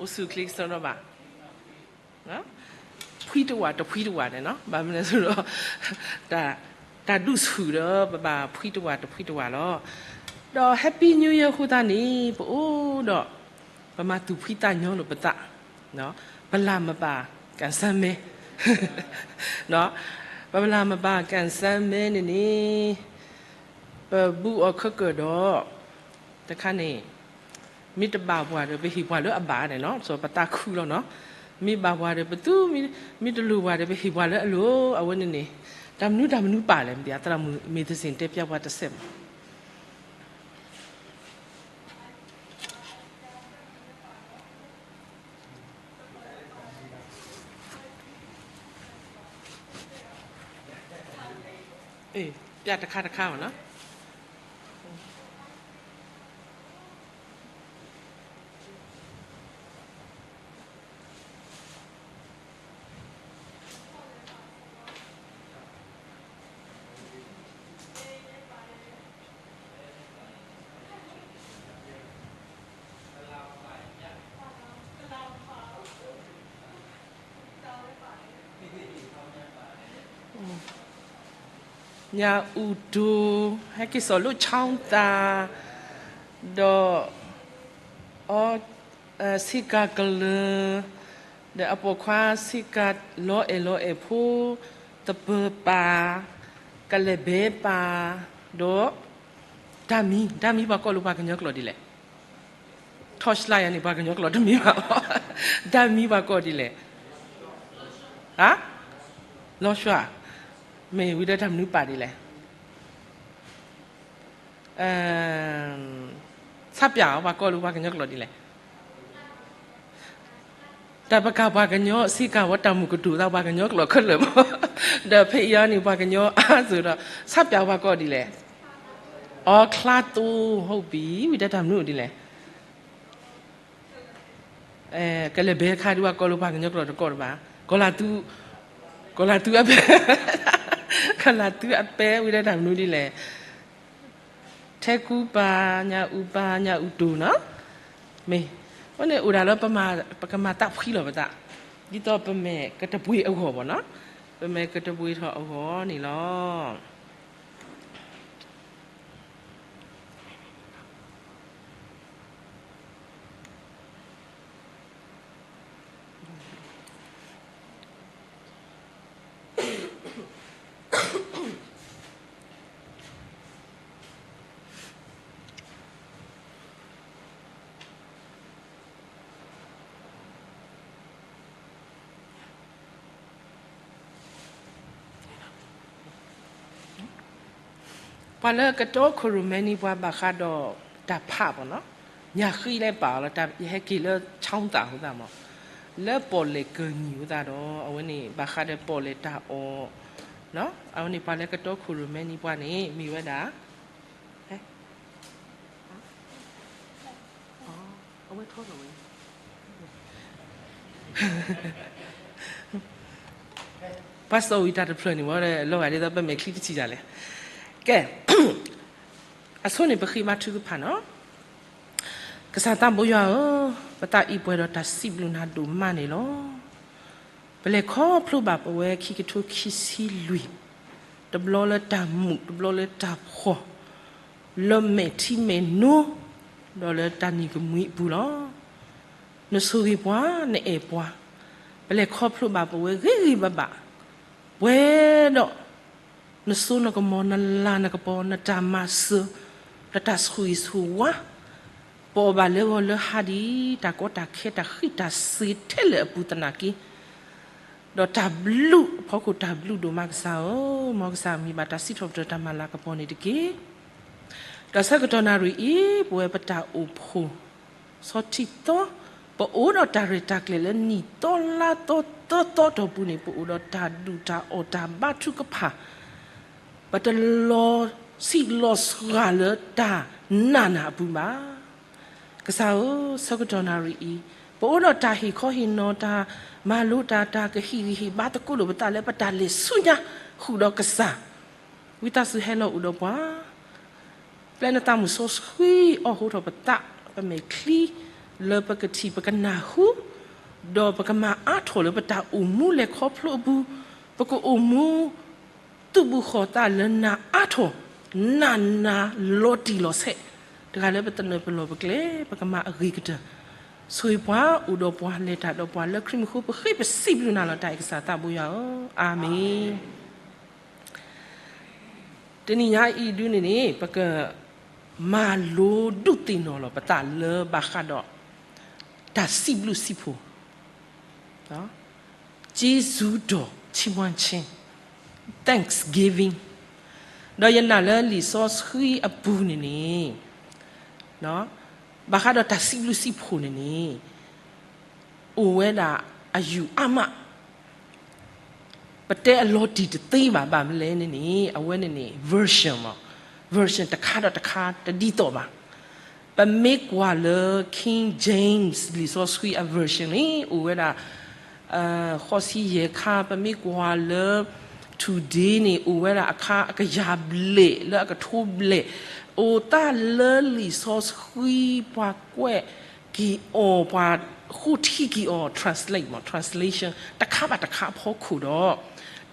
အိၣ်ဆူၣ်ချ့ကစီဒီဘၣ်. ဖှံတဝးတဖှံတဝးန့ၣ်နီၤ, ဘၣ်မနုၤလဲၣ်ဒီး တၢ် တၢ်ဒူၣ်ဆူၣ်ဒီးပဘၣ်ဖှံတဝးတဖှံတဝးလီၤ. ဒီး Happy New Year အဃိသတးန့ၣ် ပအိၣ်ဒီး ပမၤသူၣ်ဖှံသးညီလိာ်ပသး, ပလၢ်မပာ် ကၣ်စၢ်မဲ ပလၢ်မပာ် ကၣ်စၢ်မဲန့ၣ်န့ၣ် ပဘူၣ်အီၤခဲကၢၣ်ဒီး တခါန့ၣ် မ့ၢ်တဘၣ်ပှၤဒီး ပဟ့ၣ်ပှၤလၢအဘၣ်န့ၣ်နီၤ, ပသးခုလီၤနီၤ. မ့ၢ်ဘၣ်ပှၤဒီး ပသူ, မ့ၢ်တလိၣ်ပှၤဒီး ပဟ့ၣ်ပှၤလၢအလိၤ, အဝဲန့ၣ်န့ၣ် တၢ်မနုၤတၢ်မနုၤပာ်လဲၣ် မ့ၢ်သရၣ်မုၣ် မ့ၢ်တစ့ၣ်တဲပျၢ်ပှၤတစဲးမး. ပျၢ်တခါတခါမးနီၤ. ညၣ်အူၣ်တိၢ် ဟဲက့ၤစိာ်လိာ်ဆီသး ဒီး အီ ဆ့ကၤကလၢၤ ဒီးအပိာ်ခွါဆ့ကၤလီအဲၣ်လီအဲၣ်ဖိ သပၢၤပၢ် ကလဲၤဘဲပၢ် ဒီး ဒၣ်မံၤ, ဒၣ်မံၤပှၤကိးလၢပှၤကညီကျိာ်ဒ်လဲၣ်. ထီၣ်ရှှါယၤန့ၣ် ပှၤကညီကျိာ်တမံၤဘၣ်. ဒၣ်မံၤပှၤကိးဒ်လဲၣ်. ဟါ, လီၤဆှါ, မ့ၢ်ဝံၤဒီးတၢ်မနုၤပာ်ဒ်လဲၣ်. ဆၣ်ပၠးအီၤ ပှၤကိးလၢပှၤကညီကျိာ်ဒ်လဲၣ်. တၢ်ပကးပှၤကညီ ဆ့ကၤဝဲတၢ်မုၢ်ကတိၤသးပှၤကညီကျိာ်ခဲလၢာ်မး, ဒီးဖဲအံၤအီၤန့ၣ် ပှၤကညီအါစၢၤဒီး ဆၣ်ပၠးပှၤကိးဒ်လဲၣ်. အီ ချါတိၢ် ဟုတ်ပြီ, ဝံၤဒီးတၢ်မနုၤအိၣ်ဒ်လဲၣ်. ကလဲၤဘဲခါဒုး ပှၤကိးလၢပှၤကညီကျိာ်တကိးတဘၣ်, ကီၤလၤသူ, ကီၤလၤသူအပဲ, ကီၤလၤသူအပဲ ဝံၤဒီးတၢ်မနုၤဒ်လဲၣ်. ထဲကူပၢ် ညၣ်အူပၢ် ညၣ်အူတိၢ်နီၤ, မ့ၢ်, အဃိန့ၣ်အိၣ်ဒၣ်လၢပမၤ, ပကမၤသးဖှံလီၤပသး, ဒ်သိးပမဲာ်ကတပှ့ၤအဂီၢ်ဘၣ်နီၤ, ပမဲာ်ကတပှ့ၤထီၣ်အဂီၢ်န့ၣ်လီၤ. ပှၤလၢကတီခိၣ်ရိၣ်မဲနံၤပှၤဘၣ်ဃးဒီးတၢ်ဖးဘၣ်နီၤ, ညၣ်ဃံလၢပာ်အီၤလီၤ, ယဟဲက့ၤလၢဆီသးအဃိသတးမး, လၢပီၣ်လဲၣ်ကၢၢ်နံၤအဃိသတးဒီး အဝဲန့ၣ်ဘၣ်ဃးဒီးပီၣ်လဲၣ်တၢ်အီၣ်, အဝဲန့ၣ်ပှၤလၢကတီခိၣ်ရိၣ်မဲနံၤပှၤန့ၣ် မ့ၢ်ဝဲဒၣ် အဝဲထီၣ်ဝဲ ပှၤစိာ်ဝံၤတၢ်တဖျၢၣ်န့ၣ် ဝဲလီၤဂာ်ဒ်သိးပမဲာ်ချံတထံၣ်တၢ်လဲၣ်. ကဲ, အဆိန့ၣ်ပဃ့ဘါထုကဖၣ်နီၤ. ကစၢ်သးဘိယွၤဧၢ, ပသးအံၤပှဲၤဒီးတၢ်စံးဘျုးနၤဒိၣ်မးန့ၣ်လီၤ. ပလဲၤခီဖျိဘၣ်ပဝဲခံကထိခံဆံလွံၢ်, တဘျီလၢတၢ်မူး တဘျီလၢတၢ်ဖှီၣ်, လၢမဲာ်ထံမဲာ်နိ, ဒီးလၢတၢ်နံၤကမှံအပူၤလီၤ. နဆိၣ်ဂ့ၤပှၤ နအဲၣ်ပှၤ, ပလဲၤခီဖျိဘၣ်ပဝဲဂ့ၤဂ့ၤဘၣ်ဘၣ်, ပှဲၤဒီး နစိနကမီၤ နလၤနကပီၤ နတၢ်မၤစၢၤ, နတၢ်ဆိၣ်ဂ့ၤဆိၣ်ဝါ, ပအီၣ်ဘၣ်လၢဂီၤလၢဟါဒ် တၢ်ကီတၢ်ခဲတၢ်ဃံးတၢ်စ့ၤထဲလဲၣ်အပူၤသနာ်က့, ဒီးတၢ်ဘျုးအဖီခိၣ်တၢ်ဘျုးဒိၣ်မးကစၢ်ဧၢ, မ်ကစၢ်မံၤဘၣ်တၢ်စံးထီၣ်ပတြၢၤတၢ်မၤလၤကပီၤန့ၣ်တက့ၢ်. ဒီးဆၢကတီၢ်နၣ်ရံၣ်အံၤ ပဝဲပတၢ်အိၣ်ဖှိၣ် ဆီထံသီ, ပအိၣ်ဒီးတၢ်ရဲၣ်တၢ်ကျဲၤလၢနံၣ်သီလါသီသၢသီတီၢ်ပူၤန့ၣ် ပအိၣ်ဒီးတၢ်ဒူၣ်တၢ်အီၣ်တၢ်ဘါထုကဖၣ်, ပတလီၤဆံးလီၤစှၤလၢတၢ်နာ်နၤအပူၤဘၣ်. ကစၢ်ဧၢ, ဆၢကတီၢ်နၣ်ရံၣ်အံၤ ပအိၣ်ဒီးတၢ်ဟ့ၣ်ခီဟ့ၣ်နီၤ တၢ်မၤလိတၢ် တၢ်ကဟံးဂံၢ်ဟ့ၣ်ဘါသကိးလိာ်ပသးလၢပတၢ်လဲၤဆူညါဃုာ်ဒီးကစၢ်, ဝံသးစူၤဟဲလီၤအိၣ်ဒီးပှၤ ပျဲနသးမုၢ်စီဆှံ အီၣ်ဟိထီၣ်ပသး, ပမဲာ်ချံ, လၢပကထံၣ်ပကနၢ်ဟူ, ဒီးပကမၤအါထီၣ်လၢပတၢ်အိၣ်မူလဲၤခီဖျိအပူၤ, ပကအိၣ်မူ သူၣ်ဘူၣ်ဃီၤသးလၢနၤအါထီၣ်, နးနးလီၤတံၢ်လီၤဆဲး, တဂၤလၢပသနၢၣ်ပလီၢ်ပကျဲ ပကမၤအဂ့ၤကတၢၢ်, ဆိၣ်ဂ့ၤပှၤ အိၣ်ဒီးပှၤ လဲၤတၢ်ဒီးပှၤလၢခရံာ်မူအဃိ ပဃ့ပစံးဘျုးနၤလီၤ တၢ်အဲၣ်ကစၢ်သးဘိယွၤဧၢ, အၤမ့ၣ်. တနံၤညါအံၤဒုန့ၣ်န့ၣ် ပကမၤလိဒုးသ့ၣ်နီၣ်လီၤပသးလၢဘၣ်ဃးဒီး တၢ်စံးဘျုးစံးဖှိၣ်, ကျေးဇူးတော်ချီးမွမ်းခြင်း, thanksgiving, ဒီးယနာ်လၢလံာ်စီဆှံအပူၤန့ၣ်န့ၣ် ဘၣ်ဃးဒီးတၢ်စံးဘျုးစံးဖှိၣ်န့ၣ်န့ၣ် အိၣ်ဝဲဒၣ်အယူၢ်အါမး, ပတဲအလီၤတံၢ်တသ့ဘၣ်, ဘၣ်မနုၤလဲၣ်န့ၣ်န့ၣ် အဝဲန့ၣ်န့ၣ် version မး, version တခါဒီးတခါတဒ်သိးဘၣ်. ပမ့ၢ်ကွၢ်လၢ King James လံာ်စီဆှံအ version န့ၣ် အိၣ်ဝဲဒၣ် ဃိးဆံယဲၢ်ခါ, ပမ့ၢ်ကွၢ်လၢ Today န့ၣ် အိၣ်ဝဲဒၣ်အခါအကယၤဘျဲၣ် လၢအကထိဘျဲၣ်, အိၣ်သးလၢလံာ်စီဆှံပှၤကွဲးက့ၤအီၤ, ပှၤဃိထံက့ၤအီၤ translate မး, translation တခါဘၣ်တခါအဖီခိၣ်ဒီး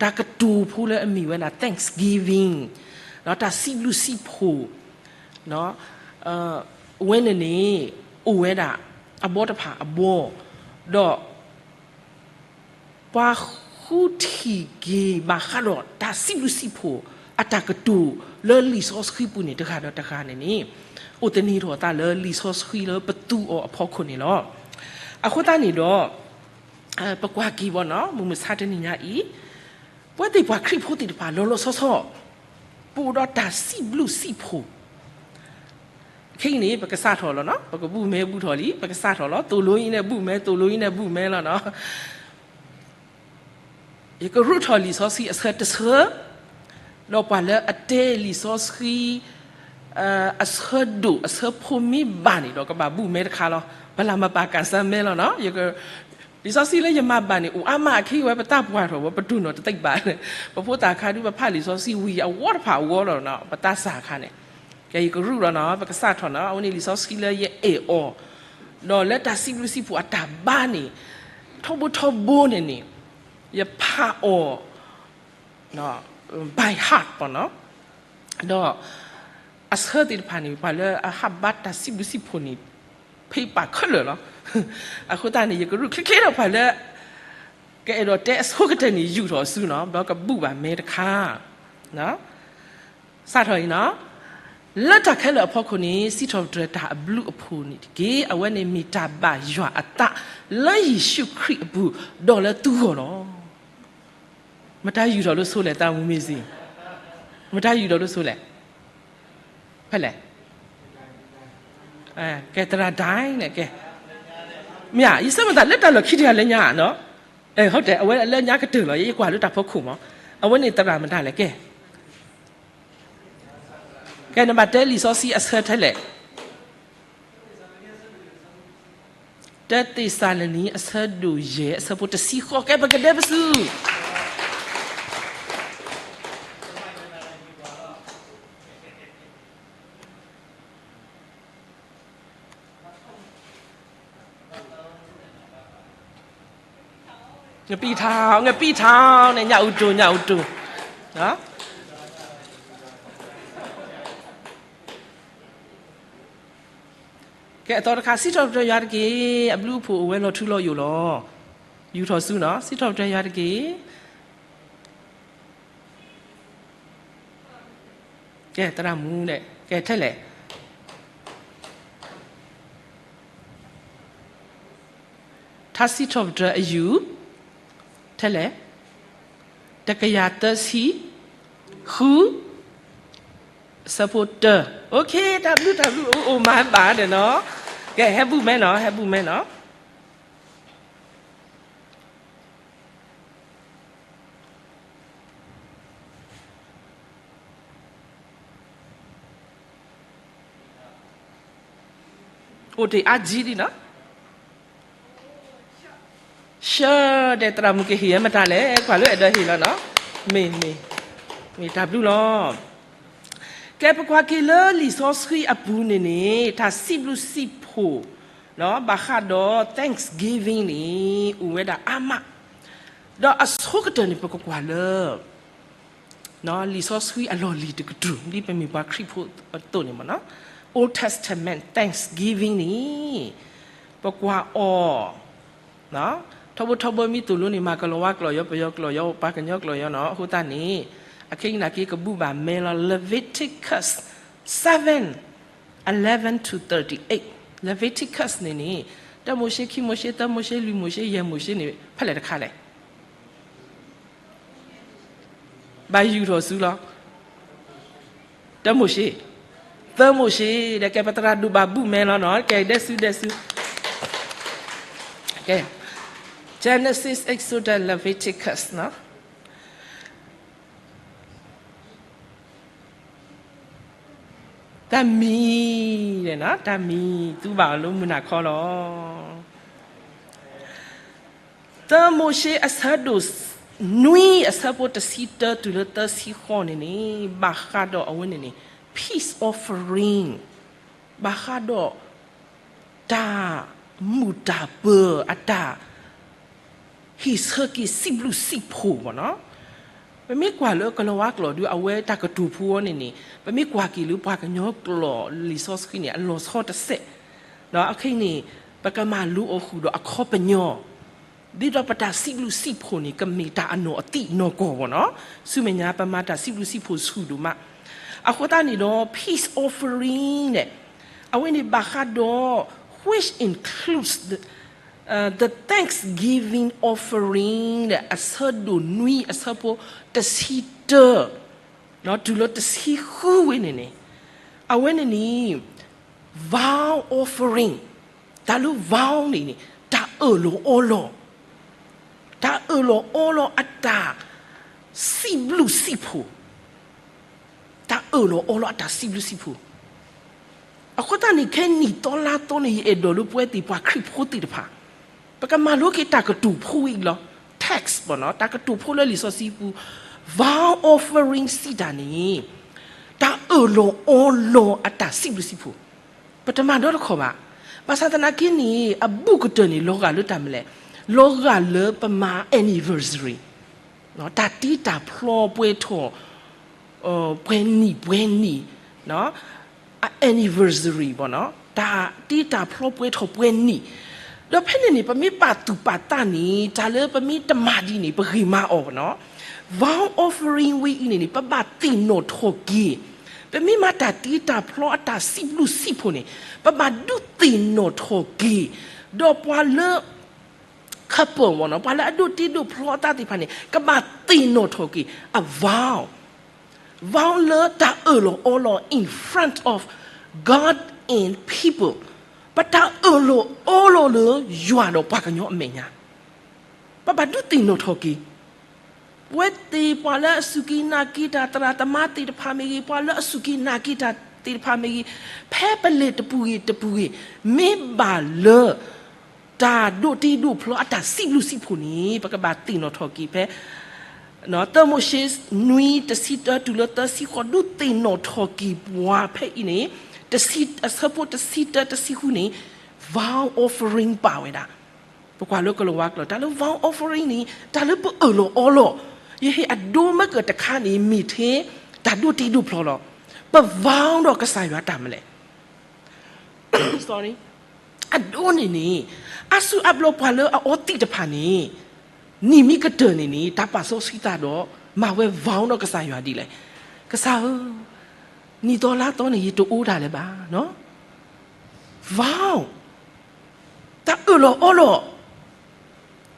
တၢ်ကတိၤဖိလၢအမ့ၢ်ဝဲဒၣ် thanksgiving ဒီးတၢ်စံးဘျုးစံးဖှိၣ် အဝဲန့ၣ်န့ၣ် အိၣ်ဝဲဒၣ်အဘီတဖၣ်အဘီ, ဒီး ပှၤဃုထံၣ်က့ၤဘၣ်ဃးဒီးတၢ်စံးဘျုးစံးဖှိၣ် အတၢ်ကတိၤလၢလံာ်စီဆှံပူၤန့ၣ် တဂၤဒီးတဂၤန့ၣ်န့ၣ် အိၣ်သန့ၤထီၣ်အသးလၢလံာ်စီဆှံလၢပသူအီၤအဖီခိၣ်န့ၣ်လီၤ. အဃိသတးန့ၣ်ဒီး ပကွၢ်က့ၤဘၣ်နီၤ မုၢ်မဆါတနံၤညါအံၤ ပဝဲသ့ၣ်ပှၤခရံာ်ဖိသ့ၣ်တဖၣ်လီၤလီၤဆီဆီ ပအိၣ်ဒီးတၢ်စံးဘျုးစံးဖှိၣ် ခဲအံၤန့ၣ် ပကစးထီၣ်လီၤနီၤ, ပကဘူၣ်မဲဘူၣ်ထီၣ်လံ, ပကစးထီၣ်လီၤ, သိၣ်လိအံၤန့ၣ်ဘူၣ်မဲ, သိၣ်လိအံၤန့ၣ်ဘူၣ်မဲလီၤနီၤ. ယကရူၢ်ထီၣ်လံာ်စီဆှံအဆၢတဆၢ, ဒီးပှၤလၢအတဲလံာ်စီဆှံ အဆၢဒိၣ်အဆၢဖိမ့ၢ်ဘၣ်န့ၣ်ဒီး ကဘၣ်ဘူၣ်မဲတခါလီၤ. ပလၢမပာ်ကၢ်စၢ်မဲလီၤနီၤ. လံာ်စီဆှံလၢယမၤဘၣ်န့ၣ် အိၣ်အါမးအခံဝဲပသးပှၢ်ထီၣ်ဝဲ ပတိၢ်နီၣ်တသ့ဘၣ်. ပဖိသၣ်ခါဒုး ပဖးလံာ်စီဆှံဝံၤအဝီတဖၣ်အဝီလီၤနီၤ, ပသးစၢ်အခါန့ၣ်. ကဲ ယကရူၢ်လီၤနီၤ, ပကစးထီၣ်နီၤ, အဝဲန့ၣ်လံာ်စီဆှံလၢယအဲၣ်အီၤ, ဒီးလၢတၢ်စံးဘျုးစံးဖှိၣ်အတၢ်ဘါန့ၣ် ထီဘိထီဘိန့ၣ်န့ၣ် ယဖးအီၤ by heart ပနီၤ, ဒီးအဆၢသ့ၣ်တဖၣ်န့ၣ် ပှၤလၢအဟးဘါတၢ်စံးဘျုးစံးဖှိၣ်န့ၣ် ဖဲပာ်ခဲလၢာ်လီၤ. အဃိသတးန့ၣ် ယကရူၢ်ချ့ချ့ဒီးပှၤလၢ ကအဲၣ်ဒိးတဲအဆိကတၢၢ်န့ၣ် ယူာ်ထီၣ်ဆူနီၤ, ဘျီကဘူၣ်ဘၣ်မဲတခါ စးထီၣ်အံၤနီၤ, လၢတၢ်ခဲလၢာ်အဖီခိၣ်န့ၣ် စံးထီၣ်ပတြၢၤတၢ်အဘျုးအဖှိၣ်န့ၣ်တက့ၢ်. အဝဲန့ၣ်မ့ၢ်တၢ်ဘၣ်ယွၤအသး လၢယ့ၣ်ၡူးခရံာ်အပူၤ ဒီးလၢသုဂီၢ်လီၤ. မတၤယူာ်ထီၣ်လိာ်ဆိလဲၣ် သးမူမ့ၢ်စ့ၢ်, မတၤယူာ်ထီၣ်လိာ်ဆိလဲၣ်, ဖဲလဲၣ်, ကဲ သရၣ်ဒၣ်န့ၣ် ကဲ, မ့ၢ်ဧါ, ယဆၢမုၢ်သးလၢတၢ်လီၢ်ခံတဂၤလၢညါနီၤ, ဟုတ်တယ်, အဝဲလၢညါကတၢၢ်လီၤ, ယကွၢ်လၢတၢ်ဖီခိၣ်မး, အဝဲန့ၣ်သရၣ်မတၤလဲၣ် ကဲ ကဲ နဘၣ်တဲလံာ်စီဆှံအဆၢထဲလဲၣ်, တၢသ့းစၤလနံ အဆၢဒိၣ်ယဲၢ် အဆၢဖိတဆံဃိး, ကဲ ပကဒဲပစု ငပံၢ်ထါ, ငပံၢ်ထါန့ၣ် ညၣ်အူတိၢ် ညၣ်အူတိၢ်, ကဲ အသီတခါ, စံးထီၣ်ပတြၢၤယွၤတက့ၢ်, အဘျုးအဖှိၣ်အိၣ်ဝဲလီၤထူလီၤယိာ်လီၤ. ယူာ်ထီၣ်ဆူနီၤ, စံးထီၣ်ပတြၢၤယွၤတက့ၢ်. ကဲ သရၣ်မူန့ၣ် ကဲ ထဲလဲၣ်, ထါစံးထီၣ်ပတြၢၤအယူၢ် ထဲလဲၣ်, တကယၤသၢဆံဃု, အဆၢဖိတၢ, အိၣ်ခ့, တၢ်ဘျုး တၢ်ဘျုး အိၣ်မၤဘၣ်ဒီးနီၤ, ကဲ ဟဲဘူၣ်မဲနီၤ, ဟဲဘူၣ်မဲနီၤ. အိၣ်တ့ၢ်အါကံဒံနီၤ, ဆှၢဒီး သရၣ်မူကဟ့ၣ်ဝဲမတၤလဲၣ်, ကွၢ်လၢအဲၣ်ဒိးဟ့ၣ်လီၤနီၤ, မ့ၢ် မ့ၢ် မ့ၢ်တၢ်ဘျုးလီၤ. ကဲ ပကွၢ်က့ၤလၢလံာ်စီဆှံအပူၤန့ၣ်န့ၣ် တၢ်စံးဘျုးစံးဖှိၣ် ဘၣ်ဃးဒီး Thanksgiving န့ၣ် အိၣ်ဝဲဒၣ်အါမး, ဒီးအဆိကတၢၢ်န့ၣ် ပကကွၢ်လၢ လံာ်စီဆှံအလီၢ်လံၤတကတြူၢ် ဒ်ပမ့ၢ်ပှၤခရံာ်ဖိအသိးန့ၣ်မ့ၢ်နီၤ, Old Testament Thanksgiving န့ၣ် ပကွၢ်အီၤ ထီဘိထီဘိမ့ၢ်သိၣ်လိန့ၣ် မၤကလီၤဝါကျိာ်ယီၤ ပယီၤကျိာ်ယီၤ ပှၤကညီကျိာ်ယီၤနီၤ, အဃိသတးန့ၣ် အခဲအံၤနာ်က့ကဘူၣ်ဘၣ်မဲလီၤ Leviticus seven, eleven to thirty-eight. Leviticus န့ၣ်န့ၣ် တၢမိၤၡ့ ခံမိၤၡ့ သၢမိၤၡ့ လွံၢ်မိၤၡ့ ယဲၢ်မိၤၡ့န့ၣ် ဖဲလဲၣ်တခါလဲၣ် ဘၣ်ယုၢ်ထီၣ်ဆူလီၤ. တၢမိၤၡ့, သၢမိၤၡ့, ဒီးကဲပသရၣ်ဒိၣ်ဘၣ်ဘူၣ်မဲလီၤနီၤ, ကဲဒဲစုဒဲစု, Genesis, Exodus, Leviticus နီၤ. တၢ်မံၤ, တၢ်မံၤ သူဘၣ်အီၤလၢမုၢ်နၤခီလီၤ. သၢမိၤၡ့အဆၢဒိၣ်နွံအဆၢဖိတဆံတၢတုၤလၢသၢဆံဃိးန့ၣ်န့ၣ် ဘၣ်ဃးဒီးအဝဲန့ၣ်န့ၣ် peace offering, ဘၣ်ဃးဒီး တၢ်မုာ်တၢ်ပၢၤအတၢ် ဟ့ၣ်ဆၢက့ၤစံးဘျုးစံးဖှိၣ်မ့ၢ်နီၤ. ပမ့ၢ်ကွၢ်လၢကလီၤဝါကျိာ်ဒီး အဝဲတၢ်ကတိၤဖိအီၤန့ၣ်န့ၣ် ပမ့ၢ်ကွၢ်က့ၤလၢပှၤကညီကျိာ်လံာ်စီဆှံန့ၣ် အလီၤဆီတစဲး, အခဲအံၤန့ၣ် ပကမၤလိအီၤဃုာ်ဒီးအခီပညီ ဒ်သိးပတၢ်စံးဘျုးစံးဖှိၣ်န့ၣ် ကမ့ၢ်တၢ်အနီၢ်အသံၣ်နီၢ်ကီၢ်မ့ၢ်နီၤ. ဆူမဲာ်ညါ ပမၤတၢ်စံးဘျုးစံးဖှိၣ်ဆူၣ်ဒိၣ်မး, အဃိသတးန့ၣ်ဒီး peace offering န့ၣ် အဝဲန့ၣ်ဘၣ်ဃးဒီး which includes the, uh, the thanksgiving offering န့ၣ် အဆၢဒိၣ်နွံအဆၢဖိတဆံတၢ တုၤလၢတဆံဃုဝဲန့ၣ်န့ၣ်, အဝဲန့ၣ်န့ၣ် vow offering, တၢ်လၢ vow န့ၣ်န့ၣ် တၢ်အၢၣ်လီၤအီလီၤ, တၢ်အၢၣ်လီၤအီလီၤအတၢ်စံးဘျုးစံးဖှိၣ်, တၢ်အၢၣ်လီၤအီလီၤအတၢ်စံးဘျုးစံးဖှိၣ်. အဃိသတးန့ၣ် ခဲနံၣ်သီလါသီန့ၣ် ယအဲၣ်ဒိးလၢပဝဲသ့ၣ်ပှၤခရံာ်ဖိသ့ၣ်တဖၣ် ပကမၤလိက့ၤတၢ်ကတိၤဖိအံၤလီၤ. Text မ့ၢ်နီၤ, တၢ်ကတိၤဖိလၢလံာ်စီဆှံပူၤ, vow offering စံးတၢ်န့ၣ် တၢ်အၢၣ်လီၤအီလီၤအတၢ်စံးဘျုးစံးဖှိၣ်, ပတမၤဒီတခီဘၣ်. ဘၣ်ဆၣ်သနာ်က့န့ၣ် အဘူးကတၢၢ်န့ၣ် လီၤဂာ်လၢတၢ်မနုၤလဲၣ်, လီၤဂာ်လၢပမၤ anniversary တၢ်တ့တၢ်ဖျီပှဲၤထီၣ် ပှဲၤနံၣ်ပှဲၤနံၣ်, anniversary မ့ၢ်နီၤ, တၢ်တ့တၢ်ဖျီပှဲၤထီၣ်ပှဲၤနံၣ်, ဒီးဖဲန့ၣ်န့ၣ် ပမ့ၢ်ပာ်သူၣ်ပာ်သးန့ၣ် တၢ်လၢပမ့ၢ်တမၤဒ်န့ၣ် ပဂ့ၤမၤအီၤမ့ၢ်နီၤ, vow offering ဝဲအံၤန့ၣ်န့ၣ် ပဘၣ်သ့ၣ်နီၣ်ထီၣ်က့ၤ, ပမ့ၢ်မၤတၢ်တ့တၢ်ဖျီအတၢ်စံးဘျုးစံးဖှိၣ်န့ၣ် ပဘၣ်ဒုးသ့ၣ်နီၣ်ထီၣ်က့ၤ, ဒီးပှၤလၢ couple မ့ၢ်နီၤ, ပှၤလၢအဒိးတ့ဒိးဖျီအသးသ့ၣ်တဖၣ်န့ၣ် ကဘၣ်သ့ၣ်နီၣ်ထီၣ်က့ၤ အ vow, vow လၢတၢ်အၢၣ်လီၤအီလီၤ in front of God and people, ပတၢ်အၢၣ်လီၤအီလီၤလၢယွၤဒီးပှၤကညီအမဲာ်ညါ, ပဘၣ်ဒုးသ့ၣ်နီၣ်ထီၣ်က့ၤ ပဝဲသ့ၣ်ပှၤလၢအစူၢ်က့ၤနာ်က့ၤတၢ် သရၣ်သမါသ့ၣ်တဖၣ်မ့ၢ်ဂ့ၤ, ပှၤလၢအစူၢ်က့ၤနာ်က့ၤတၢ်သ့ၣ်တဖၣ်မ့ၢ်ဂ့ၤ, ဖဲပလဲၤတပူၤဂ့ၤတပူၤဂ့ၤ, မ့ၢ်ဘၣ်လၢ တၢ်ဒိးတ့ဒိးဖျီအတၢ်စံးဘျုးစံးဖှိၣ်န့ၣ် ပကဘၣ်သ့ၣ်နီၣ်ထီၣ်က့ၤဖဲ သၢမိၤၡ့ နွံ တဆံတၢတုၤလၢသၢဆံဃိး ဒုးသ့ၣ်နီၣ်ထီၣ်က့ၤပှၤဖဲအံၤန့ၣ်, တဆံ, အဆၢဖိတဆံတၢတဆံဃုန့ၣ် vow offering ပာ်ဝဲဒၣ်. ပကွၢ်လၢကလီၤဝါကျိာ် တၢ်လၢ vow offering န့ၣ် တၢ်လၢပအၢၣ်လီၤအီလီၤ, ယဟ့ၣ်အဒိမ့ၢ်ကတခါန့ၣ် မ့ၢ်ထဲတၢ်ဒိးတ့ဒိးဖျီလီၤ. ပ vow ဒီးကစၢ်ယွၤတၢ်မနုၤလဲၣ် sorry, အဒိန့ၣ်န့ၣ် အါစုအါဘျီပှၤလၢအအီသံးတဖၣ်န့ၣ် နံၣ်မ့ၢ်ကတၢၢ်န့ၣ်န့ၣ် တၢ်ပာ်စီဆှံသးဒီး မၤဝဲ vow ဒီးကစၢ်ယွၤဒ်လဲၣ်. ကစၢ်ဧၢ, နံၣ်သီလါသီန့ၣ် ယတအိၣ်တၢ်လၢၤဘၣ်. vow, တၢ်အၢၣ်လီၤအီလီၤ,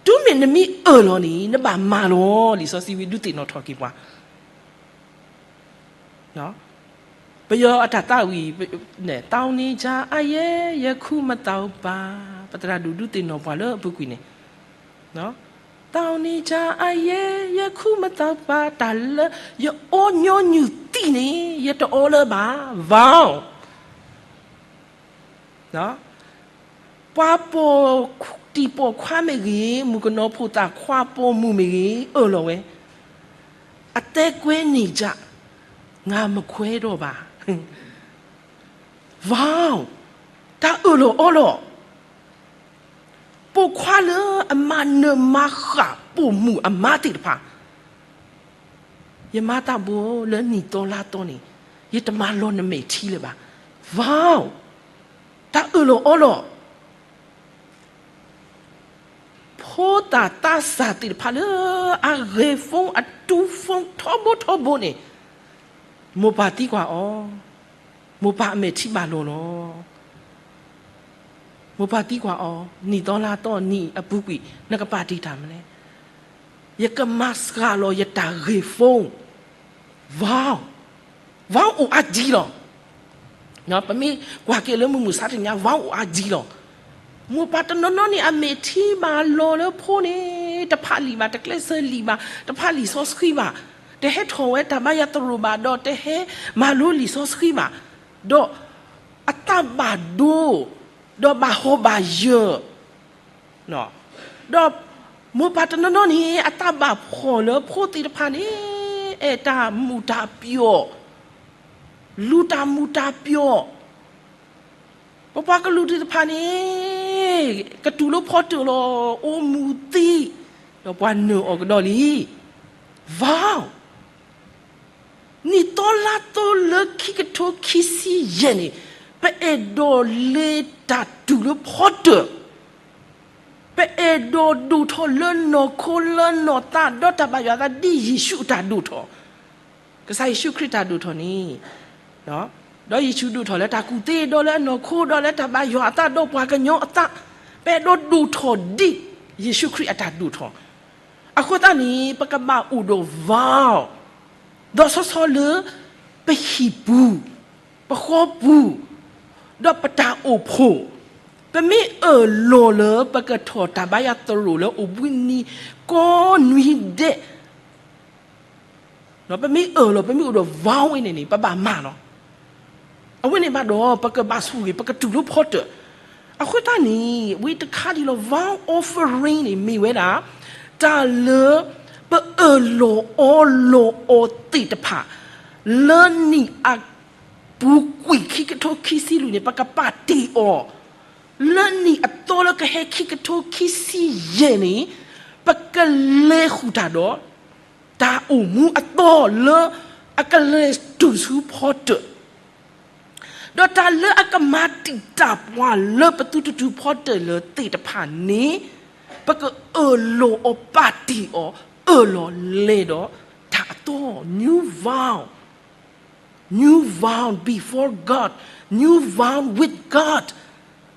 တုၤမ့ၢ်နမ့ၢ်အၢၣ်လီၤန့ၣ် နဘၣ်မၤလီၤ. လံာ်စီဆှံဝံၤ ဒုးသ့ၣ်နီၣ်ထီၣ်က့ၤပှၤ ပယီၤအတၢ်သးဝံၣ်, တောင်းနေကြအရဲ ယခုမသောက်ပါ, ပသရၣ်ဒိၣ်ဒုးသ့ၣ်နီၣ်ပှၤလၢအပူၤကွံာ်န့ၣ်, တောင်းနေကြအရဲ ယခုမသောက်ပါ, တၢ်လၢယအီညီနုၢ်သံးန့ၣ် ယတအီလၢၤဘၣ်. vow ပှၤပိာ်တံၤပိာ်ခွါမ့ၢ်ဂ့ၤ, မုၣ်ကနီၤဖိသၣ်ခွါပိာ်မုၣ်မ့ၢ်ဂ့ၤ, အၢၣ်လီၤဝဲ, အတဲကွဲန့ၢ်ယၤ, ငါမခွဲတော့ပါ. vow, တၢ်အၢၣ်လီၤအီလီၤ, ပိာ်ခွါလၢအမၤနၢၤမၤဃၣ်ပိာ်မုၣ်အမါသ့ၣ်တဖၣ်, ယမါသးဘိလၢနံၣ်သီလါသီန့ၣ်, ယတမၤလီၤနမဲာ်ထံလၢၤဘၣ်. ဝါ, တၢ်အၢၣ်လီၤအီလီၤ. ဖိသၣ်သးစၢ်သ့ၣ်တဖၣ်လၢ အဂဲၤ phone အတူ phone ထီဘိထီဘိန့ၣ်, မိၢ်ပၢ်သံကွၢ်အီၤ, မိၢ်ပၢ်အမဲာ်ထံဘၣ်လီၤလီၤ. မိၢ်ပၢ်သံကွၢ်အီၤ, နံၣ်သီလါသီနံၣ်အပူၤကွံာ် နကပာ်တ့ၢ်တၢ်မနုၤလဲၣ်. ယကမၤစှၤလီၤယတၢ်ဂဲၤ phone. ဝါ, ဝါအိၣ်အါကံလီၤ. ပမ့ၢ်ကွၢ်က့ၤလၢမုၢ်မုၢ်ဆါတနံၤညါ ဝါအိၣ်အါကံလီၤ. မိၢ်ပၢ်တနီၤနီၤန့ၣ် အမဲာ်ထံဘၣ်လီၤလၢဖိန့ၣ်, တဖးလံာ်ဘၣ်, တကျဲးစၢးလံာ်ဘၣ်, တဖးလံာ်စီဆှံဘၣ်, တဟဲထီၣ်ဝဲတၢ်ဘါယွၤသရိာ်ဘၣ်, ဒီးတဟဲမၤလိလံာ်စီဆှံဘၣ်, ဒီးအသးဘၣ်ဒိ, ဒီးဘၣ်ဟီၣ်ဘၣ်ယၢၤ ဒီးမိၢ်ပၢ်တနီၤနီၤန့ၣ် အသးဘၣ်ဖှီၣ်လၢဖိသ့ၣ်တဖၣ်န့ၣ် အဲၣ်တၢ်မုာ်တၢ်ပျီၣ်, လူၤတၢ်မုာ်တၢ်ပျီၣ်. ပပှၤကလုာ်သ့ၣ်တဖၣ်န့ၣ် ကတူၢ်လိာ်ဖီတၢၣ်လီၤ, အိၣ်မူသံ, ဒီးပှၤနၢၤအီၤကဒီးလံ. ဝါ နံၣ်သီလါသီလၢခံကထိခံဆံယဲၢ်န့ၣ်, ပအဲၣ်ဒိးလဲၤတၢ်တူၢ်လၢဖီတၢၣ်, ပအဲၣ်ဒိးဒိၣ်ထီၣ်လၢနီၢ်ခိလၢနီၢ်သး ဒီးတၢ်ဘါယွၤအသး ဒ်ယ့ၣ်ၡူးအတၢ်ဒိၣ်ထီၣ်, ကစၢ်ယ့ၣ်ၡူးခရံာ်တၢ်ဒိၣ်ထီၣ်န့ၣ်, ဒီးယ့ၣ်ၡူးဒိၣ်ထီၣ်လၢတၢ်ကူၣ်သ့ ဒီးလၢအနီၢ်ခိ ဒီးလၢတၢ်ဘါယွၤအသး ဒီးပှၤကညီအသး, ပအဲၣ်ဒိးဒိၣ်ထီၣ်ဒ်ယ့ၣ်ၡူးခရံာ်အတၢ်ဒိၣ်ထီၣ်. အဃိသတးန့ၣ် ပကဘၣ်အိၣ်ဒီး vow, ဒီးဆီဆီလၢပဟံၣ်ပူၤ, ပဃီပူၤ, ဒီးပတၢ်အိၣ်ဖှိၣ်, ပမ့ၢ်အၢၣ်လီၤလၢပကထီၣ်တၢ်ဘါယွၤသရိာ်လၢအိၣ်ဘှံးနံၤကိးနွံဒဲး, ပမ့ၢ်အၢၣ်လီၤ ပမ့ၢ်အိၣ်ဒီး vow ဝဲန့ၣ်န့ၣ် ပဘၣ်မၤလီၤ. အဝဲန့ၣ်ဘၣ်ဒီး ပကဘၣ်ဆိၣ်ဂ့ၤ ပကတူၢ်လိာ်ဖီတၢၣ်. အဃိသတးန့ၣ် ဝံတခါဒံးလီၤ vow offering န့ၣ် မ့ၢ်ဝဲဒၣ် တၢ်လၢပအၢၣ်လီၤအီလီၤအီၤသ့ၣ်တဖၣ် လၢနံၣ်အပူၤကွံာ်ခံကထိခံဆံလွံၢ်န့ၣ် ပကပာ်တ့ၢ်အီၤ, လၢနံၣ်အသီလၢကဟဲခံကထိခံဆံယဲၢ်န့ၣ် ပကလဲၤဃုာ်တၢ်ဒီး တၢ်အိၣ်မူအသီလၢအကလဲၤတုၤဆူဖီတၢၣ်, ဒီးတၢ်လၢအကမၤတံာ်တာ်ပှၤလၢပသုတတုၤဖီတၢၣ်လၢၤသ့ၣ်တဖၣ်န့ၣ် ပကအၢၣ်လီၤအီၤပာ်တ့ၢ်အီၤ အၢၣ်လီၤလဲၤဒီးတၢ်အသီ, new vow, new vow before God, new vow with God,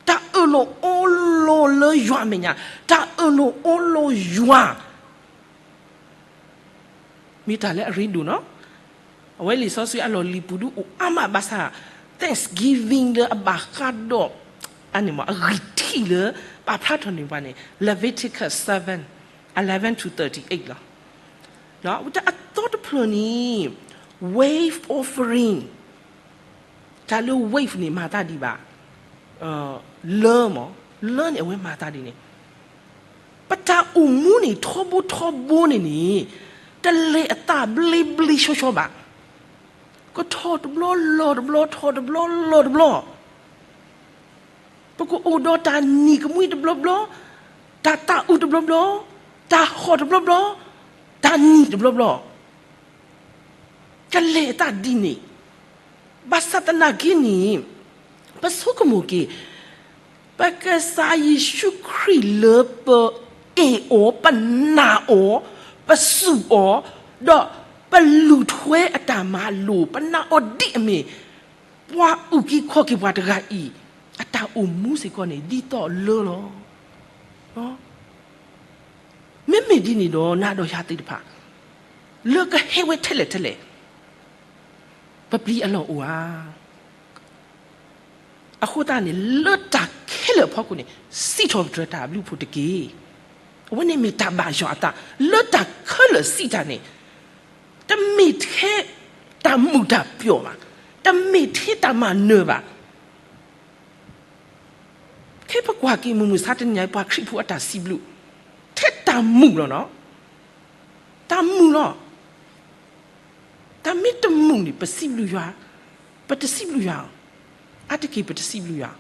တၢ်အၢၣ်လီၤအီလီၤလၢယွၤအမဲာ်ညါ, တၢ်အၢၣ်လီၤအီလီၤယွၤ မ့ၢ်တၢ်လၢအရ့ဒိၣ်နီၤ. အဝဲလံာ်စီဆှံအလီၢ်လံၤပူၤဒုးအိၣ်အါမးဘၣ်ဆၣ်, thanksgiving လၢအဘၣ်ဃးဒီး အန့ၣ်မ့ၢ်အဂံၢ်ထံးလၢ ပာ်ဖျါထီၣ်န့ၢ်ပှၤန့ၣ် Leviticus seven, eleven to thirty-eight လီၤ. တၢ်အသီတဖျၢၣ်န့ၣ် wave offering, တၢ်လၢ wave န့ၣ် မၤသးဒ်ဘၣ် လၢမး, လၢန့ၣ်အဝဲမၤသးဒ်န့ၣ်, ပတၢ်အိၣ်မူန့ၣ် ထီဘိထီဘိန့ၣ်န့ၣ် တလဲၤအသးဘျ့ဘျ့ဆှီဆှီဘၣ်. ကထီၣ်တဘျီလီၢ်တဘျီ, ထီၣ်တဘျီလီၢ်တဘျီ, ပကအိၣ်ဒီးတၢ်နံၤကမှံတဘျီဘျီ, တၢ်သးအုးတဘျီဘျီ, တၢ်ဟီၣ်တဘျီဘျီ, တၢ်နံၤတဘျီဘျီ ကလဲၤအသးဒ်န့ၣ်, ဘၣ်ဆၣ်သနာ်က့န့ၣ် ပဆိကမိၣ်က့ၤ ပကစၢ်ယ့ၣ်ၡူးခရံာ်လၢပအဲၣ်အီၤ, ပနာ်အီၤ, ပစူၢ်အီၤ, ဒီးပလူၤထွဲအတၢ်မၤလိာ်, ပနာ်အီၤဒ်အမ့ၢ် ပှၤအုၣ်က့ၤခီၣ်က့ၤပှၤတဂၤအံၤ အတၢ်အိၣ်မူစ့ၢ်ကီးန့ၣ် ဒ်သိးလၢလီၤ. မ့မ့ၢ်ဒ်န့ၣ်ဒီး နၤဒီးယၤသ့ၣ်တဖၣ် လၢကဟဲဝဲထဲလဲၣ်ထဲလဲၣ် ပပျံၤအလီၢ်အိၣ်ဧါ. အဃိသတးန့ၣ် လၢတၢ်ခဲလၢာ်အဖီခိၣ်န့ၣ် စံးထီၣ်ပတြၢၤတၢ်ဘျုးဖှိၣ်တက့ၢ်. အဝဲန့ၣ်မ့ၢ်တၢ်ဘၣ်ယွၤအသး လၢတၢ်ခဲလၢာ်စံးတၢ်န့ၣ် တမ့ၢ်ထဲတၢ်မုာ်တၢ်ပျီၣ်ဘၣ်, တမ့ၢ်ထဲတၢ်မၤနၢၤဘၣ်. ခဲပကွၢ်က့ၤမုၢ်မုၢ်ဆါတနံၤညါ ပှၤခရံာ်ဖိအတၢ်စံးဘျုး ထဲတၢ်မုာ်လီၤနီၤ. တၢ်မုာ်လီၤ. တၢ်မ့ၢ်တမုာ်န့ၣ် ပစံးဘျုးယွၤ, ပတစံးဘျုးယွၤ, အါတက့ၢ်ပတစံးဘျုးယွၤ.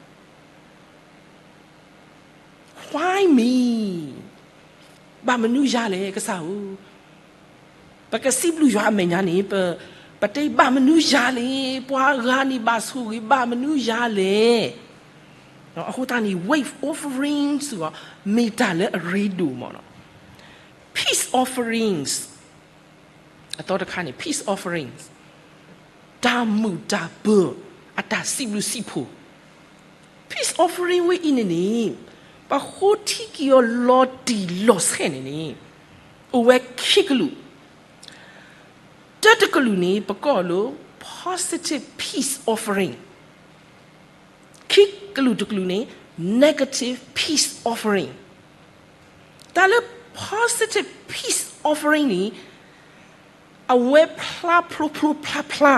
Why me? ဘၣ်မနုၤယၤလဲၣ် ကစၢ်ဧၢ. ပကစံးဘျုးယွၤအမဲာ်ညါန့ၣ် ပ, ပတဲဘၣ်မနုၤယၤလဲၣ်, ပှၤဂၤန့ၣ်ဘၣ်ဆိၣ်ဂ့ၤ ဘၣ်မနုၤယၤလဲၣ်. အဃိသတးန့ၣ် wave offerings မ့ၢ်တၢ်လၢအရ့ဒိၣ်မးနီၤ. Peace offerings အသီတခါန့ၣ် peace offerings တၢ်မုာ်တၢ်ပၢၤ အတၢ်စံးဘျုးစံးဖှိၣ် peace offering ဝဲအံၤန့ၣ်န့ၣ် ပဃိထံက့ၤအီၤလီၤတံၢ်လီၤဆဲးန့ၣ်န့ၣ် အိၣ်ဝဲခံကလုာ်, တၢတကလုာ်န့ၣ် ပကိးလၢ positive peace offering, ခံကလုာ်တကလုာ်န့ၣ် negative peace offering. တၢ်လၢ positive peace offering န့ၣ် အဝဲဖျါဖျိဖျိဖျါဖျါ,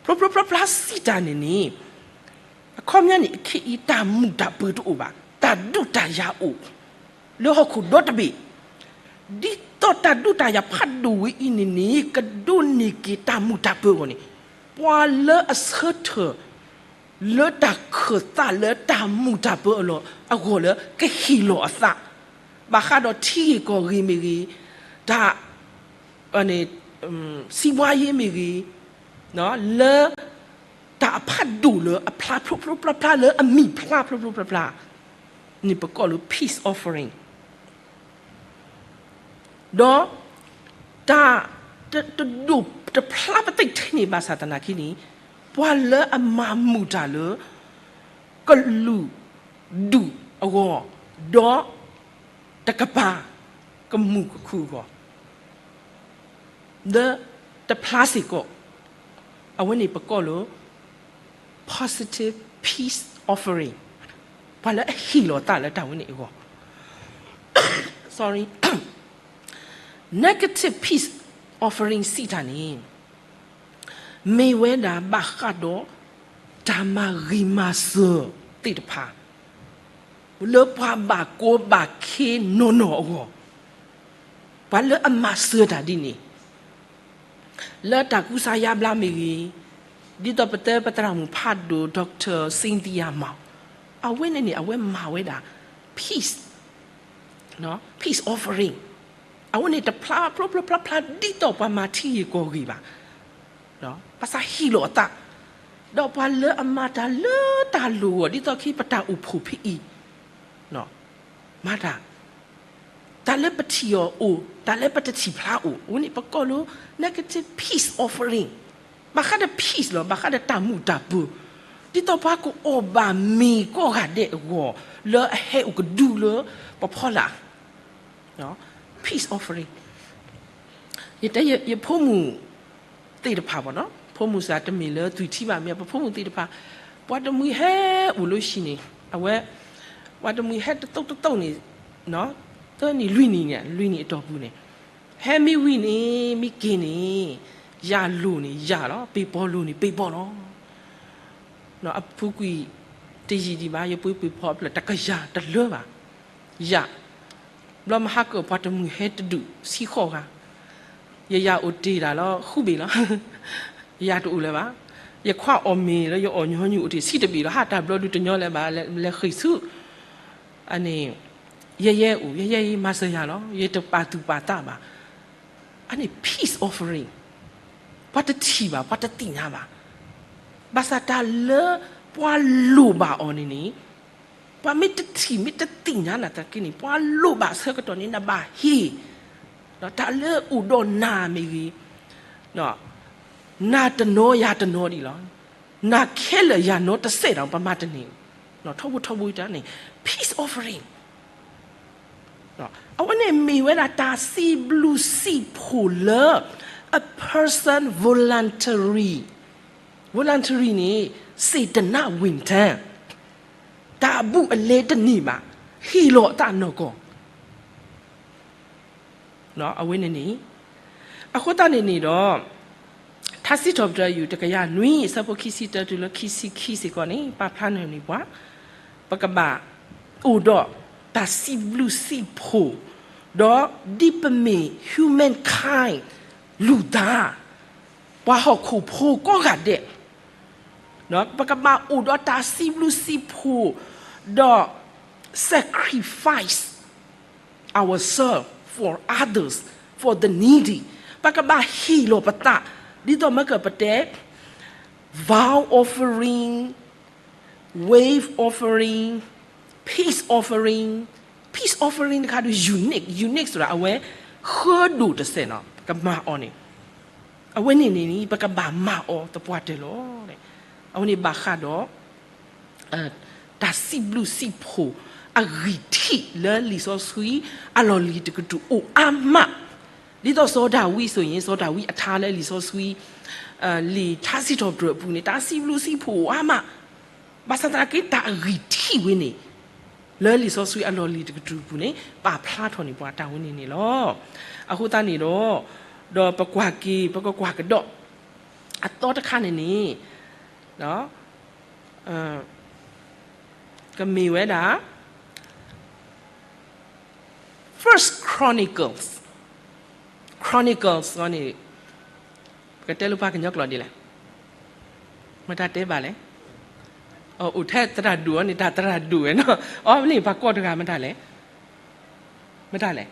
ဖျိဖျိဖျါဖျါစံးတၢ်န့ၣ်န့ၣ် အခီပညီန့ၣ် အခ့အံၤတၢ်မုာ်တၢ်ပၢၤတအိၣ်ဘၣ်, တၢ်ဒုးတၢ်ယၤအိၣ် လၢဟီၣ်ခိၣ်ဒီတဘ့ၣ်, ဒ်သိးတၢ်ဒုးတၢ်ယၤဖးဒိၣ်ဝဲအံၤန့ၣ်န့ၣ် ကဒိးန့ၢ်က့ၤတၢ်မုာ်တၢ်ပၢၤအဂီၢ်န့ၣ် ပှၤလၢအဆၢထၢၣ် လၢတၢ်ခၢၣ်သးလၢတၢ်မုာ်တၢ်ပၢၤအလီၢ်အဂီၢ်လၢကဟ့ၣ်လီၤအသး, ဘၣ်ဃးဒီးထံဂ့ၢ်ကီၢ်ဂ့ၢ်မ့ၢ်ဂ့ၤ, တၢ် စီးပွားရေးမ့ၢ်ဂ့ၤ, လၢ တၢ်အဖးဒိၣ်လၢအဖျါဖျိဖျိဖျါဖျါလၢအမံၤဖျါဖျိဖျိဖျါဖျါ န့ၣ်ပကိးလၢ peace offering, ဒီး တၢ် တဒိၣ်တဖျါပသ့ၣ်ထဲန့ၣ်ဘၣ်ဆၣ်သနာ်က့န့ၣ် ပှၤလၢအမၤမုာ်တၢ်လၢ ကလုာ်ဒူၣ်အဂီၢ်, ဒီး တကပၤ ကမူၣ်ကခုၣ်အဂီၢ် လၢတဖျါစ့ၢ်ကီး, အဝဲန့ၣ်ပကိးလၢ positive peace offering, ပှၤလၢအဟ့ၣ်လီၤသးလၢတၢ်ဝဲန့ၣ်အဂီၢ်, sorry, negative peace offering စံးတၢ်န့ၣ် မ့ၢ်ဝဲဒၣ်ဘၣ်ဃးဒီး တၢ်မၤဂ့ၤမၤစၢၤသ့ၣ်တဖၣ် လၢပှၤဘၣ်ကီဘၣ်ခဲနီၢ်နီၢ်အဂီၢ်, ပှၤလၢအမၤစၢၤတၢ်ဒ်န့ၣ်, လၢတၢ်ကူစါယါဘျါမ့ၢ်ဂ့ၤ, ဒ်သိးပတဲပသရၣ်မုၣ်ဖးဒိၣ် Doctor Cynthia Mao, အဝဲန့ၣ်န့ၣ် အဝဲမၤဝဲဒၣ် peace, peace offering, အဝဲန့ၣ်တဖျါဖျိဖျိဖျါဖျါဒ်သိးပှၤမၤထံဂ့ၢ်ကီၢ်ဂ့ၢ်ဘၣ် ဘၣ်ဆၣ်ဟ့ၣ်လီၤအသး, ဒီးပှၤလၢအမၤတၢ်လၢတၢ်လိၣ်အဂီၢ် ဒ်သိးခဲအံၤပတၢ်အိၣ်ဖှိၣ်ဖဲအံၤ, မၤတၢ်, တၢ်လၢပထံၣ်အီၤအိၣ် တၢ်လၢပတထံၣ်ဖျါအိၣ် အဝဲန့ၣ်ပကိးလၢ negative peace offering, ဘၣ်ဃးဒီး peace လီၤ ဘၣ်ဃးဒီးတၢ်မုာ်တၢ်ပၢၤ, ဒ်သိးပှၤကအိၣ်ဘၣ်မ့ၤကိးဂၤဒဲးအဂီၢ် လၢအဟဲအိၣ်ကဒုလၢပဖီလာ် peace offering, ယတဲယဖိမုၣ်သ့ၣ်တဖၣ်ဘၣ်နီၤ, ဖိမုၣ်စ့ၢ်တမ့ၢ်လၢသွံၣ်ထံဘၣ်မ့ၢ် ပဖိမုၣ်သ့ၣ်တဖၣ်, ပှၤတမှံၤဟဲအိၣ်လၢဟံၣ်န့ၣ် အဝဲ, ပှၤတမှံၤဟဲတသိးတသိးန့ၣ်, သၢနံၣ်လွံၢ်နံၣ်န့ၣ် လွံၢ်နံၣ်အတီၢ်ပူၤန့ၣ်, ဟဲမ့ၢ်ဝံၤန့ၣ် မ့ၢ်က့ၤန့ၣ်, ယၤလိၢ်န့ၣ်ယၤလီၤ ပ့ၤပီၤလိၢ်န့ၣ်ပ့ၤပီၤလီၤ အပူၤကွံာ်တယံာ်ဒံးဘၣ် ယပှ့ၤပ့ၤဖီအဖျၢၣ်တကယၤတလၢဘၣ်, ယၤ, ဘျီမဟါကၢၣ်ပှၤတမှံၤဟဲတဒူၣ်ဆံဃိးဂၤ, ယယၤအိၣ်တ့ၢ်တၢ်လီၤဃုဘ့ၣ်လီၤ, ယၤတအိၣ်လၢၤဘၣ်, ယခွါအီၣ်မ့ၤလၢယအီၣ်ညီနုၢ်အိၣ်တ့ၢ်ဆံတဘ့ၣ်လီၤ ဟးတၢ်ဘျီဒုးတညီလၢၤဘၣ် လဲၤဃ့ၢ်ဆူ အန့ၣ်, ယဲယဲအိၣ် ယဲယဲအံၤမၤစၢၤယၤလီၤ ယတပာ်သူၣ်ပာ်သးဘၣ်, အန့ၣ် peace offering, ပှၤတထံၣ်ဘၣ် ပှၤတသ့ၣ်ညါဘၣ်, ဘၣ်ဆၣ်တၢ်လၢပှၤလိၣ်ဘၣ်အီၤန့ၣ်န့ၣ်, ပှၤမ့ၢ်တထံၣ်မ့ၢ်တသ့ၣ်ညါနၤသနာ်က့န့ၣ် ပှၤလိၣ်ဘၣ်ဆၢကတီၢ်န့ၣ် နဘၣ်ဟ့ၣ်, တၢ်လၢအိၣ်ဒီးနၤမ့ၢ်ဂ့ၤ, နၤတနီၤယၤတနီၤဒ်လီၤ, နၤခဲလၢာ်ယၤနီတစဲးဒီး ပမၤတန့ၢ်, ထီဘိထီဘိတၢ်န့ၣ် peace offering, အဝဲန့ၣ်မ့ၢ်ဝဲဒၣ်တၢ်စံးဘျုးစံးဖှိၣ်လၢ a person voluntary, voluntary န့ၣ် စေတနာ့ဝန်ထမ်း, တၢ်အဘူးအလဲတန့ၢ်ဘၣ်, ဟ့ၣ်လီၤအသးနီၢ်ကီၢ် အဝဲန့ၣ်န့ၣ်, အဃိသတးန့ၣ်န့ၣ်ဒီး, ထါစံးထီၣ်ပတြၢၤ ယူၢ် တကယၤနွံ အဆၢဖိခံဆံတၢတုၤလၢခံဆံခံစ့ၢ်ကီးန့ၣ် ပာ်ဖျါန့ၢ်န့ၢ်ပှၤ, ပကဘၣ်အိၣ်ဒီးတၢ်စံးဘျုးစံးဖှိၣ်, ဒီးဒ်ပမ့ၢ် humankind လူသား, ပှၤဟီၣ်ခိၣ်ဖိကိးဂၤဒဲး ပကဘၣ်အိၣ်ဒီးတၢ်စံးဘျုးစံးဖှိၣ်, ဒီး sacrifice ourselves for others, for the needy. ပကဘၣ်ဟ့ၣ်လီၤပသး, ဒ်သိးမ့ၢ်ကပတဲ vow offering, wave offering, peace offering, peace offering တခါဒီး eunuch, eunuch ဆိုတာ အဝဲဃၢဒိၣ်တစဲးနီၤ ကမၤအီၤန့ၣ်, အဝဲန့ၣ်န့ၣ် ပကဘၣ်မၤအီၤသပှၢ်တၢၢ်လီၤ. အဝဲန့ၣ်ဘၣ်ဃးဒီး တၢ်စံးဘျုးစံးဖှိၣ်အဂံၢ်ထံးလၢလံာ်စီဆှံအလီၢ်လံၤတကတြူၢ်အိၣ်အါမး, ဒ်သိးစီၤဒၤဝံး ဆိုရင် စီၤဒၤဝံးအထါလၢလံာ်စီဆှံ လံာ်ထါစံးထီၣ်ပတြၢၤအပူၤန့ၣ် တၢ်စံးဘျုးစံးဖှိၣ်အိၣ်အါမး, ဘၣ်ဆၣ်သနာ်က့ တၢ်အဂံၢ်ထံးဝဲန့ၣ် လၢလံာ်စီဆှံအလီၢ်လံၤတကတြူၢ်အပူၤန့ၣ် ပာ်ဖျါထီၣ်န့ၢ်ပှၤတၢ်ဝဲန့ၣ်န့ၣ်လီၤ. အဃိသတးန့ၣ်ဒီး ဒီးပကွၢ်က့ၤ ပကကွၢ်ကဒီး အသီတခါန့ၣ်န့ၣ် ကမ့ၢ်ဝဲဒၣ် First Chronicles, Chronicles န့ၣ် ပကတဲလၢပှၤကညီကျိာ်ဒ်လဲၣ်, မတၤတဲဘၣ်လဲၣ်, အိၣ်ထဲသရၣ်ဒိၣ်အီၤန့ၣ် တၢ်သရၣ်ဒိၣ်ဝဲနီၤ, အီၤန့ၣ် ပှၤကိးတဂၤမတၤလဲၣ်, မတၤလဲၣ်,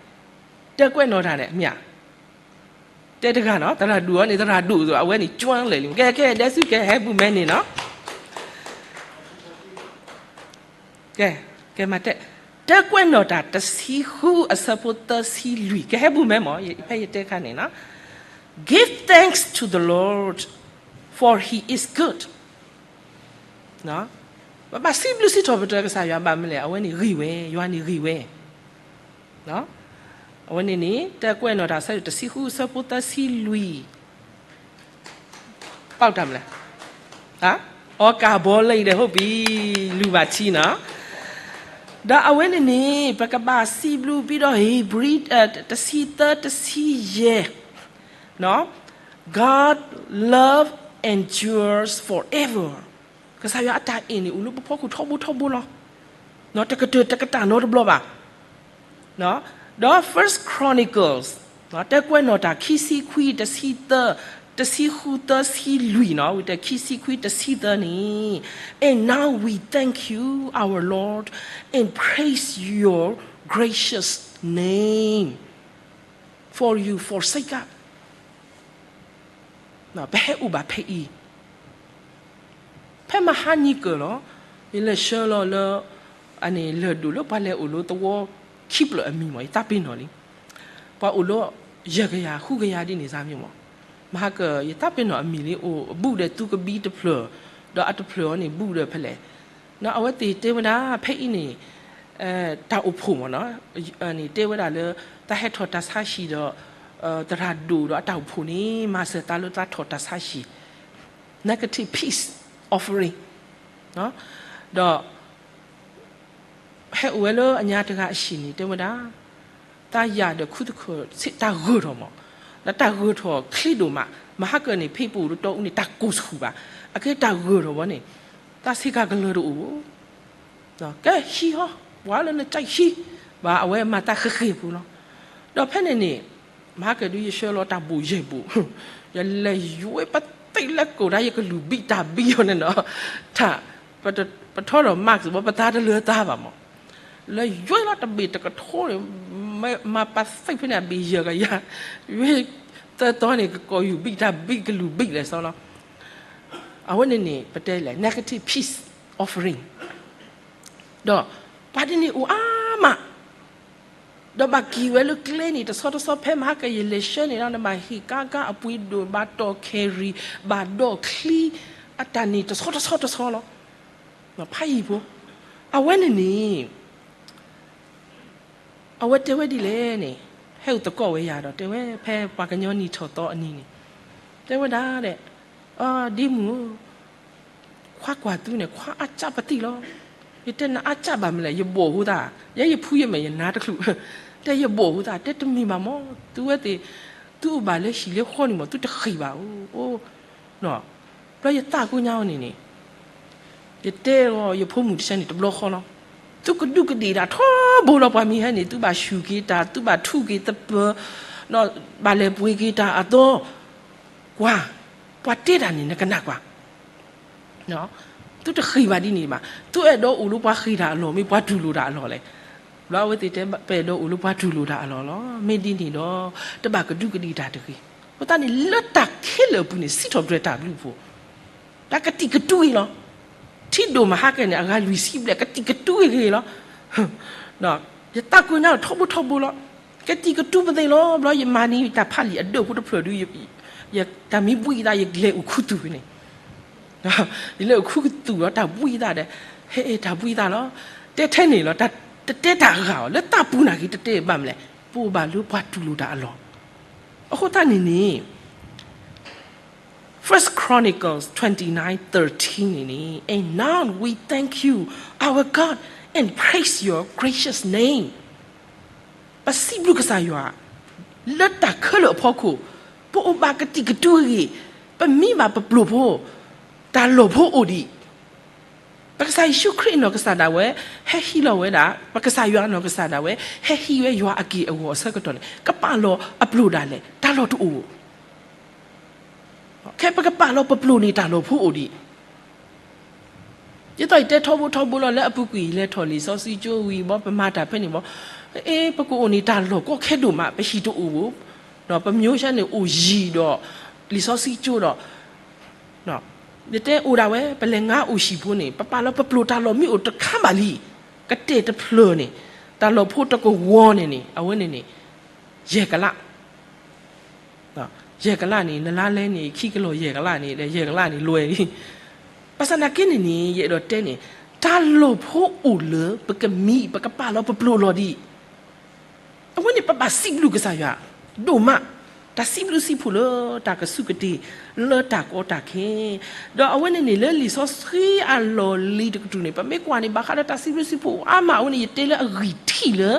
တဲကွဲးနီၣ်တၢ်လဲၣ် မ့ၢ်ဧါ, တဲတဂၤနီၤ သရၣ်ဒိၣ်အီၤန့ၣ် သရၣ်ဒိၣ်သိး အဝဲန့ၣ် ကၠွလၢာ်လံ ကဲ ကဲ ဒဲစု ကဲ ဟဲဘူၣ်မဲန့ၣ်နီၤ ကဲ ကဲမၤတဲ, တဲကွဲးနီၣ်တၢ်တဆံဃုအဆၢဖိသၢဆံလွံၢ် ကဟဲဘူၣ်မဲမၢ် ဖဲယတဲခါန့ၣ်နီၤ, Give thanks to the Lord, for he is good. ပဘၣ်စံးဘျုးစံးထီၣ်ပတြၢၤကစၢ်ယွၤဘၣ်မနုၤလဲၣ်, အဝဲန့ၣ်ဂ့ၤဝဲ, ယွၤန့ၣ်ဂ့ၤဝဲ အဝဲန့ၣ်န့ၣ် တဲကွဲးနီၣ်တၢ်ဆၢတဆံဃုအဆၢဖိသၢဆံလွံၢ် ပာ်တၢ်မလဲၣ်, အီကၢ်ဘီလၢအံၤဒီး ဟုတ်ပြီ, လူၤဘၣ်ထံနီၤ, ဒီးအဝဲန့ၣ်န့ၣ် ပကဘၣ်စံးဘျုး ပြီးတော့ ဧ့ၤဘြံၤ တဆံသၢ တဆံယဲၢ် God love endures forever. ကစၢ်ယွၤအတၢ်အဲၣ်န့ၣ် အိၣ်လၢပဖီခိၣ်ထီဘိထီဘိလီၤ. တကတၢၢ်တကတၢၢ်နီတဘျီဘၣ်. ဒီး First Chronicles တဲကွဲးနီၣ်တၢ် ခံဆံခွံ တဆံသၢ, တဆံဃု သၢဆံလွံၢ်နီၤ, ဝံၤတဲ ခံဆံခွံ တဆံသၢန့ၣ်, And now we thank you, our Lord, and praise your gracious name, for you forsake us. ပဟဲအိၣ်ဘၣ်ဖဲအံၤ ဖဲမဟါနံၤကၢၢ်လီၤ, ယလဲၤဆှၢလီၤလၢ အန့ၣ်လၢၢ်ဒိၣ်လၢပှၤလဲၤအိၣ်လၢသဝီခံဖျၢၣ်အမံၤမၢ် ယသးပ့ၤနီၣ်လံ. ပှၤအိၣ်လၢ ယဲၢ်ကယၤ ဃုကယၤဒ်န့ၣ်စ့ၢ်မ့ၢ်မၢ်, မဟါကၢၢ် ယသးပ့ၤနီၣ်အမံၤလံ အိၣ်ဘူးဒီးသုကဘံတဖျၢၣ်, ဒီးအတဖျၢၣ်အီၤန့ၣ် ဘူးဒီးဖဲလဲၣ်. အဝဲသ့ၣ်တဲဝဲဒၣ် ဖဲအံၤန့ၣ် တၢ်အိၣ်ဖှိၣ်မၢ်နီၤ, န့ၣ်တဲဝဲဒၣ်လၢ တၢ်ဟဲထီၣ်တၢ်ဆါဟံၣ်ဒီး သရၣ်ဒိၣ်ဒီးအတၢ်အိၣ်ဖှိၣ်န့ၣ် မၤစၢၤသးလၢတၢ်ထီၣ်တၢ်ဆါဟံၣ် negative peace offering ဒီး ဟဲအိၣ်ဝဲလၢအညါတဂၤအဟံၣ်န့ၣ် တဲဝဲဒၣ် တၢ်ယာ်ဒီးခုသခၢၣ် တၢ်ဂၢၢ်ထီၣ်မၢ်, ဒီးတၢ်ဂၢၢ်ထီၣ်ချ့ဒိၣ်မး, မဟါကၢၢ်န့ၣ် ဖဲပအိၣ်လၢတီအူန့ၣ် တၢ်ကိၢ်ဆူၣ်ဘၣ်, အကဲတၢ်ဂၢၢ်ထီၣ်ဝဲန့ၣ် တၢ်ဆ့ကၤကလၢၤတအိၣ် ကဲဟံးဟီ, ပှၤလၢနကဟံး, ဘၣ်အဝဲမၤတၢ်ဃ့ဃ့ၢ်ပူၤလီၤ. ဒီးဖဲန့ၣ်န့ၣ် မဟါကၢၢ်ဒုးယဆှၢလီၤတၢ်ဘိၣ်ယဲၢ်ဘိၣ်, ယလဲၤယွဲပသ့ၣ်လဲကိၣ်ဒၣ် ယကလူၤဘံၣ်တၢ်ဘံၣ်အီၤန့ၣ်နီၤ, တၢ် ပထီထီၣ် mask ဘၣ် ပသးတလၢသးဘၣ်မၢ်, လဲၤယွဲလီၤတဘ့ၣ်တကထိန့ၣ်, မၤပသ့ၣ်ဖဲန့ၣ် အဘ့ၣ်ယဲၢ်ကယၤ, ယွဲသၢသီန့ၣ် ကကိးယူၤဘံၣ်တၢ်ဘံၣ်ကလူၤဘံၣ်လဲၤစီလီၤ. အဝဲန့ၣ်န့ၣ် ပတဲလဲၣ် negative peace offering ဒီးပှၤဒ်န့ၣ်အိၣ်အါမး, ဒီးဘၣ်က့ၤဝဲလၢကျဲန့ၣ် တဆီတဆီဖဲမဟါကၢၢ်ယလဲၤဆှၢန့ၣ်လီၤ နဘၣ်ဟ့ၣ်ကါကါအပှ့ၤဒိၣ် ဘၣ်တီၢ်ခဲရံၤ ဘၣ်ဒီးချံ, အတၢ်န့ၣ်တဆီတဆီတဆီလီၤ. ဖးယံာ်ဖိ, အဝဲန့ၣ်န့ၣ် အဝဲတဲဝဲဒ်လဲၣ်န့ၣ်, ဟဲအိၣ်သကိးဝဲယၤဒီး တဲဝဲဖဲပှၤကညီနံၣ်ထီၣ်သီအနံၤန့ၣ်, တဲဝဲဒၣ်ဒီး, ဒ့မုၣ်ဧၢ, ခွါကွၢ်သုန့ၣ် ခွါအါကၢ်ပသံၣ်လီၤ. ယတဲနအါကၢ်ဘၣ်မနုၤလဲၣ် ယဘီၣ်ဟူသး, ယဲယဖုယမဲာ်ယနါတချုး, တဲယဘီၣ်ဟူသး တဲတမ့ၢ်ဘၣ်မၢ်, သုဝဲသ့ၣ်, သုအိၣ်ဘၣ်လၢဟံၣ်လၢဃီန့ၣ်မၢ် သုတဃံၢ်ဘၣ်ဧိၤ, ဘျီယသးကိညါအီၤန့ၣ်န့ၣ် ယတဲအီၤ ယဖိမုၣ်တဆၢန့ၣ် တဘျီဃီလီၤ. သုကဒူးကဒ့ၣ်တၢ်ထီဘိလီၤ ပှၤမ့ၢ်ဟဲန့ၣ် သုဘၣ်ဆူၣ်က့ၤတၢ် သုဘၣ်ထူးက့ၤသပၢၤ, ဘၣ်လဲၤပှ့ၤက့ၤတၢ်အသီ, ကွၢ်, ပှၤတဲတၢ်န့ၣ် နကနၣ်ကွၢ် သုတဃ့ဘၣ်ဒ်န့ၣ်ဘၣ်. သုအဲၣ်ဒိးအိၣ်လၢပှၤဃ့တၢ်အလီၢ် မ့ၢ်ပှၤတူၢ်လိာ်တၢ်အလီၢ်လဲၣ်. ဘျီအဝဲသ့ၣ်တဲ ပအဲၣ်ဒိးအိၣ်လၢပှၤတူၢ်လိာ်တၢ်အလီၢ်လီၤ. မ့ၢ်ဒ်န့ၣ်ဒီး တဘၣ်ကဒူးကဒ့ၣ်တၢ်တဂ့ၤ. အဃိသတးန့ၣ် လၢတၢ်ခဲလၢာ်အပူၤန့ၣ် စံးထီၣ်ပတြၢၤတၢ်ဘျုးအဖှိၣ် တၢ်ကတံာ်ကတူာ်ဂ့ၤလီၤ. ထံဒိၣ်မၤဟါကဲန့ၣ် အဂၤလွံၢ်ဆံဘျဲၣ် ကတံာ်ကတူာ်ဂ့ၤဂ့ၤလီၤ. ယသးကိၢ်ညါထီဘိထီဘိလီၤ. ကတံာ်ကတူာ်ပသ့ၣ်လီၤ. ဘျီယမၤန့ၢ်တၢ်ဖးလံာ်အဒၢးဖိတဖျၢၣ်ဒီး တၢ်မံဘှံးသး ယလဲၤအိၣ်ခူသူၣ်န့ၣ်, ယလဲၤအိၣ်ခူသူၣ်လီၤ တၢ်ဘှံးသးဒီး ဟဲတၢ်ဘှံးသးလီၤ. တဲထဲန့ၣ်လီၤ. တတဲတၢ်အဂၤအီၤ လၢတၢ်ပူၤနာ်က့ တတဲဘၣ်မနုၤလဲၣ်. ပအိၣ်ဘၣ်လၢပှၤတူၢ်လိာ်တၢ်အလီၢ်. အဃိသတးန့ၣ်န့ၣ် First Chronicles twenty-nine thirteen န့ၣ်န့ၣ် And now we thank you, our God, and praise your gracious name. ပစံးဘျုးကစၢ်ယွၤ လၢတၢ်ခဲလၢာ်အဖီခိၣ်, ပအိၣ်ဘၣ်ကတံာ်ကတူာ်ဂ့ၤ, ပမံဘၣ်ပပျိာ်ဖိ, တၢ်လီၢ်ဖိအိၣ်ဒံး, ပကစၢ်ယ့ၣ်ၡူးခရံာ်အနီၢ်ကစၢ်ဒၣ်ဝဲ ဟဲဟံးလီၤဝဲဒၣ်, ပကစၢ်ယွၤအနီၢ်ကစၢ်ဒၣ်ဝဲ ဟဲဟံးဝဲယွၤအက့ၢ်အဂီၤအဆၢကတီၢ်န့ၣ် ကပာ်လီၤအပျိာ်ဒၣ်လဲာ် တၢ်လီၢ်တအိၣ် ခဲပကပာ်လီၤပပျိာ်န့ၣ် တၢ်လီၢ်ဖိအိၣ်ဒံး. ဒ်သိးယတဲထီဘိထီဘိလီၤ လၢအပူၤကွံာ် လဲၤထီၣ်လံာ်စီဆှံကၠိဝံၤဘီ ပမၤတၢ်ဖဲန့ၣ်ဘီ, အ့ ပကအိၣ်န့ၣ်တၢ်လီၢ်ကီခဲဒိၣ်မး ပဟံၣ်တအိၣ်ဘၣ်, ပမၠိဆၢန့ၣ်အိၣ်ယံၤဒီး လံာ်စီဆှံကၠိဒီး ယတဲအိၣ်ဒၣ်ဝဲ ပလဲၤငါအိၣ်ဟံၣ်ဖိန့ၣ် ပပာ်လီၤပပျိာ်တၢ်လီၢ်မ့ၢ်အိၣ်တခါဘၣ်လံ, ကတဲာ်တဖျၢၣ်န့ၣ် တၢ်လီၢ်ဖိတကဝီၤန့ၣ်န့ၣ် အဝဲန့ၣ်န့ၣ် ယဲၢ်ကလး ယဲၢ်ကလးန့ၣ် နလါလဲန့ၣ် ခံကလီၢ်ယဲၢ်ကလးန့ၣ် ဒီးယဲၢ်ကလးန့ၣ်လွဲၢ်လံ. ဘၣ်ဆၣ်သနာ်က့န့ၣ်န့ၣ် ယအဲၣ်ဒိးတဲန့ၣ် တၢ်လီၢ်ဖိအိၣ်လၢပကမံ ပကပာ်လီၤပပျိာ်လီၤဒံး အဝဲန့ၣ်ပဘၣ်စံးဘျုးကစၢ်ယွၤ ဒိၣ်မး, တၢ်စံးဘျုးစံးဖှိၣ်လၢတၢ်ကစူၢ်ကတ့ၢ် လၢတၢ်ကီတၢ်ခဲ, ဒီးအဝဲန့ၣ်န့ၣ် လၢလံာ်စီဆှံအလီၢ်လံၤတကတြူၢ်န့ၣ် ပမ့ၢ်ကွၢ်န့ၣ် ဘၣ်ဃးဒီးတၢ်စံးဘျုးစံးဖှိၣ်အါမး အဝဲန့ၣ် ယတဲလၢအဂံၢ်ထံၣ်လၢ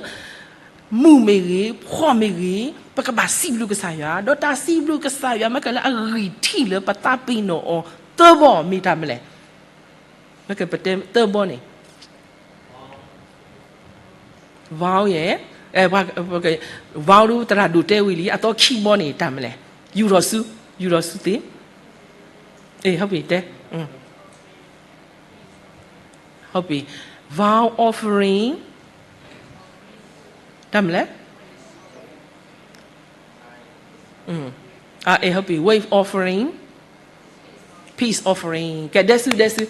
မုၢ်မ့ၢ်ဂ့ၤ ဖှီၣ်မ့ၢ်ဂ့ၤ ပကဘၣ်စံးဘျုးကစၢ်ယွၤ, ဒီးတၢ်စံးဘျုးကစၢ်ယွၤ မ့ၢ်ကလၢအဂံၢ်ထံၣ်လၢပသးပ့ၤနီၣ်အီၤ သၢဘီမ့ၢ်တၢ်မနုၤလဲၣ်. မ့ၢ်ကပတဲသၢဘီန့ၣ် vow ယဲၢ်, vow ဒ်သရၣ်ဒိၣ်တဲဝံၤလံ အသီခံဘီန့ၣ် တၢ်မနုၤလဲၣ်. ယူၢ်ထီၣ်ဆူ, ယူၢ်ထီၣ်ဆူသ့, အဲ ဟုတ်ပြီ တဲ, ဟုတ်ပြီ, vow offering တၢ်မနုၤလဲၣ်. အဲ ဟုတ်ပြီ, wave offering, peace offering ကဲ ဒဲစု ဒဲစု,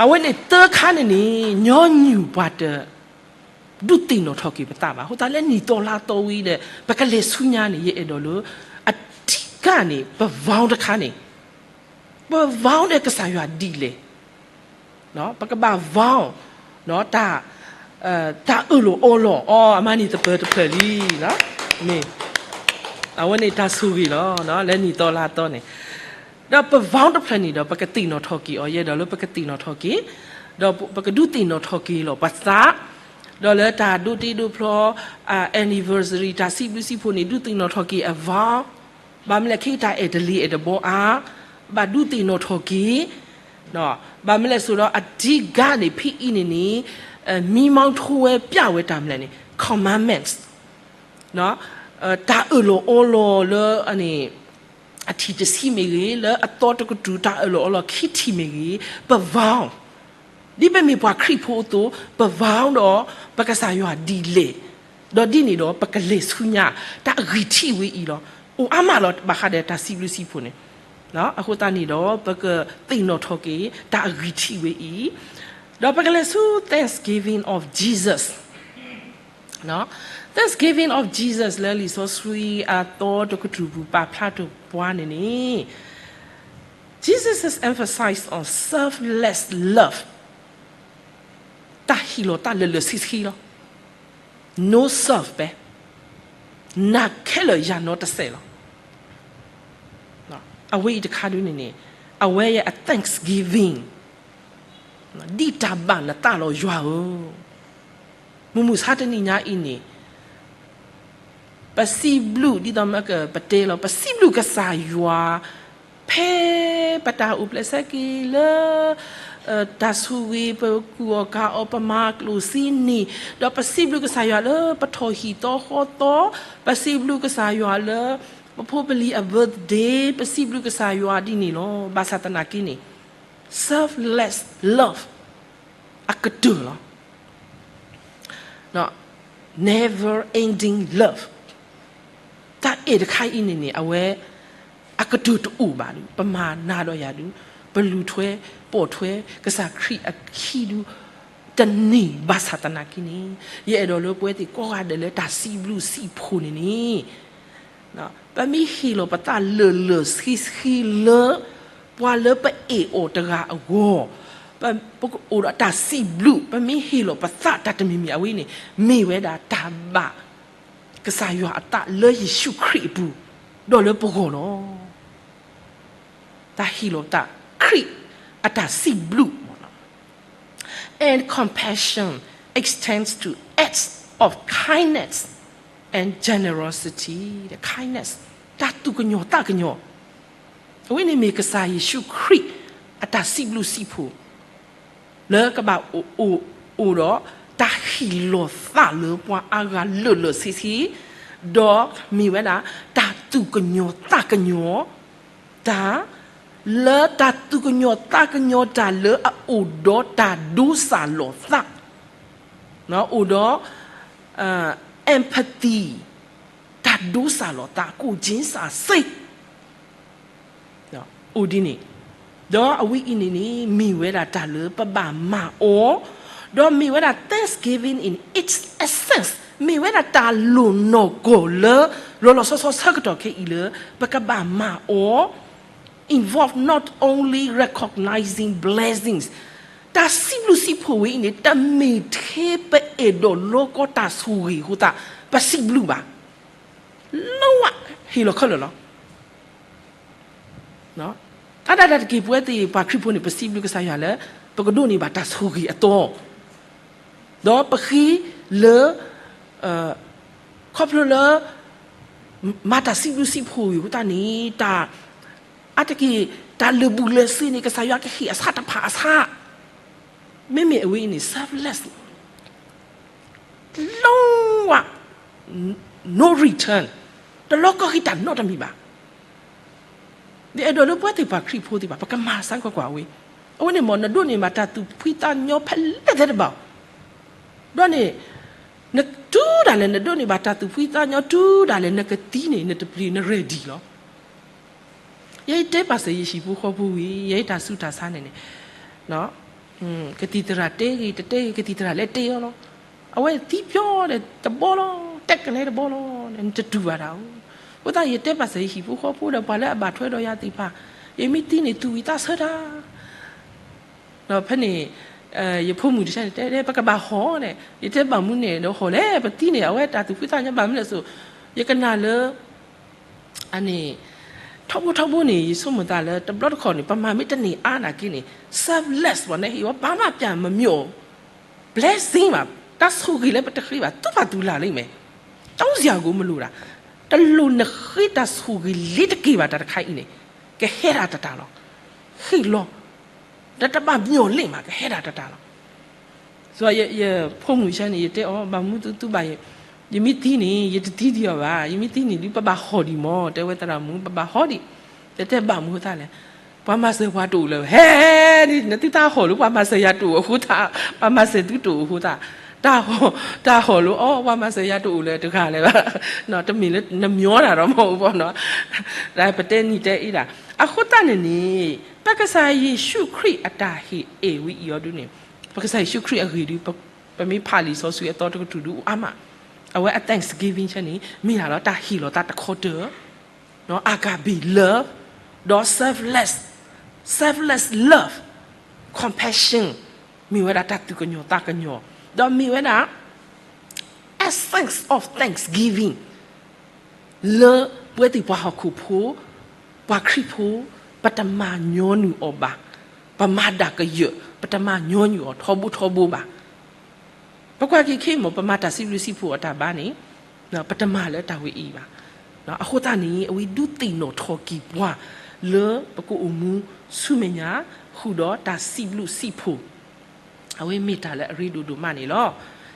အဝဲန့ၣ်သၢခါန့ၣ်န့ၣ် ညီနုၢ်ပှၤတ ဒုးသ့ၣ်နီၣ်ထီၣ်က့ၤပသးဘၣ်. အဃိသတးလၢနံၣ်သီလါသီဝံၤဒီး ပကလဲၤဆူညါန့ၣ် ယအဲၣ်ဒိးလၢ အဓိကန့ၣ် ပ vow တခါန့ၣ်, ပ vow ဒီးကစၢ်ယွၤဒ်လဲၣ်. ပကဘၣ် vow တၢ်, တၢ်အၢၣ်လီၤအီလီၤအီၤ အမၤန့ၢ်သပၢၤတဖျၢၣ်လံ. မ့ၢ်, အဝဲန့ၣ်တၢ်ဆိၣ်ဂ့ၤလီၤ လၢနံၣ်သီလါသီန့ၣ် ဒီးပ vow တဖျၢၣ်န့ၣ်ဒီး ပကသ့ၣ်နီၣ်ထီၣ်က့ၤအီၤ ယအဲၣ်ဒိးလၢပကသ့ၣ်နီၣ်ထီၣ်က့ၤ, ဒီးပကဒုးသ့ၣ်နီၣ်ထီၣ်က့ၤလီၤပသး, ဒီးလၢတၢ်ဒိးတ့ဒိးဖျီ, anniversary တၢ်စံးဘျုးစံးဖှိၣ်န့ၣ် ဒုးသ့ၣ်နီၣ်ထီၣ်က့ၤအ vow, ဘၣ်မနုၤလဲၣ် ခဲအံၤတၢ်အဲၣ်တလံၤအဲၣ်တဘီအါ, ဘၣ်ဒုးသ့ၣ်နီၣ်ထီၣ်က့ၤ, ဘၣ်မနုၤလဲၣ် ဆိုတော့ အဓိကန့ၣ် ဖဲအံၤန့ၣ်န့ၣ် မံမီထိဝဲပျၢ်ဝဲတၢ်မနုၤလဲၣ်န့ၣ် commandments တၢ်အၢၣ်လီၤအီလီၤလၢ အထံၣ်တဆံမ့ၢ်ဂ့ၤ, လၢအသီတကတြူၢ် တၢ်အၢၣ်လီၤအီလီၤခံထံၣ်မ့ၢ်ဂ့ၤ, ပ vow, ဒ်ပမ့ၢ်ပှၤခရံာ်ဖိအသိး ပ vow ဒီးပကစၢ်ယွၤဒ်လဲၣ်, ဒီးဒ်န့ၣ်ဒီး ပကလဲၤဆူညါ တၢ်အဂံၢ်ထံၣ်ဝဲအံၤလီၤ. အိၣ်အါမးလီၤ ဘၣ်ဃးဒီးတၢ်စံးဘျုးစံးဖှိၣ်န့ၣ်, အဃိသတးန့ၣ်ဒီး ပကသ့ၣ်နီၣ်ထီၣ်က့ၤ တၢ်အဂံၢ်ထံၣ်ဝဲအံၤ, ဒီးပကလဲၤဆူ Thanksgiving of Jesus Thanksgiving of Jesus လၢလံာ်စီဆှံအသီတကတြူၢ်ပူၤပာ်ဖျါထီၣ်ပှၤန့ၣ်န့ၣ်, Jesus has emphasized on selfless love တၢ်ဟ့ၣ်လီၤတၢ်လၢာ်လၢာ်ဆ့ဆ့လီၤ. No self ပဲ, နၤခဲလၢာ်ယၤနီတစဲးလီၤ. အဝဲအံၤတခါဒ်န့ၣ်န့ၣ် အဝဲအံၤ a thanksgiving ဒ်တၢ်ဘၣ်နသးလီၤ ယွၤဧၢ. မုၢ်မဆါတနံၤညါအံၤန့ၣ် ပစံးဘျုး ဒ်သိးမ့ၢ်ကပတဲလီၤ ပစံးဘျုးကစၢ်ယွၤ ဖဲပတၢ်အိၣ်ဖျဲၣ်ဆၢက့ၤလၢ တၢ်ဆိၣ်ဂ့ၤ ပကူၣ်အီၣ်ကၤအီၣ် ပမၤကျိၣ်စ့န့ၣ်, ဒီးပစံးဘျုးကစၢ်ယွၤလၢပထီၣ်ဟံၣ်သီဃီသီ, ပစံးဘျုးကစၢ်ယွၤလၢ ပဖိပလံၤအ birthday, ပစံးဘျုးကစၢ်ယွၤဒ်န့ၣ်လီၤ. ဘၣ်ဆၣ်သနာ်က့န့ၣ် selfless love အကတၢၢ်လီၤ. never ending love တၢ်အဲၣ်တခါအံၤန့ၣ်န့ၣ် အဝဲအကတၢၢ်တအိၣ်ဘၣ်ဒုး ပမၤနၤဒီးယၤဒုး ပလူၤထွဲ ပိာ်ထွဲ ကစၢ်ခရံာ်အခံဒုး တန့ၢ်ဘၣ်ဆၣ်သနာ်က့န့ၣ် ယအဲၣ်ဒိးလၢပဝဲသ့ၣ်ကိးဂၤဒဲးလၢတၢ်စံးဘျုးစံးဖှိၣ်န့ၣ်န့ၣ် ပမ့ၢ်ဟ့ၣ်လီၤပသးလၢာ်လၢာ်ဆ့ဆ့လၢ ပှၤလၢပအဲၣ်အီၤတဂၤအဂီၢ်, ပကအိၣ်ဒီးတၢ်စံးဘျုး, ပမ့ၢ်ဟ့ၣ်လီၤပသးတၢ်တမံၤမံၤအဝဲန့ၣ် မ့ၢ်ဝဲဒၣ်တၢ်ဘၣ် ကစၢ်ယွၤအသးလၢယ့ၣ်ၡူးခရံာ်အပူၤ, ဒီးလၢပဂီၢ်လီၤ. တၢ်ဟ့ၣ်လီၤပသး ခရံာ်အတၢ်စံးဘျုး And compassion extends to acts of kindness and generosity. The kindness, တၢ်သူၣ်ကညီၤသးကညီၤ, အဝဲန့ၣ်မ့ၢ်ကစၢ်ယ့ၣ်ၡူးခရံာ်အတၢ်စံးဘျုးစံးဖှိၣ် လၢကဘၣ်အိၣ်အိၣ်ဒီး တၢ်ဟ့ၣ်လီၤသးလၢပှၤအါဂၤလၢာ်လၢာ်ဆ့ဆ့, ဒီးမ့ၢ်ဝဲဒၣ် တၢ်သူၣ်ကညီၤသးကညီၤတၢ်, လၢတၢ်သူၣ်ကညီၤသးကညီၤတၢ်လၢအအိၣ်ဒီးတၢ်ဒိစၢ်လီၤသး, အိၣ်ဒီး empathy, တၢ်ဒိစၢ်လီၤသး ကိုယ်ချင်းစာစိတ် အိၣ်ဒ်န့ၣ်, ဒီးအဝဲအံၤန့ၣ်န့ၣ် မ့ၢ်ဝဲဒၣ်တၢ်လၢပဘၣ်မၤအီၤ, ဒီးမ့ၢ်ဝဲဒၣ် thanksgiving in its essence, မ့ၢ်ဝဲဒၣ်တၢ်လိၣ်နီၢ်ကီၢ်လၢ လီၤလီၤဆီဆီဆၢကတီၢ်ခဲအံၤလၢ ပကဘၣ်မၤအီၤ involve not only recognizing blessings, တၢ်စံးဘျုးစံးဖှိၣ်ဝဲအံၤန့ၣ် တမ့ၢ်ထဲပအဲၣ်ဒိးလီကီတၢ်ဆိၣ်ဂ့ၤအဃိသတး ပစံးဘျုးဘၣ်, လၢဝဲဟ့ၣ်လီၤခဲလၢာ်လီၤ. အတၢ်တၢ်တက့ၢ် ပဝဲသ့ၣ်ပှၤခရံာ်ဖိန့ၣ် ပစံးဘျုးကစၢ်ယွၤလၢ ပကဒိးန့ၢ်ဘၣ်တၢ်ဆိၣ်ဂ့ၤအသီ, ဒီးပဃ့လၢ ခီဖျိလၢ မၤတၢ်စံးဘျုးစံးဖှိၣ်အံၤအဃိသတးန့ၣ် တၢ် အါတက့ၢ် တၢ်လၢာ်ဘူၣ်လၢာ်စ့ၤန့ၣ် ကစၢ်ယွၤကဟ့ၣ်အဆၣ်တဖၣ်အဆၣ်, မ့မ့ၢ်အဝဲအံၤန့ၣ် selfless, လီၤဝဲ no return, တလီကီၢ်ဃံတၢ်နီတမံၤဘၣ်. ယအဲၣ်ဒိးလၢပဝဲသ့ၣ်ပှၤခရံာ်ဖိသ့ၣ်တဖၣ် ပကမၤစၢ်ကွၢ်ကွၢ်ဝဲ, အဝဲန့ၣ်မ့ၢ် နဒိးန့ၢ်ဘၣ်တၢ်သူၣ်ဖှံသးညီဖဲလဲၣ်သ့ၣ်တဘၣ်, ဒီးန့ၣ် နတုၤဒၣ်လဲာ် နဒိးန့ၢ်ဘၣ်တၢ်သူၣ်ဖှံသးညီတုၤဒၣ်လဲာ် နကသံန့ၣ် နတပျံၤ န ready လီၤ. ယဲယတဲပာ်စၢၤယဟံၣ်ဖိဃီဖိဝံၤ ယဲယတၢ်ဆူးတၢ်ဆါန့ၣ်န့ၣ် ကသံၣ်သရၣ်တဲဂ့ၤ တတဲဂ့ၤ ကသံၣ်သရၣ်လဲၤတဲအီၤလီၤ. အဝဲသံပျီဒီးတဘီလီၤ, တဲကလဲၤတဘီလီၤ, နတတူၢ်ဘၣ်တၢ်ဧိၤ. အဃိသတး ယတဲပာ်စၢၤယဟံၣ်ဖိဃီဖိဒီး ပှၤလၢအဘၣ်ထွဲဒီးယၤသ့ၣ်တဖၣ်, ယမ့ၢ်သံန့ၣ် သူၣ်ဝံၤသးဆၢတၢ် ဒီးဖဲန့ၣ် ယဖိမုၣ်တဆၢန့ၣ် တဲ ပကဘၣ်ဟီၣ်န့ၣ်, ယတဲဘၣ်မနုၤန့ၣ်ဒီးဟီၣ်လဲၣ်, ပသံန့ၣ် အဝဲတၢ်သူၣ်ဖှံသးညီဘၣ်မနုၤလဲၣ်စိၤ, ယကနၣ်လၢ အန့ၣ် ထီဘိထီဘိန့ၣ် ယဆိကမိၣ်သးလၢ တဘျီတခီၣ်န့ၣ် ပမၤမ့ၢ်တန့ၢ်အါနာ်က့န့ၣ် selfless ပှၤန့ၣ်ဟ့ၣ်ဝဲ ဘာမှပြန်မမျော် blessing ဘၣ်, တၢ်ဆိၣ်ဂ့ၤလၢပတဃ့ဘၣ် သူၣ်ဖးသူၣ်လၢ်လံမဲာ်, တောင်းစရာကိုမလိုတာ, တလိၣ်နဃ့တၢ်ဆိၣ်ဂ့ၤလ့ၤတက့ၢ်ဘၣ် တၢ်တခါအံၤန့ၣ် ကဟဲဒၣ်တၢ်တၢ်လီၤ. ဟ့ၣ်လီၤ တၢ်တဘၣ်မျော်လင့်ဘၣ် ကဟဲဒၣ်တၢ်တၢ်လီၤ. ယဖိမုၣ်ဆၢန့ၣ် ယတဲအီၤ ဘၣ်မနုၤသုဘၣ်, ယမ့ၢ်သံန့ၣ် ယတသံဒံးအီၤဘၣ်, ယမ့ၢ်သံန့ၣ်ဒုး ပဘၣ်ဟီၣ်ဒံးမး တဲဝဲသရၣ်မုၣ် ပဘၣ်ဟီၣ်ဒံး, ယတဲဘၣ်မနုၤအဃိသတးလဲၣ်, ပှၤမၤစၢၤပှၤတအိၣ်လၢၤ, ဟဲ နသုတၢ်ဟီၣ်လၢပှၤမၤစၢၤယၤတအိၣ်အဃိသတး, ပှၤမၤစၢၤသုတအိၣ်အဃိသတး, တၢ်ဟီၣ်လၢအီၤ ပှၤမၤစၢၤယၤတအိၣ်လၢၤတဂၤလၢၤဘၣ်, တမ့ၢ်လၢနမျီတၢ်ဒီးမ့ၢ်အီၤဘၣ်နီၤ, ပတဲနံၤတဲအ့ဒၣ်, အဃိသတးန့ၣ်န့ၣ် ပကစၢ်ယ့ၣ်ၡူးခရံာ်အတၢ်ဟ့ၣ်အဲၣ်ဝဲအံၤအီၤဒုန့ၣ်, ပကစၢ်ယ့ၣ်ၡူးခရံာ်အဂ့ၢ်ဒုး ပမ့ၢ်ဖးလံာ်စီဆှံအသီတကတြူၢ်ဒုးအိၣ်အါမး, အဝဲအ thanksgiving ဆၢန့ၣ် မ့ၢ်ဒၣ်လီၤ တၢ်ဟ့ၣ်လီၤသးတခီတၢၢ်, agape love, ဒီး selfless, selfless love, compassion, မ့ၢ်ဝဲဒၣ်တၢ်သူၣ်ကညီၤသးကညီၤ, ဒီးမ့ၢ်ဝဲဒၣ် essence of thanksgiving လၢပဝဲသ့ၣ်ပှၤဟီၣ်ခိၣ်ဖိ, ပှၤခရံာ်ဖိ, ပတမၤညီနုၢ်အီၤဘၣ်, ပမၤဒၣ်ကယၢၢ် ပတမၤညီနုၢ်အီၤထီဘိထီဘိဘၣ်. ပကွၢ်က့ၤခဲအံၤမ့ၢ် ပမၤတၢ်စံးဘျုးစံးဖှိၣ်အတၢ်ဘါန့ၣ် ပတမၤလၢတၢ်ဝဲအံၤဘၣ်. အဃိသတးန့ၣ် အဝဲဒုးသ့ၣ်နီၣ်ထီၣ်က့ၤပှၤလၢပကအိၣ်မူဆူမဲာ်ညါ ဃုာ်ဒီးတၢ်စံးဘျုးစံးဖှိၣ်, အဝဲမ့ၢ်တၢ်လၢအရ့ဒိၣ်ဒိၣ်မးန့ၣ်လီၤ.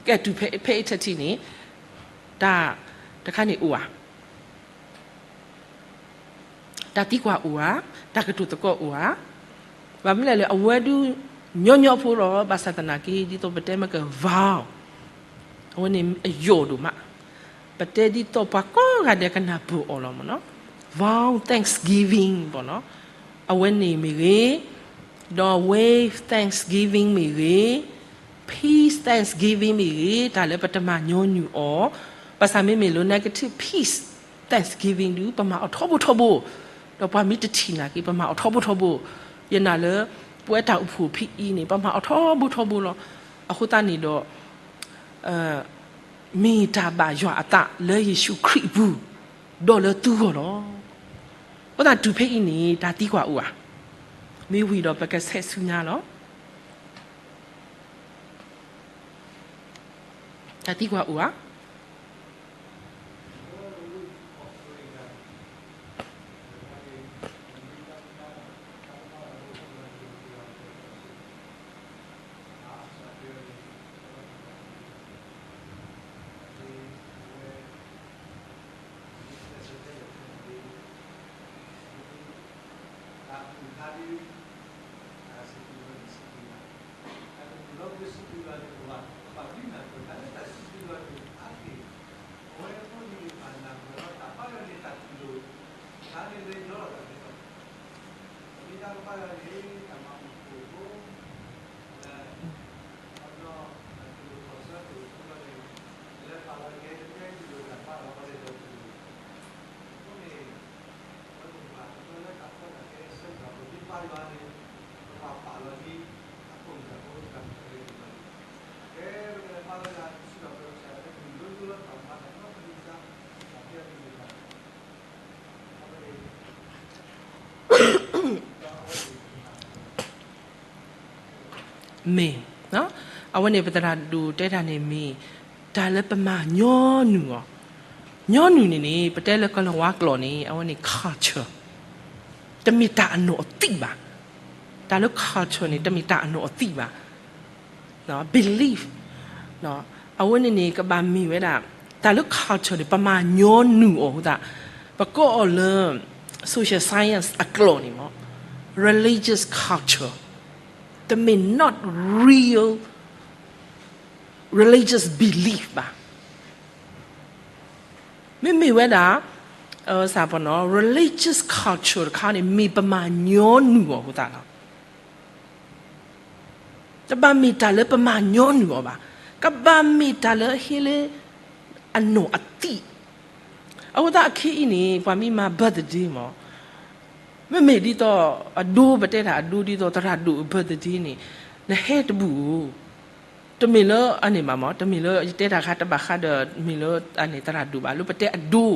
ကဲတူၢ်ဖဲ ဖဲအံၤထၢၣ်ထံန့ၣ် တၢ်တခါန့ၣ်အိၣ်ဧါ, တၢ်သံကွၢ်အိၣ်ဧါ, တၢ်ကတိၤသကိးအိၣ်ဧါ, ဘၣ်မနုၤလဲၣ် အဝဲဒုးညီညီဖိလီၤ. ဘၣ်ဆၣ်သနာ်က့ ဒ်သိးပတဲမ့ၢ်က vow အဝဲန့ၣ်အယိာ်ဒိၣ်မး, ပတဲဒ်သိးပှၤကိးဂၤဒဲးကနၢ်ပၢၢ်အီၤလီၤမ့ၢ်နီၤ. Vow thanksgiving ဘၣ်နီၤ, အဝဲန့ၣ်မ့ၢ်ဂ့ၤ, ဒီး wave thanksgiving မ့ၢ်ဂ့ၤ, peace thanksgiving မ့ၢ်ဂ့ၤ, တၢ်လၢပတမၤညီနုၢ်အီၤ, ဘၣ်ဆၣ်မ့မ့ၢ်လၢ negative peace thanksgiving ဒုး ပမၤအီၤထီဘိထီဘိ, ဒီးပှၤမ့ၢ်တထံၣ်နာ်က့ ပမၤအီၤထီဘိထီဘိ, ယနာ်လၢ ပဝဲတၢ်အိၣ်ဖှိၣ်ဖဲအံၤန့ၣ် ပမၤအီၤထီဘိထီဘိလီၤ. အဃိသတးန့ၣ်ဒီး မ့ၢ်တၢ်ဘၣ်ယွၤအသးလၢယ့ၣ်ၡူးခရံာ်အပူၤ, ဒီးလၢသုဂီၢ်လီၤ. အဃိသတးတုၤဖဲအံၤန့ၣ် တၢ်သံကွၢ်အိၣ်ဧါ, မ့ၢ်ဝံၤဒီးပကဆဲးဆူညါလီၤ. တၢ်သံကွၢ်အိၣ်ဧါ.မ့ၢ်, အဝဲန့ၣ်ပသရၣ်ဒိၣ်တဲတၢ်န့ၣ်မ့ၢ် တၢ်လၢပမၤညီနုၢ်အီၤ, ညီနုၢ်န့ၣ်န့ၣ် ပတဲလၢကလၤဝါကျိာ်န့ၣ် အဝဲန့ၣ် culture, တမ့ၢ်တၢ်အနီၢ်အသံၣ်ဘၣ်, တၢ်လၢ culture န့ၣ် တမ့ၢ်တၢ်အနီၢ်အသံၣ်ဘၣ် belief, အဝဲန့ၣ်န့ၣ် ကဘၣ်မ့ၢ်ဝဲဒၣ် တၢ်လၢ culture န့ၣ် ပမၤညီနုၢ်အီၤအဃိသတး, ပကိးအီၤလၢ social science အကျိာ်န့ၣ်မ့ၢ် religious culture, တမ့ၢ် not real religious belief ဘၣ်. မ့မ့ၢ်ဝဲဒၣ် စၢ်ပနီၤ religious culture တခါန့ၣ် မ့ၢ်ပမၤညီနုၢ်အီၤအဃိသတးလီၤ. တဘၣ်မ့ၢ်တၢ်လၢပမၤညီနုၢ်အီၤဘၣ်, ကဘၣ်မ့ၢ်တၢ်လၢအဟ့ၣ်လၢ အနီၢ်အသံၣ်, အဃိသတးအခဲအံၤန့ၣ် ပှၤမ့ၢ်မၤ birthday မ့ၢ်, မ့မ့ၢ်ဒ်သိး အဒိ ပတဲတၢ်အဒိ ဒ်သိးသရၣ်ဒိၣ်အ birthday န့ၣ် နဟဲတဘူၣ်ဧိၤ တမ့ၢ်လၢအန့ၣ်ဘၣ်မ့ၢ်, တမ့ၢ်လၢယတဲတၢ်ခါတဘၣ်ဃးဒီး မ့ၢ်လၢအန့ၣ်သရၣ်ဒိၣ်ဘၣ်, လၢပတဲအဒိ,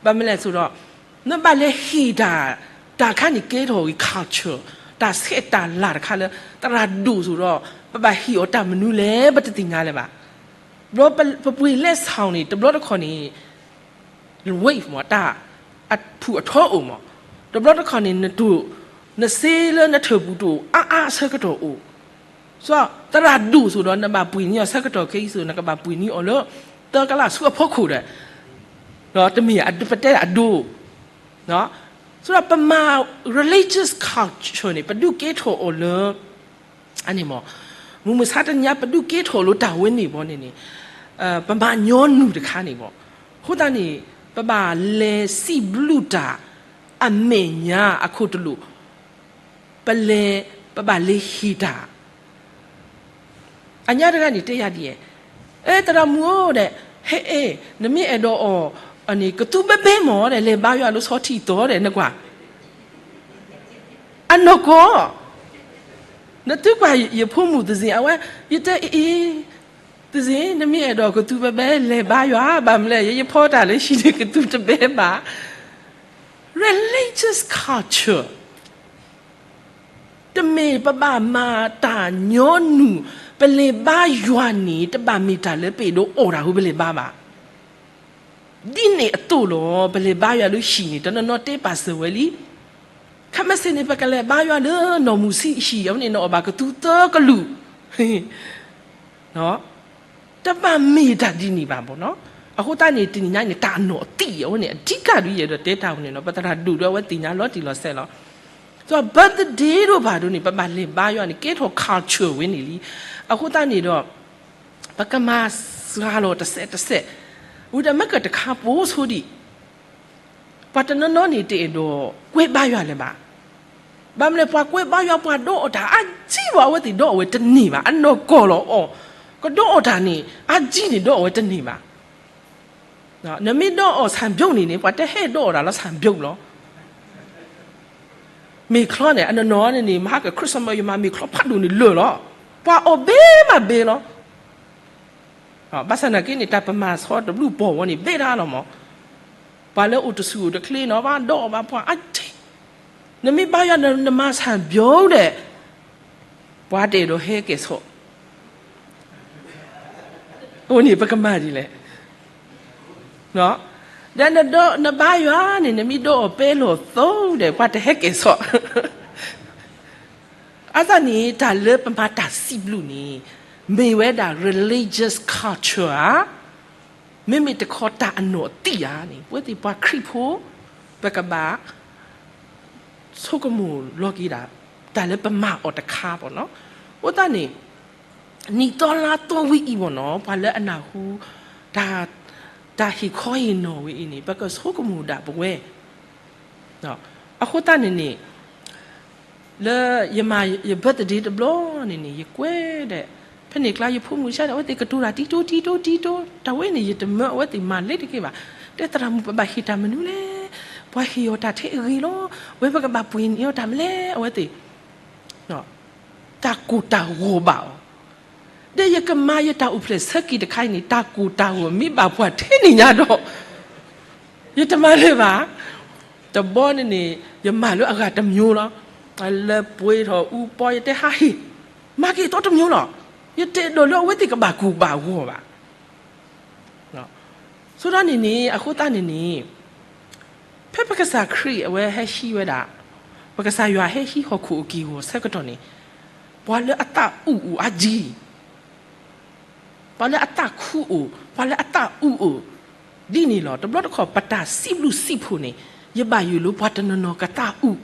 ဘၣ်မနုၤလဲၣ်ဆိဒီး နဘၣ်လဲၤဟ့ၣ်တၢ်, တၢ်ခါန့ၣ်ကဲထီၣ်ဂ့ၤ culture, တၢ်ဆဲးတၢ်လၤတခါလၢ သရၣ်ဒိၣ်ဆိဒီး ပဘၣ်ဟ့ၣ်အီၤတၢ်မနုၤလဲၣ် ပတသ့ၣ်ညါလၢၤဘၣ်. ဘျီပပှ့ၤလဲၤဆါန့ၣ် တဘျီတခီၣ်န့ၣ် wave မ့ၢ် တၢ်အဖုၣ်အထီအိၣ်မ့ၢ်, တဘျီတခီၣ်န့ၣ် နတိၢ်, နစ့လၢနထၢၣ်ပူၤတအိၣ်အါအါဆၢကတီၢ်အိၣ်, ဆိသရၣ်ဒိၣ်ဆိဒီး နဘၣ်ပှ့ၤန့ၢ်အီၤဆၢကတီၢ်ခဲအံၤဆိ နကဘၣ်ပှ့ၤန့ၢ်အီၤလၢ သၢကလးဆူအဖီခိၣ်ဒီး, တမ့ၢ်အဒိပတဲအဒိ ဆိဒီးပမၤ religious culture န့ၣ် ပဒုးကဲထီၣ်အီၤလၢ အန့ၣ်မ့ၢ်, မုၢ်မဆါတနံၤညါ ပဒုးကဲထီၣ်လိာ်တၢ်ဝဲန့ၣ်ဘီန့ၣ်န့ၣ်, ပမၤညီနုၢ်တခါန့ၣ်မ့ၢ်, အဃိသတးန့ၣ် ပဘၣ်လဲၤစံးဘျုးတၢ် အမဲာ်ညါအခိၣ်တလိာ်, ပလဲၤ, ပဘၣ်လဲၤဟ့ၣ်တၢ် အညါတဂၤန့ၣ်တဲယၤဒ်အံၤ, အဲ သရၣ်မုၣ်ဧၢဒီး, ဟဲအဲ, နမ့ၢ်အဲၣ်ဒိးအီၣ် န့ၣ် ကသူဘဲဘဲမ့ၢ် ဒီး လဲၤဘါယွၤလၢဆီထံးသီဒီး နကွၢ်, အနီၢ်ကီၢ်, နသုကွၢ်ယဖိမုၣ်သဇင် အဝဲ, ယတဲအံၤ, သဇင် နမ့ၢ်အဲၣ်ဒိးကသူဘဲဘဲ လဲၤဘါယွၤ ဘၣ်မနုၤလဲၣ် ယဖီတၢ်လၢဟံၣ်န့ၣ် ကသူတဘဲဘၣ်, religious culture တမ့ၢ်ပဘၣ်မၤတၢ်ညီနုၢ်, ပလဲၤဘါယွၤန့ၣ် တဘၣ်မ့ၢ်တၢ်လၢပအဲၣ်ဒိးအီၣ်တၢ်ဃိပလဲၤဘါဘၣ်. ဒ်န့ၣ်အသိးလီၤ, ပလဲၤဘါယွၤလၢဟံၣ်န့ၣ် တနီၤနီၤတဲပာ်စၢၤဝဲလံ, ခဲမုၢ်ဆ့ၣ်န့ၣ် ပကလဲၤဘါယွၤလၢနီၢ်မုၢ်ဆံးဟံၣ် အဝဲန့ၣ် နအီၣ်ဘၣ်ကသူသၢကလုာ် တဘၣ်မ့ၢ်တၢ်ဒ်န့ၣ်ဘၣ်မ့ၢ်နီၤ. အဃိသတးန့ၣ် တနံၤညါန့ၣ် တၢ်အနီၢ်အသံၣ် အဝဲန့ၣ် အဓိက ဒုးယအဲၣ်ဒိးတဲတၢ်ဝဲန့ၣ်နီၤ, ပသရၣ်ဒိၣ်ဒီးအဝဲသ့ၣ်ညါလီၤတံၢ်လီၤဆဲးလီၤ. ဒီး birthday ဒိၣ်ဘၣ်ဒိၣ်န့ၣ် ပဘၣ်လဲၤဘါယွၤန့ၣ် ကဲထီၣ် culture ဝဲန့ၣ်လံ. အဃိသတးန့ၣ်ဒီး ပကမၤစှၤလီၤတစဲးတစဲး, ဝံၤဒီးမ့ၢ်ကတခါပိာ်ဆိဒံး, ပှၤတနီၤနီၤန့ၣ်တအဲၣ်ဒိးကွဲဘါယွၤလၢၤဘၣ်. ဘၣ်မနုၤလဲၣ် ပှၤကွဲဘါယွၤ ပှၤဒီးအီၣ်တၢ်အါကံၢ်ဘၣ် အဝဲသ့ၣ်ဒီးအီၣ်ဝဲတန့ၢ်ဘၣ်, အနီၢ်ကီၢ်လီၤအီၤ, ကဒီးအီၣ်တၢ်န့ၣ် အါကံၢ်န့ၣ်ဒီးအီၣ်ဝဲတန့ၢ်ဘၣ်. နမ့ၢ်ဒီးအီၣ်ဆၣ်ဘျိးန့ၣ်န့ၣ် ပှၤတဟဲဒီးအီၣ်တၢ်လၢဆၣ်ဘျိးလီၤ. မ့ၤချီန့ၣ် အနီၢ်နီၢ်န့ၣ်န့ၣ် မဟါက Christmas ယမၤမ့ၤချီဖးဒိၣ်န့ၣ်လၢာ်လီၤ. ပှၤအီၣ်ဘ့မးဘ့လီၤ. ဘၣ်ဆၣ်နာ်က့န့ၣ် တၢ်ပမၤဆီတဘျုးပီၢ်ဝဲန့ၣ် ဘ့ဒၣ်လီၤမး. ပှၤလၢအိၣ်တဆူၣ်အိၣ်တချ့နီၤ ဘၣ်ဒီးအီၣ်ဘၣ်ပှၤအါကံၢ်, နမ့ၢ်ဘါယွၤ နမၤဆၣ်ဘျိးဒီး ပှၤတအဲၣ်ဒိးဟဲက့ၤဆိး အဃိန့ၣ် ပကမၤဒ်လဲၣ်. ဒီးနဘါယွၤန့ၣ် နမ့ၢ်ဒီးအီၣ်ပဲလီၢ်သိဒီး ပှၤတဟဲက့ၤဆိး. အဃိသတးန့ၣ် တၢ်လၢပမၤတၢ်စံးဘျုးန့ၣ် မ့ၢ်ဝဲဒၣ် religious culture ဧါ, မ့မ့ၢ်တခီတၢ်အနီၢ်အသံၣ်ဧါန့ၣ် ပဝဲသ့ၣ်ပှၤခရံာ်ဖိ ပကဘၣ်ဆိကမိၣ်လီၤက့ၤဒၣ် တၢ်လၢပမၤအီၤတခါဘၣ်နီၤ. အဃိသတးန့ၣ် နံၣ်သီလါသီဝဲအံၤဘၣ်နီၤ ပှၤလၢအနၢ်ဟူ တၢ် တၢ်ဟ့ၣ်ခီဟ့ၣ်နီၤဝဲအံၤန့ၣ် ပကဆိကမိၣ်ဒၣ်ပဝဲ အဃိသတးန့ၣ်န့ၣ် လၢယမၤယ birthday တဘျီန့ၣ်န့ၣ် ယကွဲးဒီး ဖဲန့ၣ်ကျါ ယဖိမုၣ်ဆါန့ၣ် အဝဲသ့ၣ်ကတိၤတၢ်တံတိတံတိတံတိ တၢ်ဝဲန့ၣ် ယတမၢအဝဲသ့ၣ်မၤလၢတက့ၢ်ဘၣ်. တဲသရၣ်မုၣ် ပဘၣ်ဟ့ၣ်တၢ်မနုၤလဲၣ်, ပှၤဟ့ၣ်အီၤတၢ်ထဲအဂ့ၤလီၤ, ဝဲပကဘၣ်ပှ့ၤန့ၢ်အီၤတၢ်မနုၤလဲၣ် အဝဲသ့ၣ် တၢ်ကိၢ်တၢ်ဂီၤဘၣ်အီၤ, ဒီးယကမၤယတၢ်အိၣ်ဖျဲၣ်ဆၢက့ၤတခါအံၤန့ၣ် တၢ်ကိၢ်တၢ်ဂီၤမ့ၢ်ဘၣ်ပှၤထဲန့ၣ်ညါဒီး ယတမၤလၢၤဘၣ်. တဘျီန့ၣ်န့ၣ် ယမၤလၢအဂၤတမံၤလီၤ. လၢပှ့ၤထီၣ်အူပီ ယတဲဟးဟ့ၣ်, မၤက့ၤသီတမံၤလီၤ. ယတအဲၣ်ဒိးလၢအဝဲသ့ၣ်ကဘၣ်ကိၢ်ဘၣ်ဂီၤဘၣ်. ဆိဒၣ်န့ၣ်န့ၣ် အဃိသတးန့ၣ်န့ၣ် ဖဲပကစၢ်ခရံာ်အဝဲဟဲဟံးဝဲဒၣ်, ပကစၢ်ယွၤဟဲဟံးဟီၣ်ခိၣ်အက့ၢ်အဂီၤဆၢကတီၢ်န့ၣ်, ပှၤလၢအသးအုးအိၣ်အါကံၢ်, ပှၤလၢအသးခုအိၣ်, ပှၤလၢအသးအုးအိၣ်, ဒ်န့ၣ်လီၤ. တဘျီတခီၣ် ပတၢ်စံးဘျုးစံးဖှိၣ်န့ၣ် ယဘၣ်ယိၣ်လၢပှၤတနီၤနီၤကသးအုး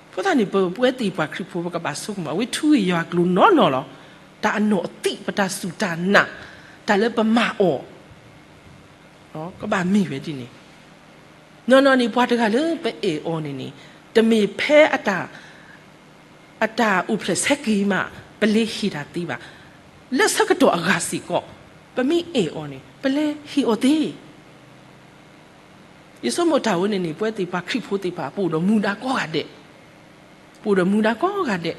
အဃိသတးန့ၣ် ပဝဲသ့ၣ်ပှၤခရံာ်ဖိ ပကဘၣ်ဆိကမိၣ် အဝဲထူဂ့ၢ်ယွၤကျိၤနီၢ်နီၢ်လီၤ. တၢ်အနီၢ်အသံၣ် ပတၢ်စူၢ်တၢ်နာ်, တၢ်လၢပမၤအီၤ, ကဘၣ်မ့ၢ်ဝဲဒ်န့ၣ်. နီၢ်နီၢ်န့ၣ် ပှၤတဂၤလၢပအဲၣ်အီၤန့ၣ်န့ၣ် တမ့ၢ်ဖဲအတၢ် အတၢ်အိၣ်ဖျဲၣ်ဆၢက့ၤမး ပလဲၤဟ့ၣ်တၢ်သ့ဘၣ်. လၢဆၢကတီၢ်အဂၤစ့ၢ်ကီး ပမ့ၢ်အဲၣ်အီၤန့ၣ် ပလဲၤဟ့ၣ်အီၤသ့. ယဆိကမိၣ်တၢ်ဝဲန့ၣ်န့ၣ် ပဝဲသ့ၣ်ပှၤခရံာ်ဖိသ့ၣ်တဖၣ် ပအိၣ်ဒီးမူဒါကိးဂၤဒဲး, ပအိၣ်ဒီးမူဒါကိးဂၤဒဲး.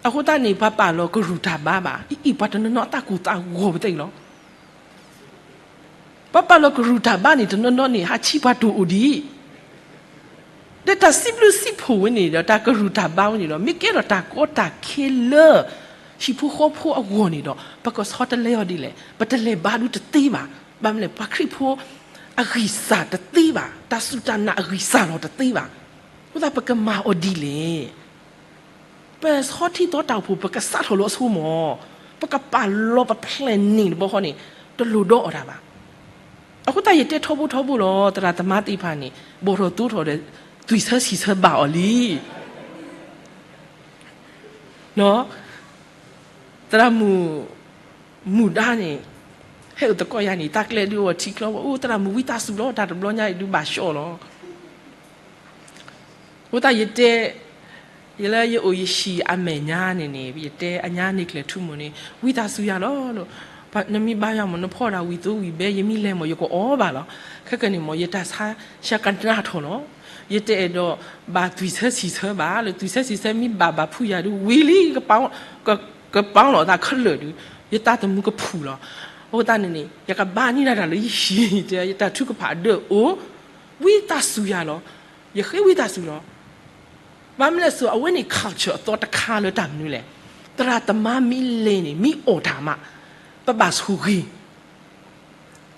အဃိသတးန့ၣ် ပှၤပာ်လီၤကရူၢ်တၢ်ဘါဘၣ်, အံၤ အံၤ ပှၤတနီၤနီၤအသးကိၢ်သးဂီၤပသ့ၣ်လီၤ. ပှၤပာ်လီၤကရူၢ်တၢ်ဘါန့ၣ် တနီၤနီၤန့ၣ် ဟးဆံးပှၤတိၢ်အိၣ်ဒံး, ဒီးတၢ်စံးဘျုးစံးဖှိၣ်ဝဲန့ၣ်ဒီး တၢ်ကရူၢ်တၢ်ဘါဝဲန့ၣ်ဒီး မ့ၢ်ကဲထီၣ်တၢ်ကီတၢ်ခဲလၢ ဟံၣ်ဖိဃီဖိအဂီၢ်န့ၣ်ဒီး ပကဆီတလဲအီၤဒ်လဲၣ်, ပတလဲၤဘါဒုတသ့ဘၣ်. ဘၣ်မနုၤလဲၣ် ပှၤခရံာ်ဖိအဂံၢ်စၢ်တသ့ဘၣ်, တၢ်စူၢ်တၢ်နာ်အဂံၢ်စၢ်လီၤတသ့ဘၣ်. အဃိသတး ပကမၤအီၤဒ်လဲၣ်. ပဆီထံသီတၢ်အိၣ်ဖှိၣ် ပကစးထီၣ်လၢအဆိကမိၣ်, ပကပာ်လီၤပ plan န့ၣ်တဘျီဃီန့ၣ် တလိၣ်ဒီးအီၤတၢ်ဘၣ်. အဃိသတး ယတဲထီဘိထီဘိလီၤ, သရၣ်သမါသ့ၣ်တဖၣ်န့ၣ် ဘီၣ်ထီၣ်သိထီၣ်ဒီး သွံၣ်ဆၢဆံၣ်ဆၢဘၣ်အီၤလံ. သရၣ်မုၣ် မုၢ်ဒါန့ၣ် ဟဲအိၣ်သကိးယၤန့ၣ် တၢ်ကျဲဒုးအီၤထံချီဝဲ, အိၣ် သရၣ်မုၣ်ဝံသးစူၤလီၤ, တၢ်တဘျီညါအံၤဒုးဘၣ်ဆှီလီၤ. အဃိသတးယတဲ, ယလၢယအိၣ်ယဟံၣ်အမဲာ်ညါန့ၣ်န့ၣ် ယတဲအညါန့ၣ် ကျဲၤထူမိၣ်န့ၣ် ဝံသးစူၤယၤလီၤ. နမ့ၢ်ဘါယွၤမး နဖီၣ်ဒၣ်ဝံၤသိဝံၤဘဲ ယမ့ၢ်လဲၤမး ယကအီၣ်ဘၣ်လီၤ. ခဲကနံၣ်မး ယတၢ်ဆါ ဆါကနၣ်ထီၣ်လီၤ. ယတအဲၣ်ဒိးဘၣ်သွံၣ်ဆၢဆံၣ်ဆၢဘၣ်လၢ သွံၣ်ဆၢဆံၣ်ဆၢမ့ၢ်ဘၣ်ဘၣ်ဖုးယၤဒုး ဝံၤလံ ကပာ်လီၤသးခဲလၢာ်ဒုး ယတၢ်သမူကဖုၣ်လီၤ. အဃိသတးန့ၣ်န့ၣ် ယကဘါန့ၢ်ဒၣ်တၢ်လၢယဟံၣ် ယတၢ်ထုကဖၣ်ဒၢအိၣ်, ဝံသးစူၤယၤလီၤ. ယဃ့ဝံသးစူၤလီၤ. ဘၣ်မနုၤလဲၣ် အဝဲန့ၣ် culture အသီတခါလၢတၢ်မနုၤလဲၣ်. သရၣ်သမါမ့ၢ်လဲၤန့ၣ် မ့ၢ်အီၣ်တၢ်မး ပဘၣ်ဆိၣ်ဂ့ၤ.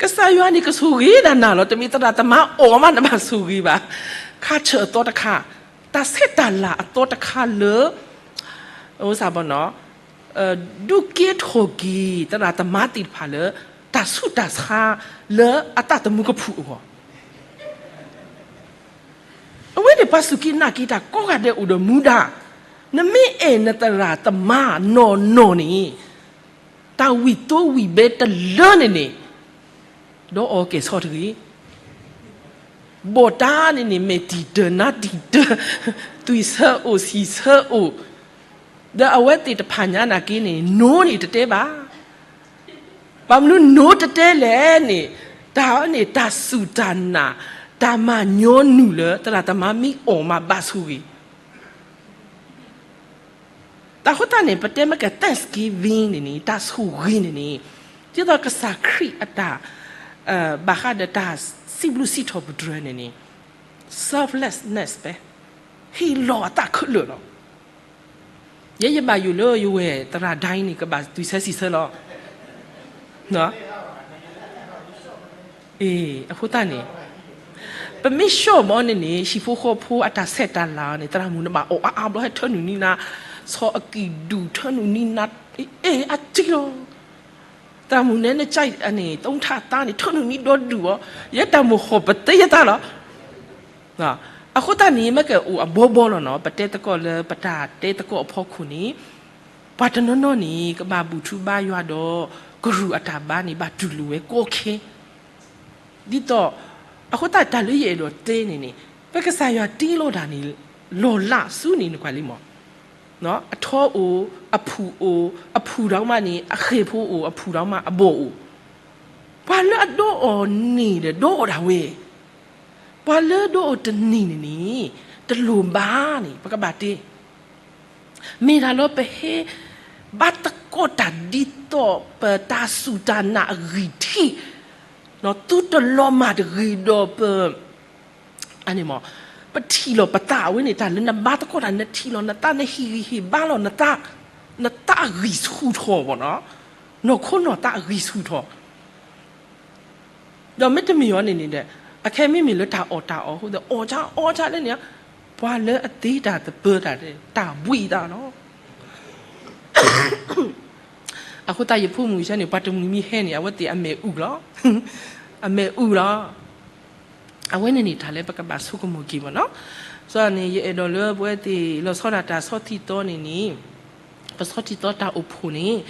ကစၢ်ယွၤန့ၣ် ကဆိၣ်ဂ့ၤဒၣ်နၤလီၤ. တမ့ၢ်သရၣ်သမါအီၣ်မး နဘၣ်ဆိၣ်ဂ့ၤဘၣ်. culture အသီတခါ, တၢ်ဆဲးတၢ်လၤအသီတခါလၢ ဒုးကဲထီၣ်က့ၤ သရၣ်သမါသ့ၣ်တဖၣ်လၢ တၢ်ဆူးတၢ်ဆါလၢအတၢ်သမူကဖုၣ်အဂီၢ် အဝဲန့ၣ်ပှၤစူၢ်က့ၤနာ်က့ၤတၢ်ကိးဂၤဒဲးအိၣ်ဒီးမူဒါ, နမ့ၢ်အဲၣ်နသရၣ်သမါနီၢ်နီၢ်န့ၣ်, တၢ်ဝံၣ်သိဝံၣ်ဘဲတလၢန့ၣ်န့ၣ်, ဒီးအီၣ်ကဲၣ်ဆိးတဂ့ၤ. ဘီၣ်တၢ်န့ၣ်န့ၣ် မဲာ်တံၢ်တၢၢ်နါတံၢ်တၢၢ်, သွံၣ်ဆၢအိၣ်ဆံၣ်ဆၢအိၣ်, ဒီးအဝဲသ့ၣ်တဖၣ်ညါနာ်က့န့ၣ် no န့ၣ်တတဲဘၣ်. ဘၣ်မနုၤ no တတဲလဲၣ်န့ၣ်, တၢ်န့ၣ်တၢ်စူၢ်တၢ်နာ်, တၢ်မၤညီနုၢ်လၢသရၣ်သမါမ့ၢ်အီၣ်မးဘၣ်ဆိၣ်ဂ့ၤ တၢ်အဃိသတးန့ၣ် ပတဲမ့ၢ်က Thanksgiving န့ၣ်န့ၣ် တၢ်ဆိၣ်ဂ့ၤန့ၣ်န့ၣ်, ဒ်သိးကစၢ်ခရံာ်အတၢ်, ဘၣ်ဃးဒီးတၢ်စံးဘျုးစံးထီၣ်ပတြၢၤန့ၣ်န့ၣ်, selflessness ဖဲ, ဟ့ၣ်လီၤအသးခဲလၢာ်လီၤ. ယဲယဘၣ်ယိၣ်လၢယဝဲၢ်သရၣ်ဒၢအံၤန့ၣ် ကဘၣ်သွံၣ်ဆၢဆံၣ်ဆၢလီၤ. အဃိသတးန့ၣ်, ပမ့ၢ် short ဘၣ်န့ၣ်န့ၣ် ဟံၣ်ဖိဃီဖိအတၢ်ဆဲးတၢ်လၤန့ၣ် သရၣ်မုၣ်န့ၣ်ဘၣ်အီၣ်အါအါဘျီ ဟဲထၢနုာ်န့ၢ်နၤ, ဆီၣ်အကံၢ်ဒူၣ်ထၢနုာ်န့ၢ်နၤ, အ့ အါတံၢ်လီၤ. သရၣ်မုၣ်န့ၣ် နကၠဲးန့ၣ် သုထၣ်သါန့ၣ် ထၢနုာ်န့ၢ်ဒီဒူၣ်အီၤ, ယဲတၢ်မိၣ်ဟီၣ်ပသ့ယသးလီၤ. အဃိသတးန့ၣ် မ့ၢ်ကအိၣ်အဘီဘီလီၤနီၤ, ပတဲသကိးလၢပတၢ်တဲသကိးအဖီခိၣ်န့ၣ်, ပှၤတနီၤနီၤန့ၣ် ကဘၣ်ဘူၣ်ထီၣ်ဘါယွၤဒီး ကရူၢ်အတၢ်ဘါန့ၣ် ဘၣ်တူၢ်လိာ်ဝဲကီခဲ ဒ်သိး, အဃိသတးတၢ်လၢယအဲၣ်ဒိးတဲန့ၣ်န့ၣ်, ပကစၢ်ယွၤတ့လီၤတၢ်န့ၣ် လီၤလးဆူန့ၣ် နကွၢ်လံမး, အထီအိၣ်, အဖုၣ်အိၣ်, အဖုၣ်ဒီးမးန့ၣ် အဃဲၤဖိအိၣ်, အဖုၣ်ဒီးမးအဘီၣ်အိၣ်, ပှၤလၢအဒိးအီၤန့ၣ်ဒီး ဒိးအီၤဒၣ်ဝဲ, ပှၤလၢဒိးအီၤတန့ၢ်န့ၣ်န့ၣ် တလိၣ်ဘါန့ၣ် ပကဘၣ်တဲ မ့ၢ်ဒၣ်လၢပဟဲဘါသကိးတၢ်ဒ်သိးပတၢ်စူၢ်တၢ်နာ်အဂံၢ်ထံး, သုတလီၤမၢ်တဂ့ၤဒီးပ, ပထံၣ်လီၤပသးအဝဲန့ၣ် တၢ်လၢနဘါသကိးတၢ် နထံၣ်လီၤနသး နဟ့ၣ်ဂံၢ်ဟ့ၣ်ဘါလီၤနသး, နသးအဂံၢ်ဆူၣ်ထီၣ်ဘၣ်နီၤ, နီၢ်ခိနီၢ်သးအဂံၢ်ဆူၣ်ထီၣ် ဒီးမ့တမ့ၢ်အီၤန့ၣ်န့ၣ်ဒီး, အခဲမ့မ့ၢ်လၢတၢ်အီၣ်တၢ်အီအဃိဒီး အီၣ်ကါအီကါလၢန့ၣ်, ပှၤလၢအသ့တၢ်သပၢၤတၢ်ဒီး တၢ်ဘှံးသးလီၤ. အဃိသတးယဖိမုၣ်ဆၢန့ၣ် ပှၤတမှံၤမ့ၢ်ဟဲန့ၣ် အဝဲသ့ၣ်အမဲာ်အုၣ်လီၤ. အမဲာ်အုၣ်လီၤ. အဝဲန့ၣ်န့ၣ် တၢ်လၢပကဘၣ်ဆိကမိၣ်က့ၤမ့ၢ်နီၤ. စီန့ၣ် ယအဲၣ်ဒိးလၢပဝဲသ့ၣ်လီၤဆီဒၣ်တၢ်ဆီထံသီန့ၣ်န့ၣ်, ပဆီထံသီတၢ်အိၣ်ဖှိၣ်န့ၣ်,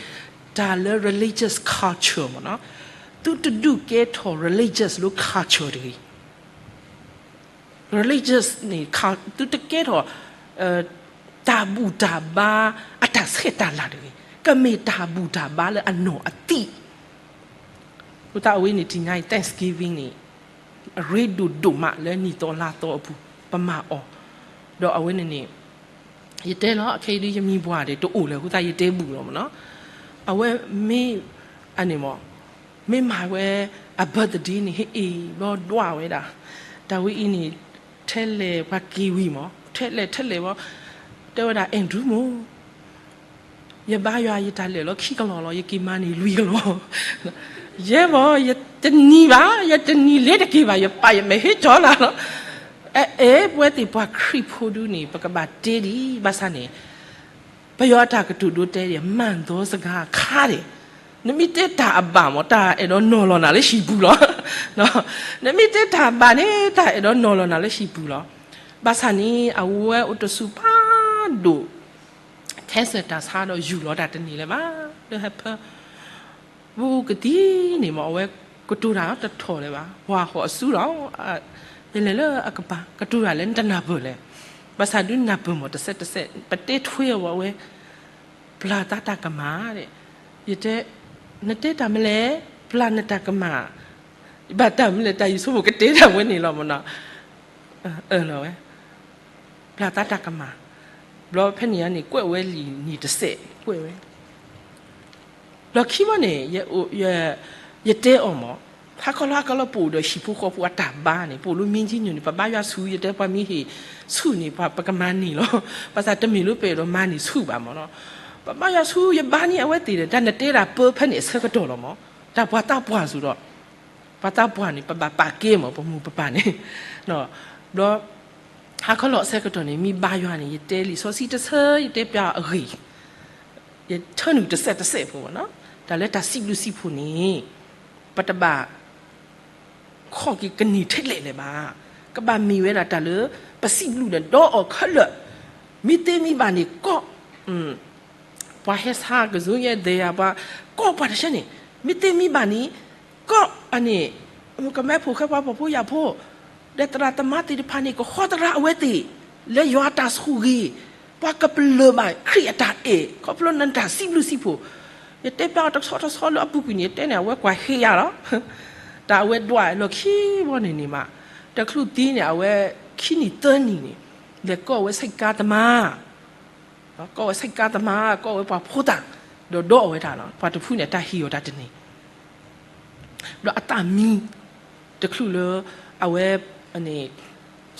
တၢ်လၢ religious culture မ့ၢ်နီၤ, သုတဒုးကဲထီၣ် religious လၢ culture တဂ့ၤ. religious န့ၣ် သုတကဲထီၣ် တၢ်ဘူၣ်တၢ်ဘါအတၢ်ဆဲးတၢ်လၤတဂ့ၤ. ကမ့ၢ်တၢ်ဘူၣ်တၢ်ဘါလၢအနီၢ်အသံၣ် အဃိသတးအဝဲန့ၣ် တနံၤညါအံၤ Thanksgiving န့ၣ် အရ့ဒိၣ်ဒိၣ်မးလၢနံၣ်သီလါသီအပူၤ ပမၤအီၤ, ဒီးအဝဲန့ၣ်န့ၣ် ယတဲလီၤ အခဲအံၤဒ်ယမံၤပှၢ်ဒီးတအိၣ်လၢၤအဃိသတး ယတဲဘူၣ်လီၤမ့ၢ်နီၤ. အဝဲမ့ၢ် အန့ၣ်မ့ၢ် မ့ၢ်မၤဝဲအ birthday န့ၣ် ဟ့ၣ်အ့ၣ်ဘျီဒွးဝဲဒၣ်, တၢ်ဝဲအံၤန့ၣ် ထဲလဲၣ်ပှၤက့ၤဝံၤမ့ၢ် ထဲလဲၣ်ထဲလဲၣ်ဘျီ တဲဝဲဒၣ် Andrew မိၢ် ယဘါယွၤယတၢ်လဲၤလီၤခံကလီၢ်လီၤ ယက့ၤမၤန့ၢ်လွံၢ်ကလီၢ်, ယဲမ့ၢ် ယတနံၤဘၣ် ယတနံၤလ့ၤတက့ၤဘၣ် ယပာ်ယမဲာ်ဟ့ၣ်ကၠီလၢ်လီၤ. အဲ အဲ ပဝဲသ့ၣ်ပှၤခရံာ်ဖိဒုန့ၣ် ပကဘၣ်တဲဒံး ဘၣ်ဆၣ်န့ၣ် ပယီၤအတၢ်ကတိၤဒိတဲဒံး မၤသီစကားခါဒံး, နမ့ၢ်တဲတၢ်အဘၣ်မ့ၢ် တၢ်အဲၣ်ဒိးနီၤလီၤနၤလၢဟံၣ်ပူၤလီၤ. နမ့ၢ်တဲတၢ်ဘၣ်န့ၣ် တၢ်အဲၣ်ဒိးနီၤလီၤနၤလၢဟံၣ်ပူၤလီၤ. ဘၣ်ဆၣ်န့ၣ် အဝဲအိၣ်တဆူၣ်ဖးဒိၣ် cancer တၢ်ဆါဒီးယူၢ်လီၤတၢ်တန့ၢ်လၢၤဘၣ် လၢဟဲဖၢ ပူကသံန့ၣ်မ့ၢ် အဝဲကတိၤတၢ်တထီၣ်လၢၤဘၣ် ပှၤဟီၣ်အစုလီၤ. ယလဲၤလၢအကပၤ ကတိၤတၢ်လၢနတနၢ်ပၢၢ်လဲၣ်. ဘၣ်ဆၣ်ဒုနၢ်ပၢၢ်မ့ၢ်တစဲးတစဲး ပတဲထွဲအီၤဝဲ ပျၢ်သးတၢ်ကမၣ်ဒဲး, ယတဲ နတဲတၢ်မနုၤလဲၣ် ပျၢ်နတၢ်ကမၣ်, ဘၣ်တၢ်မနုၤလဲၣ် တၢ်ယဆိကမိၣ်ကတဲတၢ်ဝဲန့ၣ်လီၤမ့ၢ်နီၤ. အၢၣ်လီၤဝဲ ပျၢ်သးတၢ်ကမၣ်, ဘျီဖဲန့ၣ်န့ၣ် ကွဲးဝဲလံာ်နံၣ်တစဲး ကွဲးဝဲ ဒီးခံဘီန့ၣ် ယတဲအီၤမ့ၢ် ဟါခီလီၤဟါခီလီၤ ပအိၣ်ဒီးဟံၣ်ဖိဃီဖိအတၢ်ဘါန့ၣ် ပအိၣ်လၢမ့ၢ်ကၠံၣ်ညိၣ်န့ၣ် ပဘါယွၤဆူၣ် ယတဲပှၤမ့ၢ်ဟ့ၣ်ဆူၣ်န့ၣ် ပှၤပကမၤန့ၢ်လီၤ. ဘၣ်ဆၣ်တမ့ၢ်လၢပအဲၣ်ဒိးမၤန့ၢ်ဆူၣ်ဘၣ်မ့ၢ်နီၤ. ပဘါယွၤဆူၣ် ယဘါန့ၢ်အဝဲသ့ၣ်ဒီး တၢ်နတဲဒၣ်ပၢဖဲန့ၣ်အဆၢကတီၢ်လီၤမ့ၢ် တၢ်ပှၤသးပှၢ်စ့ၢ်ဒီး ပှၤသးပှၢ်န့ၣ် ပဘၣ်ပာ်ကဲမ့ၢ် ပမိၢ်ပပၢ်န့ၣ် ဘျီ ဟါခီလီၤအဆၢကတီၢ်န့ၣ် မ့ၢ်ဘါယွၤန့ၣ် ယတဲလံာ်စီဆှံတဆၢ ယတဲပျးအဂ့ၢ် ယထၢနုာ်တစဲးတစဲးဖိမ့ၢ်နီၤ. တၢ်လၢတၢ်စံးဘျုးစံးဖှိၣ်န့ၣ် ပတဘၣ် ခီၣ်က့ၤကန့ၢ်ထဲလဲၣ်လဲၣ်ဘၣ်. ကဘၣ်မ့ၢ်ဝဲဒၣ်တၢ်လၢ ပစံးဘျုးဒီးဒီးအီၤခဲလၢာ်, မ့ၢ်သ့မ့ၢ်ဘၣ်န့ၣ် ကီၢ် ပှၤဟဲဆါကဇုယဲၢ်ဒဲးယၤ ပှၤ ကီၢ်ပှၤတဆၢန့ၣ် မ့ၢ်သ့မ့ၢ်ဘၣ်န့ၣ် ကီၢ်အန့ၣ် ကမဲဖိဃဲပှၤဖှီၣ်ဖိယာ်ဖိ ဒီးသရၣ်သမါသ့ၣ်တဖၣ်န့ၣ် ကဟီသရၣ်အဝဲသ့ၣ် လၢယွၤအတၢ်ဆိၣ်ဂ့ၤ, ပှၤကပလၢၢ်ဘၣ်ခရံာ်အတၢ်အဲၣ် ခီဖျိနတၢ်စံးဘျုးစံးဖှိၣ်, ယတဲပျီတဆီတဆီလၢအပူၤကွံာ်န့ၣ် ယတဲန့ၣ် အဝဲကွၢ်ဟ့ယၤလီၤ. တၢ်အဝဲဒွးလီၢ်ခံဘီန့ၣ်န့ၣ်မး တချုးသံန့ၣ် အဝဲခံနံၣ်သၢနံၣ်န့ၣ် လဲၤကိးဝဲဆံးကါသမါ ကိးဝဲဆံးကါသမါ ကိးဝဲပှၤဖိသၣ် ဒီးဒီးအီၤဝဲဒၣ်လီၤ. ပှၤတဖုန့ၣ် အတၢ်ဟ့ၣ်အီၤတၢ်တန့ၢ် ဒီးအသးမံ တချုးလၢ အဝဲ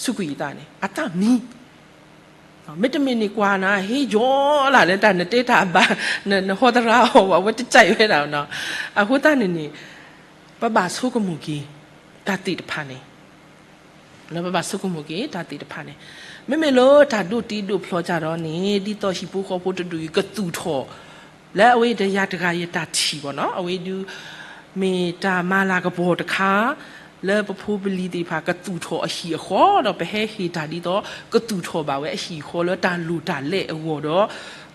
စူးကွံာ်အသးန့ၣ် အသးမံ မ့တမ့ၢ်န့ၣ်ကွၢ်နၤ ဟ့ယီၤလၢ်လၢတၢ်နတဲတၢ်ဘၣ် နဟီသရၣ်အီၤ အဝဲတကဲဝဲဒၣ်နီၤ. အဃိသတးန့ၣ်န့ၣ် ပဘၣ်ဆိကမိၣ်က့ၤ တၢ်သ့ၣ်တဖၣ်န့ၣ် လၢပဘၣ်ဆိကမိၣ်က့ၤ တၢ်သ့ၣ်တဖၣ်န့ၣ် မ့မ့ၢ်လၢတၢ်ဒိၣ်တ့ဒိၣ်ဖျီကဒီးန့ၣ် ဒ်သိးဟံၣ်ဖိဃီဖိတဒူၣ်အံၤကသူၣ်ထီၣ် လၢအဝဲအံၤတယၤတဂၤယတၢ်ထံၣ်ဘၣ်နီၤ အဝဲဒုး မ့ၢ်တၢ်မၤလၤကပီၤတခါ လၢပဖိပလံၤသ့ၣ်တဖၣ်ကသူၣ်ထီၣ်အဟံၣ်အဃီ ဒီးပဟဲဟ့ၣ်တၢ်ဒ်သိး ကသူၣ်ထီၣ်ဘၣ်ဝဲအဟံၣ်အဃီလၢတၢ်လိၣ်တၢ်လဲအဂီၢ်ဒီး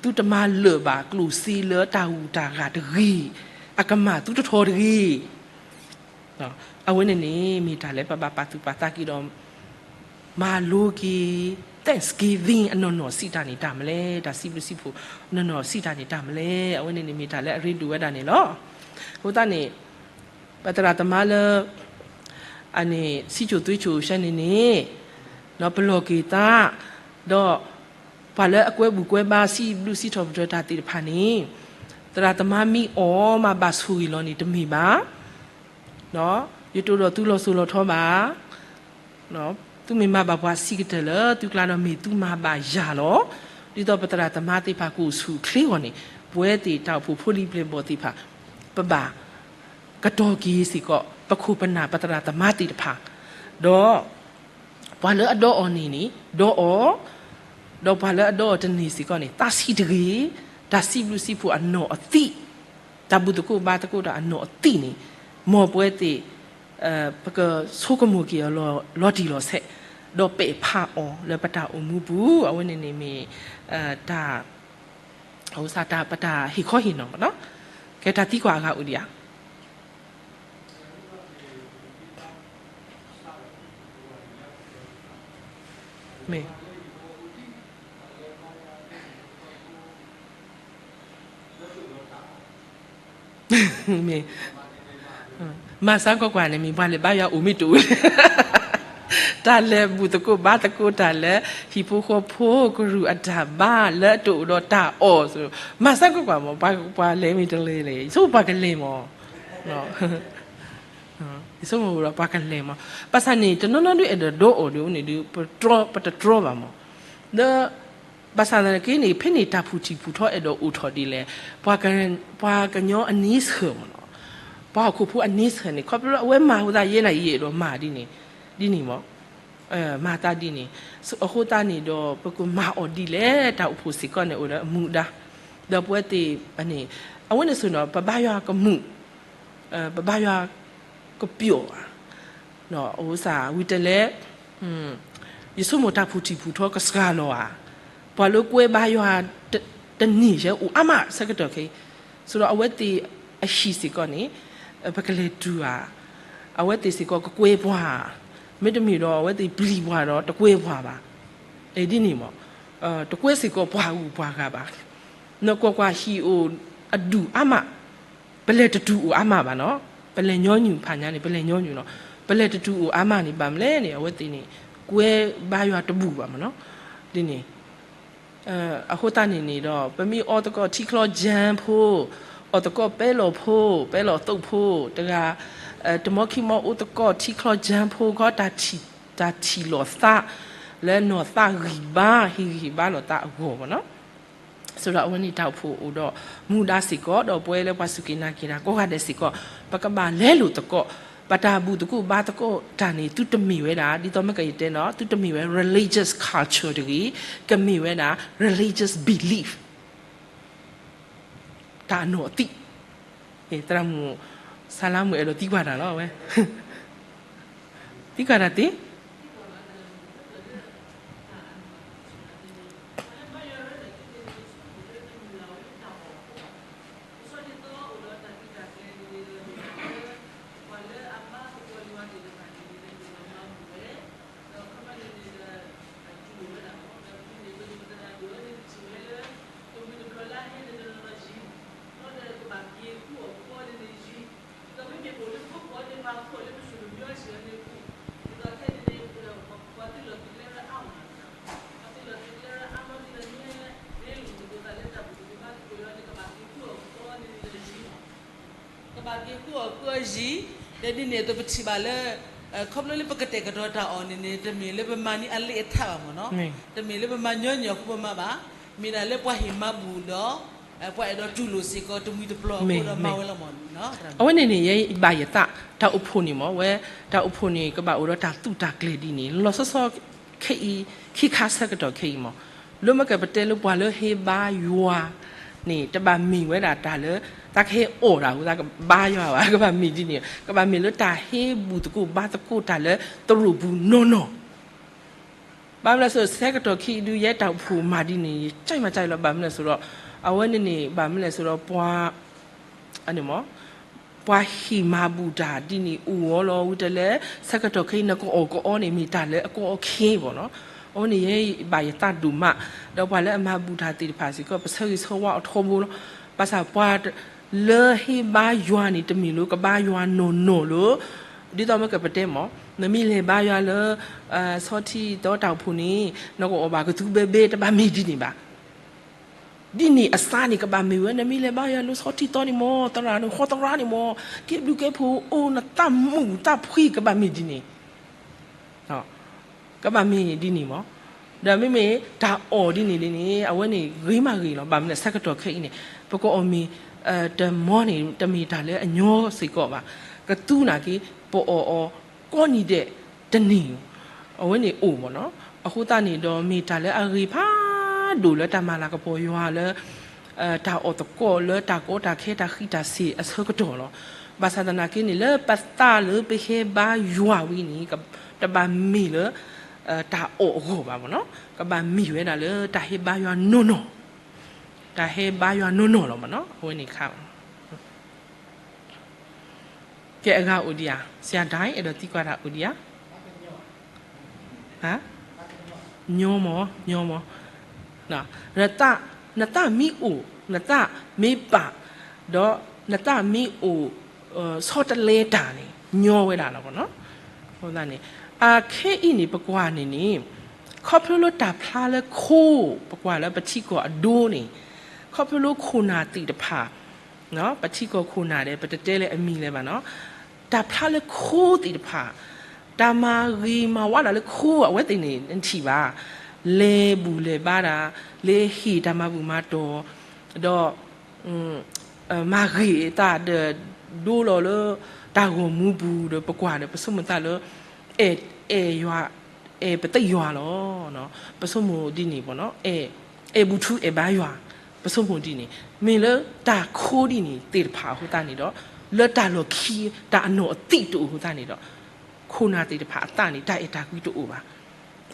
သုတမၤလၢာ်ဘၣ်ကျိၣ်စ့လၢတၢ်ဂုၤတၢ်ဂၤတဂ့ၤ အကမၣ်သုတထီတဂ့ၤ အဝဲန့ၣ်န့ၣ် မ့ၢ်တၢ်လၢပဘၣ်ပာ်သူၣ်ပာ်သးက့ၤဒီး မၤလိက့ၤ Thanksgiving အနီၢ်နီၢ်စံးတၢ်န့ၣ်တၢ်မနုၤလဲၣ်, တၢ်စံးဘျုးစံးဖှိၣ် အနီၢ်နီၢ်စံးတၢ်န့ၣ်တၢ်မနုၤလဲၣ်, အဝဲန့ၣ်န့ၣ်မ့ၢ်တၢ်လၢအရ့ဒိၣ်ဝဲဒၣ်န့ၣ်လီၤ. အဃိသတးန့ၣ် ပသရၣ်သမါလၢ အန့ၣ် စံၣ်စိၤသွ့စိၤဆၢန့ၣ်န့ၣ် ပလီၢ်က့ၤသး ဒီး ပှၤလၢအကွဲဘူးကွဲဘါစံးဘျုးစံးထီၣ်ပတြၢၤတၢ်သ့ၣ်တဖၣ်န့ၣ် သရၣ်သမါမ့ၢ်အီၣ်မးဘၣ်ဆိၣ်ဂ့ၤလီၤန့ၣ်တမ့ၢ်ဘၣ်. ယတိၢ်ဒီးသုလီၤစိၤလီၤထီဘၣ်. သုမ့ၢ်မၤဘၣ်ပှၤဆံးကတၢၢ်လၢသုကျါဒီးမ့ၢ်သုမၤဘၣ်ယၤလီၤ. ဒ်သိးပသရၣ်သမါသ့ၣ်တဖၣ်ကအိၣ်ဆူၣ်အိၣ်ချ့အဂီၢ်န့ၣ် ပဝဲသ့ၣ်တၢ်အိၣ်ဖှိၣ်ဖိလံၤပျဲၢ်ဘီၣ်သ့ၣ်တဖၣ် ပဘၣ်ကတီၤက့ၤစ့ၢ်ကီး ပခိၣ်ပနၢ်ပသရၣ်သမါသ့ၣ်တဖၣ်, ဒီး ပှၤလၢအဒီအီၤန့ၣ်န့ၣ် ဒီအီၤ, ဒီးပှၤလၢအဒီအီၤတန့ၢ်စ့ၢ်ကီးန့ၣ် သးဆံးတဂ့ၤ, တၢ်စံးဘျုးစံးဖှိၣ်အနီၢ်အသံၣ်, တၢ်ဘူၣ်သကိးဘါသကိးတၢ်အနီၢ်အသံၣ်န့ၣ် မ်ပဝဲသ့ၣ် ပကဆိကမိၣ်က့ၤအီၤလီၤတံၢ်လီၤဆဲး, ဒီးပဲာ်ဖးအီၤလၢပတၢ်အိၣ်မူပူၤ, အဝဲန့ၣ်န့ၣ်မ့ၢ် တၢ် အဝဲစ့ၢ်တၢ် ပတၢ်ဟ့ၣ်ခီဟ့ၣ်နီၤမ့ၢ်နီၤ, ကဲတၢ်သံကွၢ်အဂၤအိၣ်ဒံးဧါ. မ့ၢ် မ့ၢ် မၤစၢ်ကွၢ်ကွၢ်န့ၣ် မ့ၢ်ပှၤလဲၤဘါယွၤအိၣ်မ့ၢ်တအိၣ်, တၢ်လဲၤဘူၣ်သကိးဘါသကိးတၢ်လၢ ဟံၣ်ဖိဃီဖိကရူၢ်အတၢ်ဘါလၢအတအိၣ်ဒီးတၢ်အီၣ်, မၤစၢ်ကွၢ်ကွၢ်မ့ၢ် ပှၤလဲၤမ့ၢ်တလဲၤလဲၣ်, ယဆိကမိၣ်ပှၤကလဲၤမ့ၢ်, ယဆိကမိၣ်ဒီးပှၤကလဲၤမ့ၢ်, ဘၣ်ဆၣ်န့ၣ် တနီၤနီၤဒုးအဲၣ်ဒိးဒိးအီၣ်ဒုးန့ၣ်ဒုး ပတတြီဘၣ်မ့ၢ်, ဒီး ဘၣ်ဆၣ်သနာ်က့န့ၣ် ဖဲန့ၣ်တၢ်ဖုၣ်ထံၣ်ဖုၣ်ထီအဲၣ်ဒိးအိၣ်ထီၣ်ဒ်လဲၣ်, ပှၤကညီအန့ဆၢၣ်မ့ၢ်နီၤ, ပှၤဟီၣ်ခိၣ်ဖိအန့ဆၢၣ်န့ၣ် ခီဖျိလၢအဝဲမၤအဃိသတး ယဲန့ၣ်ယအဲၣ်ဒိးမၤဒ်န့ၣ်, ဒ်န့ၣ်မ့ၢ်, မၤသးဒ်န့ၣ်, အဃိသတးန့ၣ်ဒီး ပကမၤအီၤဒ်လဲၣ် တၢ်အိၣ်ဖှိၣ်စ့ၢ်ကီးန့ၣ် အိၣ်ဒီးအမူဒါ, ဒီးပဝဲသ့ၣ်န့ၣ် အဝဲန့ၣ်ဆိၣ်ဒီး ပဘါယွၤကမူၣ် ပဘါယွၤကပျီၣ်ဧါ, အဝဲစ့ၢ်ဝံၤတလဲၣ်, ယဆိကမိၣ်တၢ်ဖုၣ်ထံၣ်ဖုၣ်ထီကစှၤလီၤဧါ, ပှၤလၢကွဲဘါယွၤ တန့ၢ်ယဲအိၣ်အါမးဆၢကတီၢ်ခဲအံၤ, ဆိၣ်ဒီးအဝဲသ့ၣ်အဟံၣ်စ့ၢ်ကီးန့ၣ် ပကလဲၤတုၤဧါ, အဝဲသ့ၣ်စ့ၢ်ကီးကကွဲပှၤ, မ့တမ့ၢ်ဒီးအဝဲသ့ၣ်ပျံၤပှၤဒီးတကွဲပှၤဘၣ်, ဒ်န့ၣ်မ့ၢ်, တကွဲစ့ၢ်ကီးပှၤဂုၤပှၤဂၤဘၣ်, နကွၢ်ကွၢ်ဟံၣ်အိၣ်အဒူၣ်အါမး ပလဲၤတတုၤအိၣ်အါမးဘၣ်နီၤ, ပလဲၤညီနုၢ်ဖးညါန့ၣ် ပလဲၤညီနုၢ်နီၤ, ပလဲၤတတုၤအိၣ်အါမးန့ၣ် ဘၣ်မနုၤလဲၣ်န့ၣ် အဝဲသ့ၣ်န့ၣ် ကွဲဘါယွၤတဘူၣ်ဘၣ်မ့ၢ်နီၤ, ဒ်န့ၣ်, အဃိသတးန့ၣ်န့ၣ်ဒီး ပမ့ၢ်အီသကိးထံချီကၠၢၣ်ဖိ, အီသကိးပဲလီၤဖိ, ပဲလီၤသိးဖိ, တဂၤ, တမီခံမီအိၣ်သကိးထံချီကၠၢၣ်ဖိခီ တၢ်ထံၣ်လိာ်သး လၢနီၢ်သးဂံၢ်ဘါ ဟ့ၣ်ဂံၢ်ဟ့ၣ်ဘါလိာ်သးအဂီၢ်မ့ၢ်နီၤ, ဆိၣ်ဒီးအဝဲန့ၣ်တၢ်အိၣ်ဖှိၣ်အိၣ်ဒီးမူဒါစ့ၢ်ကီး ဒီးပဝဲလၢပှၤစူၢ်က့ၤနာ်က့ၤတၢ်ကိးဂၤဒဲးစ့ၢ်ကီး ပကဘၣ်လဲလိာ်သကိး ပတၢ်ဘူၣ်သကိးဘါသကိးတၢ်န့ၣ် သုတမ့ၢ်ဝဲဒၣ် ဒ်သိးမ့ၢ်ကယတဲနီၤ သုတမ့ၢ်ဝဲ religious culture တဂ့ၤ, ကမ့ၢ်ဝဲဒၣ် religious belief တၢ်အနီၢ်အသံၣ်, သရၣ်မုၣ် ဆါလါမုၣ်အဲၣ်ဒိးသံကွၢ်တၢ်လီၤဝဲ, သံကွၢ်တၢ်သ့, လၢပစံၣ်ပမၠိအစံၣ်အန့ၣ်ပူၤ, ဒ်သိးခဲအံၤန့ၣ် ပှၤသုးလီၤသုးကျဲလၢအါမး, ပှၤသုးလီၤသုးကျဲလၢအါမးဒ်သိးန့ၣ် လၢလံာ်မူကသးလၢတၢ်ဘူၣ်တၢ်ဘါသကိးလၢန့ၣ် ကဘၣ်က့ၤဃုအီၣ်ဃုအီန့ၣ်န့ၣ် ကဘၣ်က့ၤဃုအီၣ်ဃုအီယံၤ, ဒီးဒ်န့ၣ်အသိးပထံၣ်ဘၣ်လၢ ခီဖျိလၢပကတဲာ်ကတီၤတၢ်အီၣ်န့ၣ်န့ၣ် တမ့ၢ်လၢပမၤန့ၢ်အလ့အထးဘၣ်မ့ၢ်နီၤ, တမ့ၢ်လၢပမၤညီညီအဃိပမၤဘၣ်, မ့ၢ်ဒၣ်လၢပှၤဟ့ၣ်မၤဘူၣ်ဒီး ပှၤအဲၣ်ဒိးတူၢ်လိာ်စ့ၢ်ကီးတမှံၤတပျီၤအဃိဒီးမၤဝဲလီၤမ့ၢ်နီၤ. အဝဲန့ၣ်န့ၣ် ယဲယဘၣ်ယသး တၢ်အိၣ်ဖှိၣ်န့ၣ်မ့ၢ်ဝဲ, တၢ်အိၣ်ဖှိၣ်န့ၣ် ကဘၣ်အိၣ်ဒီးတၢ်သူၣ်တၢ်ကျဲၤဒ်န့ၣ် လီၤဆီဆီခဲအံၤ, ခံခါဆၢကတီၢ်ခဲအံၤမ့ၢ်, လၢမ့ၢ်ကပတဲလၢပှၤလၢဟ့ဘါယွၤန့ၣ် တဘၣ်မ့ၢ်ဝဲဒၣ်တၢ်လၢ တၢ်ကဟဲအီၣ်တၢ်ဝဲ တၢ်ကဘါယွၤဘၣ်, ကဘၣ်မ့ၢ်ဒ်န့ၣ်, ကဘၣ်မ့ၢ်လၢတၢ်ဟ့ဘူၣ်သကိးဘါသကိးတၢ်လၢသရိာ်ပူၤနီၢ်နီၢ် ဘၣ်မနုၤလဲၣ်ဆိ ဆၢကတီၢ်ခံဒုးယဲတၢ်အိၣ်ဖှိၣ်မၤဒ်န့ၣ် ယကၠဲးမၤကၠဲးလီၤ, ဘၣ်မနုၤလဲၣ်ဆိဒီး အဝဲန့ၣ်န့ၣ် ဘၣ်မနုၤလဲၣ်ဆိဒီး ပှၤ ပှၤဟ့ၣ်မၤဘူၣ်တၢ်ဒ်န့ၣ်အိၣ်အီၤလီၤ, ဝံၤတလဲ ဆၢကတီၢ်ခဲအံၤနကအီၣ်ကအီန့ၣ် မ့ၢ်တၢ်လၢအကအီခဲအံၤဘၣ်နီၤ. အဝဲန့ၣ်ယဲဘၣ်ယသးဒိၣ်မး, ဒီးပှၤလၢအမၤဘူၣ်တၢ်သ့ၣ်တဖၣ်စ့ၢ်ကီး ပဆၢဂ့ၤဆၢဝါအီၤထီဘိလီၤ. ဘၣ်ဆၣ်ပှၤလၢဟ့ဘါယွၤန့ၣ် တမ့ၢ်လၢကဘါယွၤနီၢ်နီၢ်လၢ ဒ်သိးမ့ၢ်ကပတဲမ့ၢ် နမ့ၢ်လဲၤဘါယွၤလၢ ဆီထံသီတၢ်အိၣ်ဖှိၣ်န့ၣ် နကအီၣ်ဘၣ်ကသူဘဲဘဲ တဘၣ်မ့ၢ်ဒ်န့ၣ်ဘၣ်. ဒ်န့ၣ်အစါန့ၣ် ကဘၣ်မ့ၢ်ဝဲ နမ့ၢ်လဲၤဘါယွၤလၢဆီထံသီန့ၣ်မ့ၢ် သရၣ်န့ၣ် ဃီသရၣ်န့ၣ်မ့ၢ် ကဲဘျုးကဲဖှိၣ်အိၣ် နသးမုာ်သးဖှံ ကဘၣ်မ့ၢ်ဒ်န့ၣ် ကဘၣ်မ့ၢ်ဒ်န့ၣ်မ့ၢ်, ဒီးမ့မ့ၢ်တၢ်အီၣ်ဒ်န့ၣ်ဒ်န့ၣ် အဝဲန့ၣ်ဂ့ၤမးဂ့ၤလီၤ. ဘၣ်မနုၤလဲၣ် ဆၢကတီၢ်ခဲအံၤန့ၣ် ပကအီၣ်မ့ၤ တမီန့ၣ် တမ့ၢ်တၢ်လၢအညီစ့ၢ်ကီးဘၣ်. ကသူနာ်က့ ပအီၣ်အီၤကိးနံၤဒဲးတနံၤ အဝဲန့ၣ်အိၣ်မ့ၢ်နီၤ. အဃိသတးန့ၣ်ဒီး မ့ၢ်တၢ်လၢအဂ့ၤဖးဒိၣ်လၢတၢ်မၤလၤကပီၤယွၤလၢ တၢ်အီၣ်သကိးလၢတၢ်ကီတၢ်ခဲတၢ်ဃံးတၢ်စ့ၤအဆၢကတီၢ်လီၤ. ဘၣ်ဆၣ်သနာ်က့န့ၣ် လၢပသးလၢပဟဲဘါယွၤဝံၤန့ၣ် တဘၣ်မ့ၢ်လၢ တၢ်အီၣ်အဂီၢ်ဘၣ်မ့ၢ်နီၤ. ကဘၣ်မ့ၢ်ဝဲဒၣ်လၢတၢ်ဟဲဘါယွၤနီၢ်နီၢ်, တၢ်ဟဲဘါယွၤနီၢ်နီၢ်လီၤမ့ၢ်နီၤ. အဝဲန့ၣ်ခါ ကဲအဂၤအိၣ်ဒံးဧါ, ဆရာဒိုင် အဲၣ်ဒိးသံကွၢ်တၢ်အိၣ်ဒံးဧါ. ညီမ့ၢ်, ညီမ့ၢ်, နသးမ့ၢ်အိၣ်, နသးမ့ၢ်ပာ်, ဒီးနသးမ့ၢ်အိၣ် ဆီတလဲတၢ်န့ၣ် ညီဝဲဒၣ်လီၤမ့ၢ်နီၤ. အဃိသတးန့ၣ် အခဲအံၤန့ၣ် ပကွၢ်န့ၣ်န့ၣ် ခီဖျိလၢတၢ်ဖျါလၢခိ ပကွၢ်လၢပထံကီၢ်အဒိန့ၣ် ခီဖျိလၢခိၣ်နၢ်သ့ၣ်တဖၣ် ပထံကီၢ်ခိၣ်နၢ်ဒီး ပတတဲလၢအမံၤလၢၤဘၣ်နီၤ, တၢ်ဖျါလၢခိသ့ၣ်တဖၣ် တၢ်မၤဂ့ၤမၤဝါဒၣ်လၢခိ အဝဲသ့ၣ်န့ၣ် နထံၣ်ဘၣ်, လဲၤဘူၣ်လဲၤဘါဒၣ်, လဲၤဟ့ၣ်တၢ်မၤဘူၣ်မၤတီၢ်, ဒီး မၤဂ့ၤအသးဒီး ဒိလီၤလၢတၢ်ဂီၤမူပူၤဒီး ပကွၢ်ဒီး ပဆိကမိၣ်သးလၢ အဲၣ်ယွၤ, အဲၣ်ပသ့ၣ်ယွၤလီၤ. ပဆိကမိၣ်ဒ်န့ၣ်မ့ၢ်နီၤ, အဲၣ်ဘူၣ်ထူအဲၣ်ဘါယွၤ, ပဆိကမိၣ်ဒ်န့ၣ် မ့ၢ်လၢတၢ်ခိဒ်န့ၣ်သ့ၣ်တဖၣ်အဃိသတးန့ၣ်ဒီး လၢတၢ်လီၢ်ခံ တၢ်အနီၢ်အသံးတအိၣ်အဃိသတးန့ၣ်ဒီး ခိၣ်နၢ်သ့ၣ်တဖၣ်အသးန့ၣ် တၢ်အဲၣ်တၢ်ကွံတအိၣ်ဘၣ်.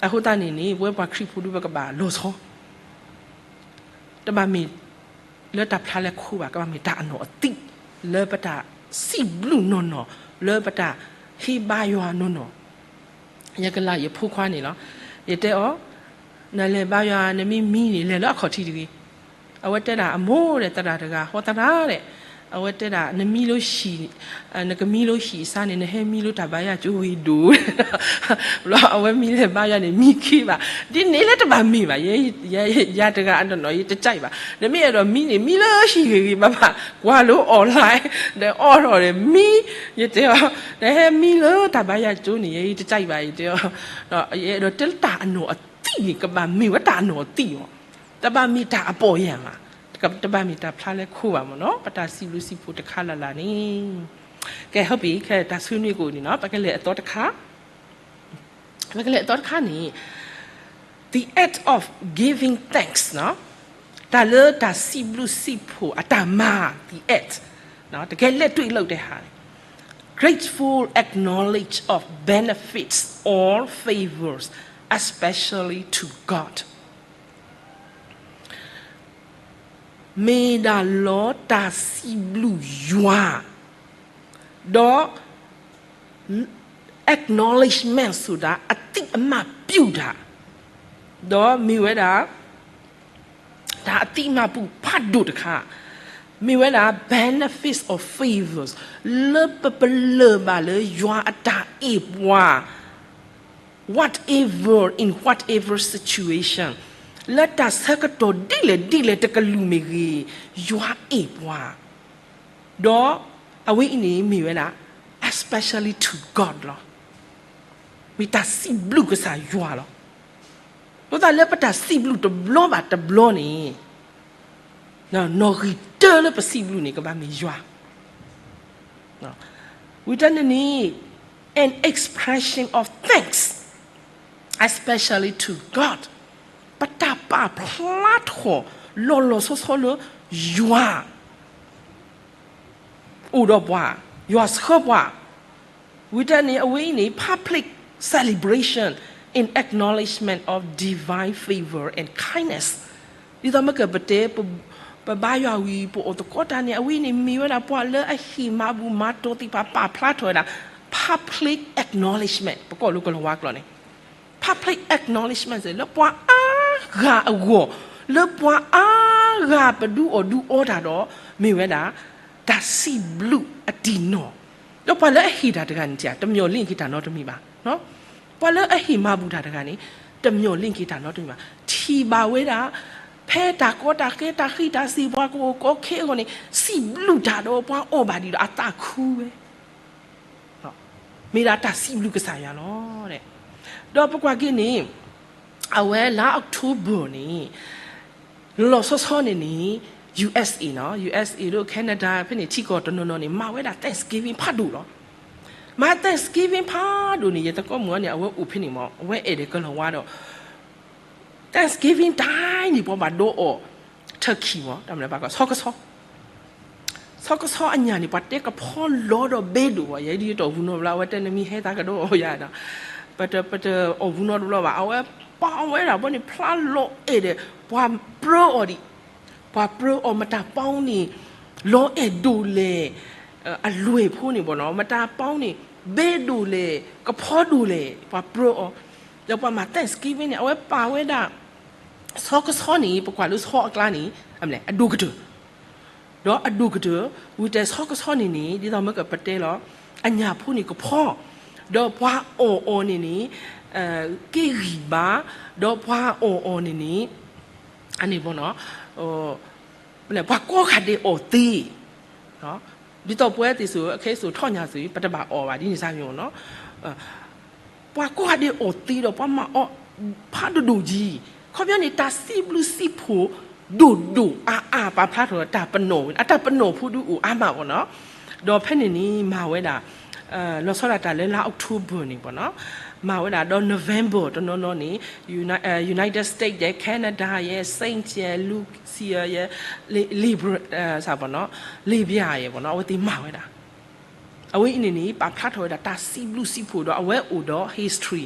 အဃိသတးန့ၣ်န့ၣ် ပဝဲပှၤခရံာ်ဖိဒုး ပကဘၣ်လီၤဆီ တဘၣ်မ့ၢ်လၢတၢ်ဖျါလၢခိဘၣ်, ကဘၣ်မ့ၢ်တၢ်အနီၢ်အသံး လၢပတၢ်စံးဘျုးနီၢ်နီၢ် လၢပတၢ်ဟ့ၣ်ဘါယွၤနီၢ်နီၢ်. ယကလၢယဖိခွါန့ၣ်လီၤ. ယတဲအီၤ, နလဲၤဘါယွၤ နမ့ၢ်မံန့ၣ် လဲၤလၢအခီၣ်ထံးတဂ့ၤ. အဝဲတဲဒၣ်အမိၢ်ဒီး သရၣ်တဂၤ ဟီသရၣ်ဒီး အဝဲတဲဒၣ် နမံလၢဟံၣ်, နကမံလၢဟံၣ်အစါန့ၣ် နဟဲမံလၢတၢ်ဘါယွၤကၠိဂ့ၤဒိၣ် ဘျီအဝဲမံလဲၤဘါယွၤန့ၣ် မံခံဘၣ်. ဒ်န့ၣ်လၢတဘၣ်မ့ၢ်ဘၣ်, ယၤတဂၤအနီၢ်နီၢ် ယတကြိုက်ဘၣ်. နမ့ၢ်အဲၣ်ဒိးမံန့ၣ် မံလၢဟံၣ်ဂ့ၤဂ့ၤဘၣ်ဘၣ်, ကွၢ်လၢ online ဒီးအီၣ်ထီၣ်ဒီးမံ, ယတဲအီၤ, နဟဲမံလၢတၢ်ဘါယွၤကၠိန့ၣ် ယတကြိုက်ဘၣ် ယတဲအီၤ. ယအဲၣ်ဒိးတဲလၢတၢ်အနီၢ်အသံးန့ၣ် ကဘၣ်မ့ၢ်ဝဲတၢ်အနီၢ်အသံးမး, တဘၣ်မ့ၢ်တၢ်အပီၢ်ယၢ်မး, တဘၣ်မ့ၢ်တၢ်ဖျါလၢခိဘၣ်မ့ၢ်နီၤ, ပတၢ်စံးဘျုးစံးဖှိၣ်တခါလၢ်လၢ်န့ၣ်. ကဲ ဟုတ်ပြီ, ခဲတၢ်ဆူနွံကအိၣ်န့ၣ်နီၤ, ပကလဲၤအသီတခါ, ပကလဲၤအသီတခါန့ၣ်, the act of giving thanks နီၤ, တၢ်လၢတၢ်စံးဘျုးစံးဖှိၣ်အတၢ်မၤ, the act, တကယ်လက်တွေ့လုပ်တဲ့ဟာ, grateful acknowledge of benefits or favors, especially to God. မ့ၢ်ဒၣ်လီၤတၢ်စံးဘျုးယွၤ, ဒီး acknowledgement ဆိုတာ အသိအမှတ်ပြုတာ, ဒီးမ့ၢ်ဝဲဒၣ် တၢ်အသိအမှတ်ပြုဖးဒိၣ်တခါ, မ့ၢ်ဝဲဒၣ် benefits of favors လၢပပလၢၢ်ဘၣ်လၢယွၤအတၢ်အ့ၣ်ပှၤ whatever, in whatever situation, လၢတၢ်ဆၢကတီၢ်ဒ်လဲၣ်ဒ်လဲၣ်တကလုာ်မ့ၢ်ဂ့ၤ, ယွၤအ့ၣ်ပှၤ, ဒီးအဝဲအံၤန့ၣ်မ့ၢ်ဝဲဒၣ် especially to God လီၤ. မ့ၢ်တၢ်စံးဘျုးကစၢ်ယွၤလီၤ. အဃိသတးလၢပတၢ်စံးဘျုးတဘျီဘၣ်တဘျီန့ၣ် နီၣ်ဂံၢ်တၢလၢပစံးဘျုးန့ၣ် ကဘၣ်မ့ၢ်ယွၤ ဝံၤတၢ်န့ၣ်န့ၣ် an expression of thanks, especially to God, ပတၢ်ပာ်ဖျါထီၣ်လီၤလီၤဆီဆီလၢယွၤ အိၣ်ဒီးပှၤ, ယွၤဆှၢပှၤ, ဝံၤတၢ်န့ၣ် အဝဲအံၤန့ၣ် public celebration in acknowledgement of divine favor and kindness, ဒ်သိးမ့ၢ်ကပတဲ ပဘါယွၤဝံၤ ပအိၣ်သကိးတၢ်န့ၣ် အဝဲအံၤန့ၣ် မ့ၢ်ဝဲဒၣ်ပှၤလၢအဟ့ၣ်မၤဘူၣ်မၤတီၤသ့ၣ်တဖၣ် ပာ်ဖျါထီၣ်ဝဲဒၣ် public acknowledgement ပကိးလၢကလၤဝါကျိာ်န့ၣ် public acknowledgement လၢပှၤအါဂၤအဂီၢ်, လၢပှၤအါဂၤပဒုးအီၣ်ဒုးအီတၢ်ဒီး မ့ၢ်ဝဲဒၣ် တၢ်စံးဘျုးအတံၢ်နီၢ်, ဒီးပှၤလၢအဟ့ၣ်တၢ်တဂၤန့ၣ် တမျီၣ်လ့ၣ်က့ၤတၢ်နီတမံၤဘၣ်. ပှၤလၢအဟ့ၣ်မၤဘူၣ်တၢ်တဂၤန့ၣ် တမျီၣ်လ့ၣ်က့ၤတၢ်နီတမံၤဘၣ်. ထံၣ်ဘၣ်ဝဲဒၣ် ဖဲတၢ်ကီတၢ်ခဲတၢ်ဃံးတၢ်စ့ၤ ပှၤကအိၣ်ကီခဲအဂီၢ်န့ၣ် စံးဘျုးတၢ်ဒီးပှၤအီၣ်ဘၣ်ဒံးဒီးအသးခုဝဲ မ့ၢ်ဒၣ်တၢ်စံးဘျုးကစၢ်ယွၤလီၤ. ဒီးပကွၢ်က့ၤန့ၣ် အဝဲလါ October န့ၣ် လီၤဆီဆီန့ၣ်န့ၣ် ယူၢ်အ့းအ့း နီၤ ယူၢ်အ့းအ့း ဒီး Canada ဖဲန့ၣ် ထံကီၢ်တနီၤနီၤန့ၣ် မၤဝဲဒၣ် Thanksgiving ဖးဒိၣ်လီၤ. မၤ Thanksgiving ဖးဒိၣ်န့ၣ် ယသကိးမုၣ်အီၤန့ၣ် အဝဲအိၣ်ဖဲန့ၣ်မး အဝဲအဲၣ်ဒိးကလၤဝါဒီး Thanksgiving time န့ၣ် ပှၤဘၣ်ဒိးအီၣ် turkey မး တၢ်မနုၤဘၣ်ကီး ဆီကဆီ ဆီကဆီအညၣ်န့ၣ် ပှၤတဲကဖီလီၤဒီးဘဲဒိၣ်ဘၣ်, ယဲဒ်ယတအီၣ်ဘူးနီတဘျီ အဝဲတဲနမ့ၢ်ဟဲသးကဒိးအီၣ်ယၤဒီး ပတ ပတအီၣ်ဘူးနီတဘျီဘၣ်, အဝဲပာ်ဝဲဒၣ်ဘီန့ၣ် ဖျါလီၤအဲၣ်ဒီး ပှၤပြၢအီၤဒံး, ပှၤပြၢအီၤ မတၤပီန့ၣ် လီၤအဲၣ်ဒိၣ်လဲၣ်, အလွဲၢ်ဖိန့ၣ်ဘီနီၤ မတၤပီန့ၣ် ဘဲဒိၣ်လဲၣ် ကဖီဒိၣ်လဲၣ် ပှၤပြၢအီၤ, ဒီးပှၤမၤ Thanksgiving န့ၣ် အဝဲပာ်ဝဲဒၣ် ဆီကဆီန့ၣ် ပကွၢ်လၢဆီအကျါန့ၣ် အဒိၣ်ကတၢၢ် ဒီးအဒိၣ်ကတၢၢ် ဝံၤတဲဆီကဆီန့ၣ်န့ၣ် ဒ်သိးမ့ၢ်ကပတဲလီၤ အညၣ်ဖိန့ၣ်ကဖီ, ဒီးပှၤအီၣ်အီၤန့ၣ်န့ၣ် က့ဂံၢ်ဘါ, ဒီးပှၤအီၣ်အီၤန့ၣ်န့ၣ် အန့ၣ်ဘီနီၤ ပှၤကိးဂၤဒဲးအီၣ်သ့, ဒ်သိးပဝဲသ့ၣ်စိၤ အခဲစိၤထီၣ်ညါစိၤ ပတဘၣ်အီၣ်ဘၣ်ဒ်န့ၣ်စၢ်မ့ၢ်နီၤ ပှၤကိးဂၤဒဲးအီၣ်သ့ဒီး ပှၤမၤအီၤဖးဒိၣ်ဒိၣ်ကံ, ခီပညီန့ၣ် တၢ်စံးဘျုးစံးဖှိၣ်ဒိၣ်ဒိၣ်အါအါ ပာ်ဖျါထီၣ်တၢ်ပနီၣ်ဝဲ အတၢ်ပနီၣ်ဖိဒုးအိၣ်အါမးဘီနီၤ, ဒီးဖဲန့ၣ်န့ၣ် မၤဝဲဒၣ် လီၤဆီဒၣ်တၢ်လၢလါ October န့ၣ်ဘီနီၤ, မၤဝဲဒၣ်ဒီး November တနီၤနီၤန့ၣ် Uni- United States ယဲ Canada ယဲ Saint ယဲ Lucia ယဲ Libra ဘီနီၤ Libya ယဲဘီနီၤ အဝဲသ့ၣ်မၤဝဲဒၣ် အဝဲအံၤန့ၣ်န့ၣ် ပာ်ဖျါထီၣ်ဝဲဒၣ်တၢ်စံးဘျုးစံးဖှိၣ်ဒီး အဝဲအိၣ်ဒီး history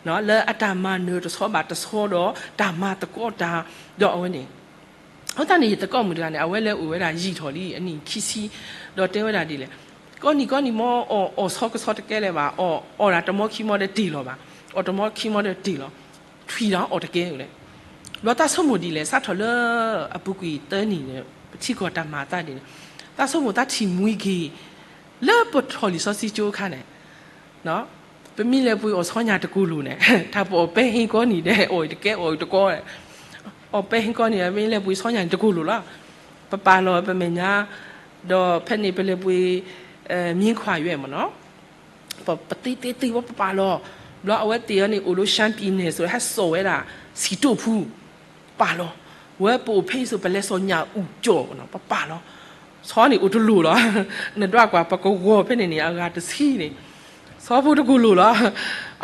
လၢအတၢ်မၤနၢၤတဆီဘၣ်တဆီဒီး တၢ်မၤသကိးတၢ် ဒီးအဝဲန့ၣ် အဃိသတးန့ၣ် ယသကိးမုၣ်တဂၤန့ၣ် အဝဲလဲၤအိၣ်ဝဲဒၣ်ယံာ်ထီၣ်လံ အနံၣ်ခံဆံ ဒီးတဲဝဲဒၣ်ဒ်လဲၣ်, ကိးနံၤကိးနံၤမ့ၢ်အီၣ်အီၣ်ဆီကဆီတကဲလၢၤဘၣ်, အီၣ်အီၣ်ဒၣ်တမီခံမီဒီးတ့ၢ်လီၤဘၣ်, အီၣ်တမီခံမီဒီးတ့ၢ်လီၤ, ထွံၣ်ဒီးအီၣ်တကဲလဲၣ်, ဘျီတၢ်ဆိကမိၣ်ဒ်လဲၣ် စးထီၣ်လၢအပူၤကွံာ်သၢနံၣ်န့ၣ် ပထံကီၢ်တၢ်မၤအသးဒ်န့ၣ်, တၢ်ဆိကမိၣ်တၢ်ထံၣ်မှံက့ၤ လၢပထီၣ်လံာ်စီဆှံကၠိအခါန့ၣ် ပမ့ၢ်လဲၤပှ့ၤအီၣ်ဆီညၣ်တကိၢ်လိၤန့ၣ် တၢ်ပအီၣ်ပဲဟ့ကိးနံၤဒဲး အီၣ်တကဲအီၣ်တကိး, အီၣ်ပဲဟ့ကိးနံၤ မ့ၢ်လဲၤပှ့ၤဆီညၣ်န့ၣ်တကိၢ်လိၤလီၤ, ပပာ်လီၤပမဲာ်ညါ, ဒီးဖဲန့ၣ်ပလဲၤပှ့ၤ မြင်းခွာရွက်မ့ၢ်နီၤ ပသ့သ့သ့ဝဲပပာ်လီၤ, ဘျီအဝဲသ့ၣ်အီၤန့ၣ် အိၣ်လၢ ရှမ်းပြည်နယ် စိၤ ဟဲစိာ်ဝဲဒၣ် စံၣ်တိၣ်ဖူ ပာ်လီၤ, ဝဲပအိၣ်ဖဲအံၤစိၤ ပလဲၤစိာ်ညၣ်အူၣ်ကၠီၣ်နီၤ ပပာ်လီၤ, ဆီန့ၣ်အိၣ်တလိၤလီၤ, နဒွးကွၢ်ပကဝီၤဖဲန့ၣ်န့ၣ် အဂၤတဆံန့ၣ်, ဆီဖိတကိၢ်လိၤလီၤ,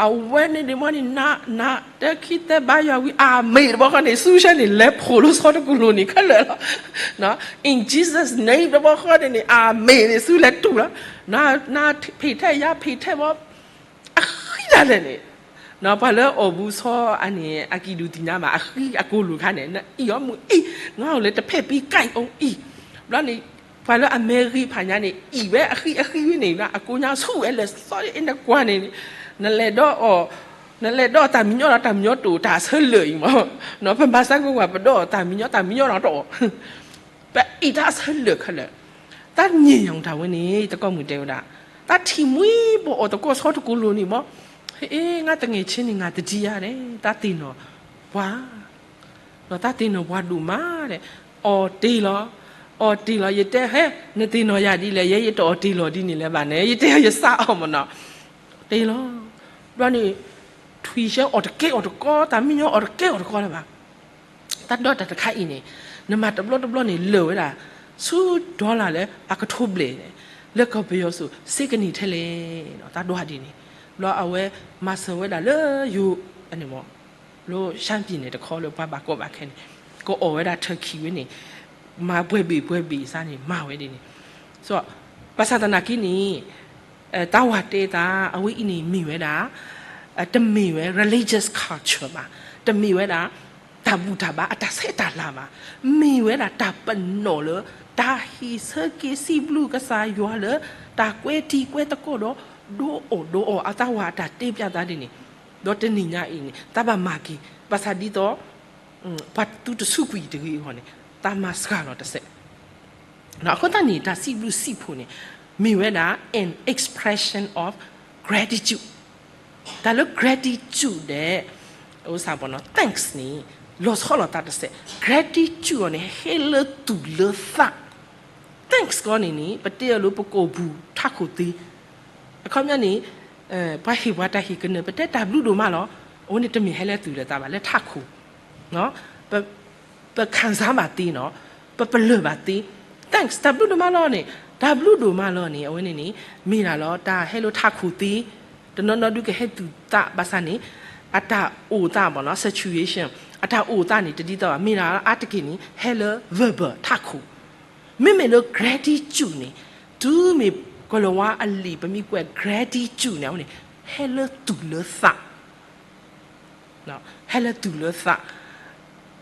အဝဲန့ၣ်ဒ်မ့ၢ်န့ၣ် န န တခံသၢဘါယွၤဝံၤ အၤမ့ၣ်တဘျီဃီန့ၣ် ဆူၣ်ဆဲန့ၣ် လဲၤဖိးလၢဆီတကိၢ်လိၤန့ၣ်ခဲလၢာ်လီၤ In Jesus' name တဘျီဃီန့ၣ်န့ၣ် အၤမ့ၣ်န့ၣ် ဆူလဲၤတူၢ်လီၤ, န နဖံးထဲယၤဖံးထဲဘီ အဃံဒၣ်လဲာ်န့ၣ်, ပှၤလၢအီၣ်ဘူးဆီအန့ၣ် အကံၣ်ဒူၣ်သ့ၣ်ညါဘၣ် အဃံအကိၢ်လိၤခါန့ၣ် နအံၣ်အီၤမုၢ်အံၣ်, နအီၣ်လၢတဖဲၣ်ပံကၣ်အီၤအံၣ်, ဘျီန့ၣ် ပှၤလၢအမဲာ်ဂ့ၤဖးညါန့ၣ် အံၣ်ဝဲအဃံအဃံဝဲန့ၣ် အကိးညါဆူၣ်ဝဲလဲၤစီအ့နကွၢ်န့ၣ်, နလဲၤဒီးအီၣ်, နလဲၤဒီးတၢ်မံညီဒီးတၢ်မံညီတအိၣ် တၢ်ဆၢလၢာ်အံၤမး, ပမၤစၢ်ကိးကွၢ် ပဒီးတၢ်မံညီတၢ်မံညီဒီးတအိၣ် ပအ့ၣ်တၢ်အဆၢလၢာ်ခဲလၢာ်, တၢ်ညံယၤတၢ်ဝဲန့ၣ် တကီၢ်မုၢ်တဲဝဲဒၣ်, တၢ်ထံၣ်မှံဘီအီၤတကီၢ်ဆီတကိလိၤန့ၣ်မး, ဟ့ ငါတငဲးဆ့န့ၣ် ငါတဒံယၤဒဲး တၢ်သ့ၣ်နီၣ်ပှၤ, ဒီးတၢ်သ့ၣ်နီၣ်ပှၤဒိၣ်မးဒဲး, အီၣ်တ့ၢ်လီၤ, အီၣ်တ့ၢ်လီၤ ယတဲဟဲ, နသ့ၣ်နီၣ်ယၤဒ်လဲၣ် ယဲယတအီၣ်တ့ၢ်လီၤဒ်န့ၣ်လၢၤဘၣ်န့ၣ် ယတဲယစးအီၣ်မးနီၤ, တ့ၢ်လီၤ, ဘျီန့ၣ်, ထွံၣ်ဆၢအီၣ်တကဲအီၣ်တကီ တၢ်မံညီအီၣ်တကဲအီၣ်တကီလၢၤဘၣ် တၢ်ဒီတၢ်တခါအံၤန့ၣ်, နမၤတဘျီတဘျီန့ၣ် လၢာ်ဝဲဒၣ်, ဆူ dollar လၢအကထိဘျဲၣ်န့ၣ်, လၢကီၢ်ပယီၤဆူ စ့ကနံၣ်ထဲလဲၣ်, တၢ်ဒွးဒ်န့ၣ်, ဘျီအဝဲမၤစၢၤဝဲဒၣ်လၢယိၤ, န့ၣ်မး, လၢ ရှမ်းပြည်နယ် တခီလၢပှၤဘၣ်ကီဘၣ်ခဲန့ၣ်, ကအီၣ်ဝဲဒၣ် turkey ဝဲန့ၣ်, မၤပှဲၤဘ့ၣ်ပှဲၤဘ့ၣ်စ့ၢ်န့ၣ် မၤဝဲဒ်န့ၣ်, ဘၣ်ဆၣ်သနာ်က့န့ၣ်, တၢ်ဝၤတဲသး အဝဲအံၤန့ၣ်မ့ၢ်ဝဲဒၣ်, တမ့ၢ်ဝဲ religious culture ဘၣ်, တမ့ၢ်ဝဲဒၣ်, တၢ်ဘူၣ်တၢ်ဘါအတၢ်ဆဲးတၢ်လၤဘၣ်, မ့ၢ်ဝဲဒၣ်တၢ်ပနီၣ်လၢ, တၢ်ဟ့ၣ်ဆၢက့ၤစံးဘျုးကစၢ်ယွၤလၢ, တၢ်ကွဲးတံၤကွဲးသကိးဒီး, ဒိအီၣ်ဒိအီၣ်အတၢ်ဝၤအတၢ်တဲပၠးသးဒ်န့ၣ်, ဒီးတနံၤညါအံၤန့ၣ် တၢ်ဘၣ်မၤက့ၤ ဘၣ်ဆၣ်ဒ်သိး, ပှၤသုတဆူးကွံာ်တဂ့ၤအဂီၢ်န့ၣ်, တၢ်မၤစှၤလီၤတစဲး အဃိသတးန့ၣ် တၢ်စံးဘျုးစံးဖှိၣ်န့ၣ်, မ့ၢ်ဝဲဒၣ် an expression of gratitude, တၢ်လၢ gratitude ဒီး, အိစၢ်ဘီနီၤ thanks န့ၣ်, လီၤဆီလိာ်သးတစဲး, gratitude အီၤန့ၣ် ဟဲလၢသူၣ်လၢသး, thanks ကီန့ၣ်န့ၣ် ပတဲအီၤလၢပကိာ်ပူၤထးခိၣ်သ့, အခီပညီန့ၣ်, ပှၤဟ့ၣ်ပှၤတၢ်ဟ့ၣ်ကနၢၤ ပတဲတၢ်ဘျုးဒိၣ်မးလီၤ, အဝဲန့ၣ်တမ့ၢ်ဟဲလၢသူၣ်လၢသးဘၣ် လၢထးခိၣ် ပခံစားဘၣ်သ့နီၤ, ပပလၢၢ်ဘၣ်သ့, thanks တၢ်ဘျုးဒိၣ်မးလီၤန့ၣ်, တၢ်ဘျုးဒိၣ်မးလီၤန့ၣ် အဝဲန့ၣ်န့ၣ်, မ့ၢ်ဒၣ်လီၤ တၢ်ဟဲလၢထးခိၣ်သ့, တနီၤနီၤဒုးကဟဲသူၣ်သးဘၣ်ဆၣ်န့ၣ်, အတၢ်အိၣ်သးဘၣ်နီၤ situation, အတၢ်အိၣ်သးန့ၣ် တဒ်သိးဘၣ် မ့ၢ်ဒၣ်အါတက့ၢ်န့ၣ် ဟဲလၢ verbal ထးခိၣ်, မ့မ့ၢ်လၢ gratitude န့ၣ်, တုၤမ့ၢ်ကီၤလၤဝါအလံာ် ပမ့ၢ်ကွဲး gratitude န့ၣ် အဝဲန့ၣ်, ဟဲလၢသူၣ်လၢသး ဟဲလၢသူၣ်လၢသး,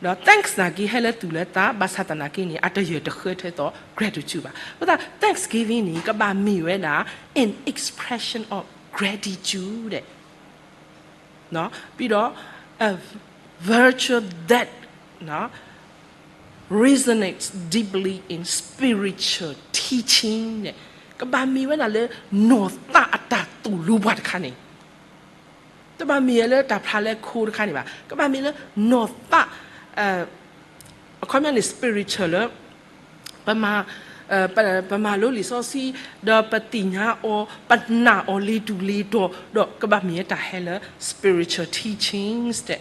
ဒီး thanks နာ်က့ ဟဲလၢသူၣ်လၢသး ဘၣ်ဆၣ်သနာ်က့န့ၣ် အတယၢၢ်တဃၢထဲသိး gratitude ဘၣ်. အဃိသတး thanksgiving န့ၣ် ကဘၣ်မ့ၢ်ဝဲဒၣ် an expression of gratitude ဒီး ပြီးတော့ a virtue that resonates deeply in spiritual teaching န့ၣ်, ကဘၣ်မ့ၢ်ဝဲဒၣ်လၢ နီၢ်သးအတၢ်သိၣ်လိပှၤတခါန့ၣ် တဘၣ်မ့ၢ်လၢတၢ်ဖျါလၢခိတခါန့ၣ်ဘၣ်. ကဘၣ်မ့ၢ်လၢနီၢ်သး, အခီပညီန့ၣ် spiritual လၢ ပမၤလိလံာ်စီဆှံ, ဒီးပသ့ၣ်ညါအီၤ, ပနာ်အီၤလ့ၤတူၢ်လ့ၤတီၤ, ဒီးကဘၣ်မ့ၢ်တၢ်ဟဲလၢ spiritual teachings တဲ,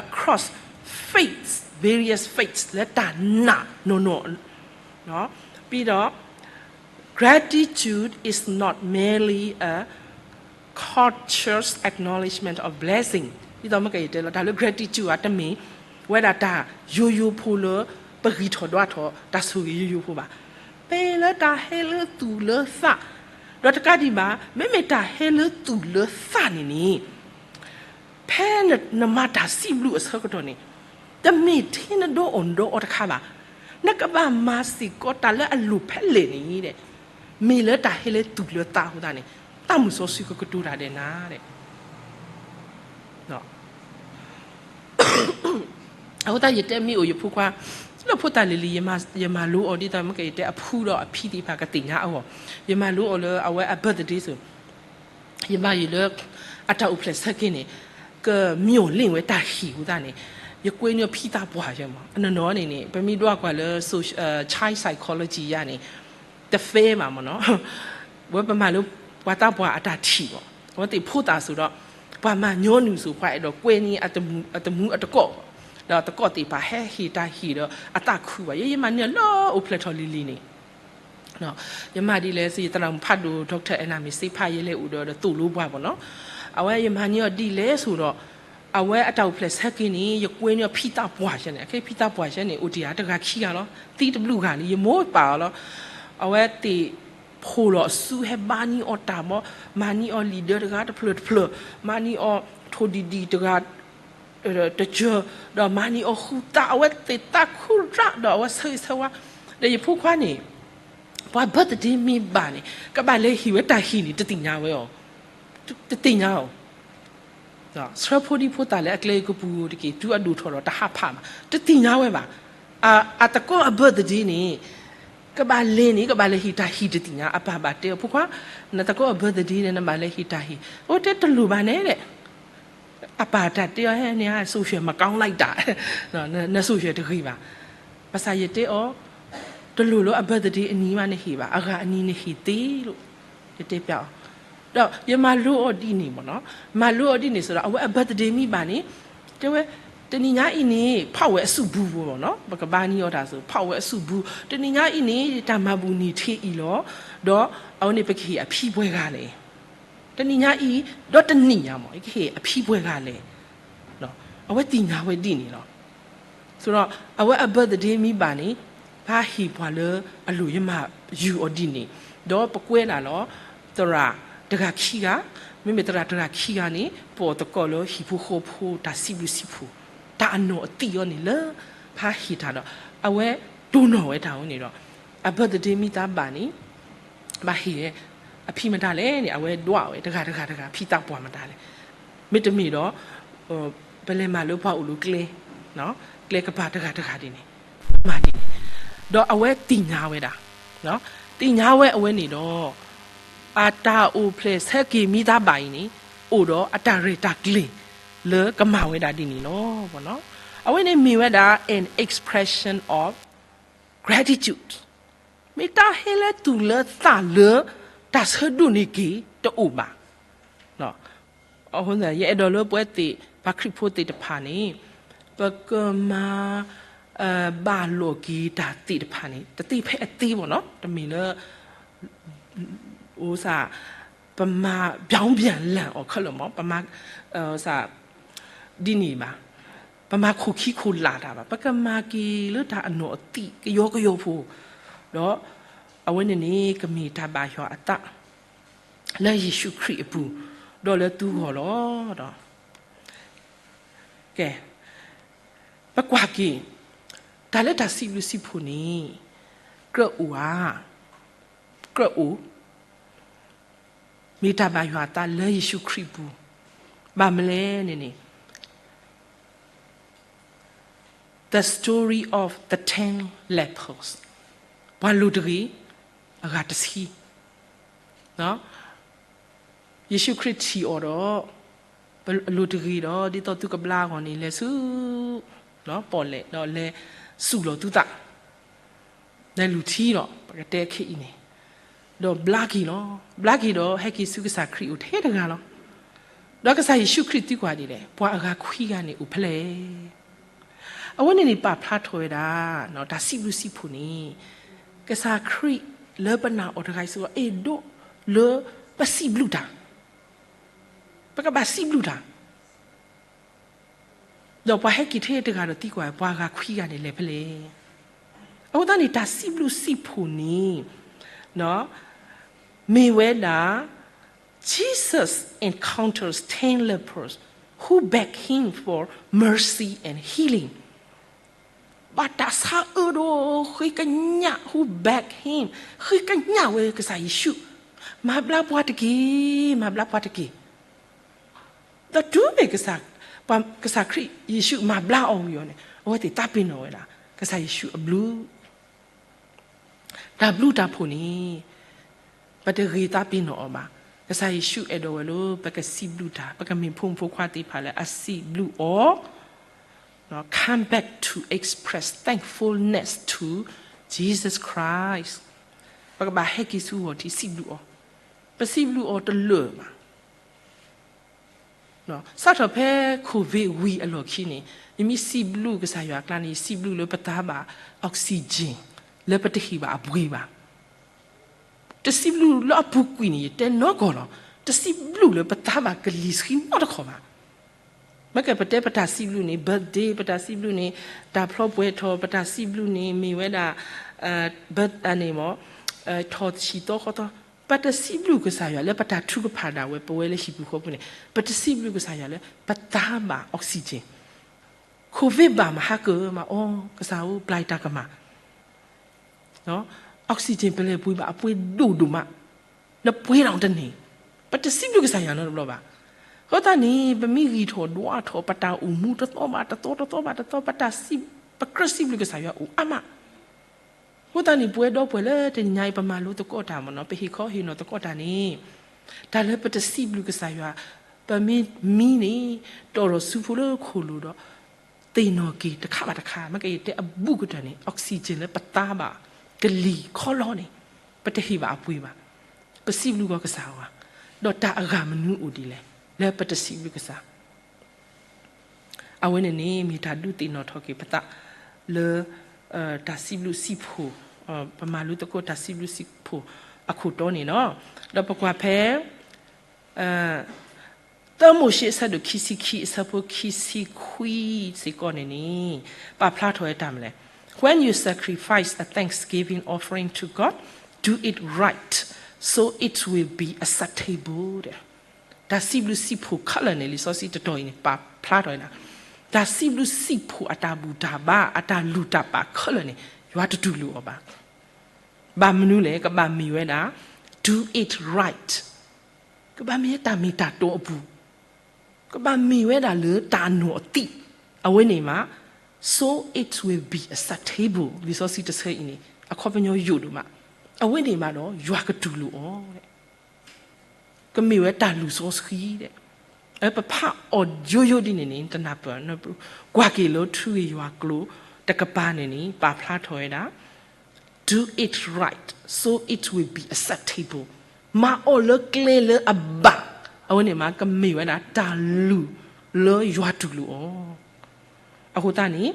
across faiths, various faiths လၢတၢ်နာ်နီၢ်နီၢ်, ပြီးတော့ gratitude is not merely a culture's acknowledgement of blessing ဒ်သိးမ့ၢ်ကယတဲလီၤ တၢ်လၢ gratitude အတမ့ၢ်ဝဲဒၣ်တၢ်ယိယိဖိလၢ ပဂံၢ်ထီၣ်ဒွးထီၣ် တၢ်ဆိၣ်ဂ့ၤယိယိဖိဘၣ်. ပလၢတၢ်ဟဲလၢသူၣ်လၢသး, ဒီးတကးဒံးဘၣ် မ့မ့ၢ်တၢ်ဟဲလၢသူၣ်လၢသးန့ၣ်န့ၣ် ဖဲနမၤတၢ်စံးဘျုးအဆၢကတီၢ်န့ၣ် တမ့ၢ်ထဲနဒီအီၣ်နဒီအီတခါဘၣ်. နကဘၣ်မၤစ့ၢ်ကီးတၢ်လၢအလိၣ်ဖဲလဲၣ်န့ၣ်ဒီး မ့ၢ်လၢတၢ်ဟဲလၢသူၣ်လၢသးအဃိသတးန့ၣ် သးမုၢ်စီဆှံကကတိၤတၢ်ဒီးနၤဒီး အဃိသတးယတဲမ့ၢ်အိၣ်ယဖိခွါ လၢဖိသၣ်လံၤလံၤ ယမၤလိအီၤဒ်သိးမ့ၢ်ကယတဲအဖုဒီးအဖံသ့ၣ်တဖၣ်ကသ့ၣ်ညါအဂီၢ်, ယမၤလိအီၤလၢအဝဲအ birthday စိၤ ယမၤယံာ်လၢ အတၢ်အိၣ်ဖျဲၣ်ဆၢက့ၤန့ၣ် ကမျှော်လင့်ဝဲတၢ်ဟ့ၣ်အဃိသတးန့ၣ် ယကွဲန့ၢ်အီၤဖံသးပှၢ်ယဲမး အနီၢ်နီၢ်န့ၣ်န့ၣ် ပမ့ၢ်ဒွးကွၢ်လၢ social, child psychology ယၤန့ၣ် တ fair ဘၣ်မးနီၤ, ဝဲပမၤလၢပှၤသးပှၢ်အတၢ်ထံၣ်ဘၣ်, အဝဲသ့ၣ်ဖိသၣ်စိၤဒီး ပှၤမၤညီနုၢ်စိၤ ပှၤအဲၣ်ဒိးကွဲန့ၢ်အတမူအတကိး, ဒီးတကိးသ့ၣ်တဖၣ်ဟဲဟ့ၣ်တၢ်ဟ့ၣ်ဒီးအသးခုဘၣ်, ယဲယမၤန့ၢ်အီၤလၢအိၣ်ဖျဲၣ်ထီၣ်လံၤလံၤန့ၣ် ယမၤဒ်လဲၣ်စ့ၢ် ယသရၣ်မုၣ်ဖးဒိၣ် Doctor Anna မ့ၢ်စ့ဖးယဲလဲၤအိၣ်ဒီးဒီးသိၣ်လိပှၤမးနီၤ, အဝဲယမၤန့ၢ်အီၤဒ်လဲၣ်စိၤဒီး အဝဲအတၢ်အိၣ်ဖျဲၣ်ဆၢက့ၤန့ၣ် ယကွဲန့ၢ်အီၤဖံသးပှၢ်ယဲန့ၣ်, အခဲဖံသးပှၢ်ယဲန့ၣ် အိၣ်တ့ၢ်ဧါတဂၤခံဂၤလီၤ, သံတဘျုးဂၤလံ ယမိၢ်ပာ်အီၤလီၤ, အဝဲသ့ၣ်ဖိးလီၤအစုဟဲဘါန့ၢ်အီၤတၢ်ဘီ, မၤန့ၢ်အီၤလံာ်ဒၢတဂၤတဖျၢၣ်တဖျၢၣ်, မၤန့ၢ်အီၤထိၣ်ဒံၣ်ဒံၣ်တဂၤ တစၢၤ, ဒီးမၤန့ၢ်အီၤဃုသး အဝဲသ့ၣ်သးခုရၣ်ဒီးအဝဲဆၢဂ့ၤဆၢဝါ, ဒီးယဖိခွါန့ၣ် ပှၤ birthday မ့ၢ်ဘၣ်န့ၣ် ကဘၣ်လဲၤဟ့ၣ်ဝဲတၢ်ဟ့ၣ်န့ၣ် တသ့ၣ်ညါဝဲအီၤ, တသ့ၣ်ညါအီၤ, ဆှၢဖိဒံဖိသၣ်လၢအကျဲကပူၤတက့ၢ် တုၤအဒိၣ်ထီၣ်ဒီးတဟးဖးဘၣ်, တသ့ၣ်ညါဝဲဘၣ် အသကိးအ birthday န့ၣ် ကဘၣ်လဲၤန့ၣ် ကဘၣ်လဲၤဟ့ၣ်တၢ်ဟ့ၣ်တသ့ၣ်ညါ, အပၢ်ဘၣ်တဲအီၤ ဖိခွါ, နသကိးအ birthday န့ၣ် နဘၣ်လဲၤဟ့ၣ်တၢ်ဟ့ၣ်. အိၣ်တဲတလိၣ်ဘၣ်န့ၣ်ဒီး, အပၢ်တၢ်တဲအီၤ ဟဲန့ၣ် စိၣ်ယဲၤမကီလံတၢ်, နစိၣ်ယဲၤတဂ့ၤဘၣ်. ဘၣ်ဆၣ်ယတဲအီၤ, တလိၣ်လၢအ birthday အနံၤမးနဟ့ၣ်ဘၣ်, အဂၤအနံၤနဟ့ၣ်သ့လီၤ. ယတဲပျးအီၤ, ဒီးယမၤလိအီၤဒ်န့ၣ်မ့ၢ်နီၤ, မၤလိအီၤဒ်န့ၣ်စ့ၢ်ဒီး အဝဲအ birthday မ့ၢ်ဘၣ်န့ၣ်, တဲဝဲ, တနံၤညါအံၤန့ၣ် ဖီၣ်ဝဲအစုဘူးမ့ၢ်နီၤ, ပကဘါန့ၢ်အီၤတၢ်စ့ၢ် ဖီၣ်ဝဲအစုဘူး, တနံၤညါအံၤန့ၣ် တၢ်မၤဘူၣ်န့ၢ်ထံအံၤလီၤ, ဒီးအဝဲန့ၣ် ပကဟ့ၣ်အဖံပှဲၤဂၤလဲၣ်. တနံၤညါအံၤ, ဒီးတနံၤညါမ့ၢ် ယကဟ့ၣ်အဖံပှဲၤဂၤလဲၣ်. အဝဲသ့ၣ်ညါဝဲဒ်န့ၣ်လီၤ. ဆိုတော့ အဝဲအ birthday မ့ၢ်ဘၣ်န့ၣ်, ပဟ့ၣ်ပှၤလၢအလိၣ် ယမၤယူၤအီၤဒ်န့ၣ်, ဒီးပကွဲဒၣ်လီၤ, သရၣ်တဂၤခံဂၤ, မ့မ့ၢ်သရၣ်တဂၤခံဂၤန့ၣ် ပအိၣ်သကိးလၢဟံၣ်ဖိဃီဖိ တၢ်စံးဘျုးစံးဖှိၣ်, တၢ်အနီၢ်အသံအီၤန့ၣ်လၢ ပဟ့ၣ်တၢ်ဒီး အဝဲတိၢ်နီၣ်ဝဲတၢ်အီၤန့ၣ်ဒီး, အ birthday မ့ၢ်သးဘၣ်န့ၣ် ဘၣ်ဟ့ၣ်ဝဲ, အဖံမတၤလဲၣ်န့ၣ် အဝဲဒွးဝဲ တဂၤတဂၤတဂၤ ဖံသးပှၢ်မတၤလဲၣ်. မ့တမ့ၢ်ဒီး ပလဲၤမၤလၢပှၤအိၣ်လၢကျဲ, ကျဲကပၤတဂၤတဂၤဒ်န့ၣ်, မၤဒ်န့ၣ်, ဒီးအဝဲသ့ၣ်ညါဝဲဒၣ်, သ့ၣ်ညါဝဲအဝဲန့ၣ်ဒီး, အတၢ်အိၣ်ဖျဲၣ်ဆၢက့ၤမ့ၢ်သးဘၣ်အံၤန့ၣ်, အိၣ်ဒီးအတၢ်ရဲၣ်တၢ်ကျဲၤလၢကမၤဝဲဒၣ်ဒ်န့ၣ်လီၤ. အဝဲန့ၣ်မ့ၢ်ဝဲဒၣ် an expression of gratitude, မ့ၢ်တၢ်ဟ့ၣ်လၢသူၣ်လၢသးလၢ တၢ်ဆၢဒိၣ်န့ၢ်က့ၤတအိၣ်ဘၣ်. ယအဲၣ်ဒိးလၢပဝဲသ့ၣ် ပှၤခရံာ်ဖိသ့ၣ်တဖၣ်န့ၣ်, ပကမၤ ဘၣ်လိာ်က့ၤတၢ်သ့ၣ်တဖၣ်န့ၣ် တသ့ဖဲအသ့ဘၣ်နီၤ, တမ့ၢ်လၢ ပမၤ ပြောင်းပြန်လှန် အီၤခဲလၢာ်မး, ပမၤ ဒ်န့ၣ်ဘၣ်, ပမၤခိၣ်ခံခိၣ်လၢ်တၢ်ဘၣ်, ပကမၤက့ၤလၢတၢ်အနီၢ်အသံၣ်ကယီကယီဖိ, ဒီးအဝဲန့ၣ်န့ၣ် ကမ့ၢ်တၢ်ဘၣ်ယွၤအသး လၢယ့ၣ်ၡူးခရံာ်အပူၤ, ဒီးလၢသုဂီၢ်လီၤ. ကဲ, ပကွၢ်က့ၤ တၢ်လၢတၢ်စံးဘျုးစံးဖှိၣ်န့ၣ် ကြၢးအိၣ်ဧါ, ကြၢးအိၣ်, မ့ၢ်တၢ်ဘၣ်ယွၤအသးလၢယ့ၣ်ၡူးခရံာ်အပူၤ, ဘၣ်မနုၤလဲၣ်န့ၣ်န့ၣ် The story of the ten lepers, ပှၤလိၤတဂ့ၤ အဂၤတဆံ, ယ့ၣ်ၡူးခရံာ်ထံၣ်အီၤဒီး ပလိၤတဂ့ၤဒီး ဒ်သိးသုကဘျါအဂီၢ်န့ၣ် လဲၤဆူ ပီၣ်လဲၣ် ဒီးလဲၤစူၢ်လီၤသုသး, လဲၤလူၤထံလီၤ ပကတဲခဲအံၤန့ၣ်, ဒီးဘျါက့ၤလီၤ. ဘျါက့ၤဒီး ဟဲက့ၤဆူကစၢ်ခရံာ်အိၣ်ထဲတဂၤလီၤ. ဒီးကစၢ်ယ့ၣ်ၡူးခရံာ်သံကွၢ်ဒ်လဲၣ်, ပှၤအဂၤခွံဂၤန့ၣ်အိၣ်ဖဲလဲၣ်. အဝဲန့ၣ်န့ၣ် ပာ်ဖျါထီၣ်ဝဲဒၣ် တၢ်စံးဘျုးစံးဖှိၣ်န့ၣ်, ကစၢ်ခရံာ်လၢပနာ်အီၤတဂၤအံၤစ့ၢ်ကီး အဲၣ်ဒိးလၢပစံးဘျုးတၢ်, ပကဘၣ်စံးဘျုးတၢ်. ဒီးပှၤဟဲက့ၤထဲတဂၤဒီးသံကွၢ် ပှၤဂၤခွံဂၤန့ၣ်လဲၤဖဲလဲၣ်. အဃိသတးန့ၣ် တၢ်စံးဘျုးစံးဖှိၣ်န့ၣ် မ့ၢ်ဝဲဒၣ် Jesus encounters ten lepers who beg him for mercy and healing. ဘၣ်တၢ်ဆါအၢဒီး ဃ့ကညး who beg him, ဃ့ကညးဝဲကစၢ်ယ့ၣ်ၡူး, မၤဘျါပှၤတက့ၢ်, မၤဘျါပှၤတက့ၢ်. ဒီးတုၤမ့ၢ် ပှၤကစၢ်ခရံာ်ယ့ၣ်ၡူးမၤဘျါအီၤဝံၤအီၤန့ၣ် အဝဲသ့ၣ်သးပ့ၤနီၣ်ဝဲဒၣ် ကစၢ်ယ့ၣ်ၡူးအဘျုး တၢ်ဘျုးတၢ်ဖှိၣ်န့ၣ် ပတဂ့ၤသးပ့ၤနီၣ်အီၤဘၣ်. ကစၢ်ယ့ၣ်ၡူးအဲၣ်ဒိးဝဲလၢ ပကစံးဘျုးတၢ်, ပကမ့ၢ်ဖိမုၣ်ဖိခွါသ့ၣ်တဖၣ်လၢအစံးဘျုးအီၤ, come back to express thankfulness to Jesus Christ. ပကဘၣ်ဟဲက့ၤဆူအဂီၢ်ထံးစံးဘျုးအီၤ, ပစံးဘျုးအီၤတလၢာ်ဘၣ်. စးထီၣ်ဖဲ COVID ဝံၤအလီၢ်ခံန့ၣ် ယမ့ၢ်စံးဘျုးကစၢ်ယွၤအကျါန့ၣ် ယစံးဘျုးလၢပသါဘၣ် oxygen လၢပတဟ့ၣ်ဘၣ်အပှ့ၤဘၣ်. တစံးဘျုးလၢအပူၤကွံာ်န့ၣ် ယတဲနီၢ်ကီၢ်လီၤ. တစံးဘျုးလၢပသါဘၣ်ကလံၤဆှံနီတခီၣ်ဘၣ်. မ့ၢ်ကဲပတဲပတၢ်စံးဘျုးန့ၣ် birthday, ပတၢ်စံးဘျုးန့ၣ် တၢ်ဖျီပှဲၤထီၣ်, ပတၢ်စံးဘျုးန့ၣ် မ့ၢ်ဝဲဒၣ် birth န့ၣ်မ့ၢ် ထီၣ်ဆံးသီဃီသီ, ပတစံးဘျုးကစၢ်ယွၤလၢပတၢ်ထုကဖၣ်ဒၣ်ဝဲ ပဝဲလၢဟံၣ်ပူၤဃီပူၤန့ၣ် ပတစံးဘျုးကစၢ်ယွၤလၢပသါဘၣ် oxygen. COVID ဘၣ်မဟါကၢမး အိ ကစၢ်ဧၢ ပျၢ်တၢ်ကမၣ် oxygen ပလဲၤပှ့ၤဘၣ်အပှ့ၤဒိၣ်ဒိၣ်မး, နပှ့ၤလီၤတန့ၢ်, ပတစံးဘျုးကစၢ်ယွၤနီတဘျီဘၣ်. အဃိသတးန့ၣ် ပမ့ၢ်ဂံၢ်ထီၣ်ဒွးထီၣ် ပတၢ်အိၣ်မူတသီဘၣ်တသီ တသီဘၣ်တသီ ပတၢ်စံး ပကြၢးစံးဘျုးကစၢ်ယွၤအိၣ်အါမး. အဃိသတးန့ၣ် ပဝဲဒီပုၢ်ဝဲၢ်လၢတနံၤညါအံၤ ပမၤလိသကိးတၢ်မ့ၢ်နီၤ, ပဟ့ၣ်ခီဟ့ၣ်နီၤသကိးတၢ်န့ၣ်, တၢ်လၢပတစံးဘျုးကစၢ်ယွၤ, ပမ့ၢ်မံန့ၣ် တီၢ်ထီၣ်စုဖိလၢခိၣ်လိၤဒီး သ့ၣ်နီၣ်က့ၤတခါဘၣ်တခါ, မ့ၢ်ကယတဲအဘူးကတၢၢ်န့ၣ် oxygen လၢပသးဘၣ် ကလံၤခီလီန့ၣ် ပတဟ့ၣ်ဘၣ်အပှ့ၤဘၣ်. ပစံးဘျုးကီးကစၢ်ဧါ, ဒီးတၢ်အဂၤမနုၤအိၣ်ဒ်လဲၣ် လၢပတစံးဘျုးကစၢ် အဝဲန့ၣ်န့ၣ် မ့ၢ်တၢ်ဒုးသ့ၣ်နီၣ်ထီၣ်က့ၤပသးလၢ တၢ်စံးဘျုးစံးဖှိၣ်, ပမၤလိသကိးတၢ်စံးဘျုးစံးဖှိၣ်အခိၣ်တီန့ၣ်လီၤ. ဒီးပကွၢ်ဖဲ သၢမိၤၡ့အဆၢဒိၣ်ခံဆံခံအဆၢဖိခံဆံခွံစ့ၢ်ကီးန့ၣ်န့ၣ် ပာ်ဖျါထီၣ်ဝဲတၢ်မနုၤလဲၣ်. When you sacrifice a thanksgiving offering to God, do it right, so it will be acceptable တၢ်စံးဘျုးစံးဖှိၣ်ခဲလၢာ်န့ၣ် လံာ်စီဆှံတတီၤအံၤန့ၣ် ပာ်ဖျါထီၣ်ဝဲဒၣ် တၢ်စံးဘျုးစံးဖှိၣ်အတၢ်ဘူၣ်တၢ်ဘါ အတၢ်လူၢ်တၢ်ပာ်ခဲလၢာ်န့ၣ် ယွၤတတူၢ်လိာ်အီၤဘၣ်. ဘၣ်မနုၤလဲၣ်, ကဘၣ်မ့ၢ်ဝဲဒၣ် do it right, ကဘၣ်မ့ၢ်တၢ်မ့ၢ်တၢ်တီအပူၤ, ကဘၣ်မ့ၢ်ဝဲဒၣ်လၢတၢ်အနီၢ်အသံး, အဝဲန့ၣ်မး so it will be acceptable လံာ်စီဆှံတဆၢအံၤန့ၣ် အခီပညီယိာ်ဒိၣ်မး, အဝဲန့ၣ်မးဒီး ယွၤကတူၢ်လိာ်အီၤ ကမ့ၢ်ဝဲတၢ်လူၢ်စီဆှံ ပဖးအီၤယိယိဒ်န့ၣ်န့ၣ် တနၢ်ပၢၢ်, ကွၢ်က့ၤလၢထူဂ့ၢ်ယွၤကျိာ်တကပၤန့ၣ်န့ၣ် ပာ်ဖျါထီၣ်ဝဲဒၣ် do it right, so it will be acceptable, မၤအီၤလၢကျဲလၢအဘၣ်, အဝဲန့ၣ်မး ကမ့ၢ်ဝဲဒၣ်တၢ်လူၢ်လၢယွၤတူၢ်လိာ်အီၤ. အဃိသတးန့ၣ်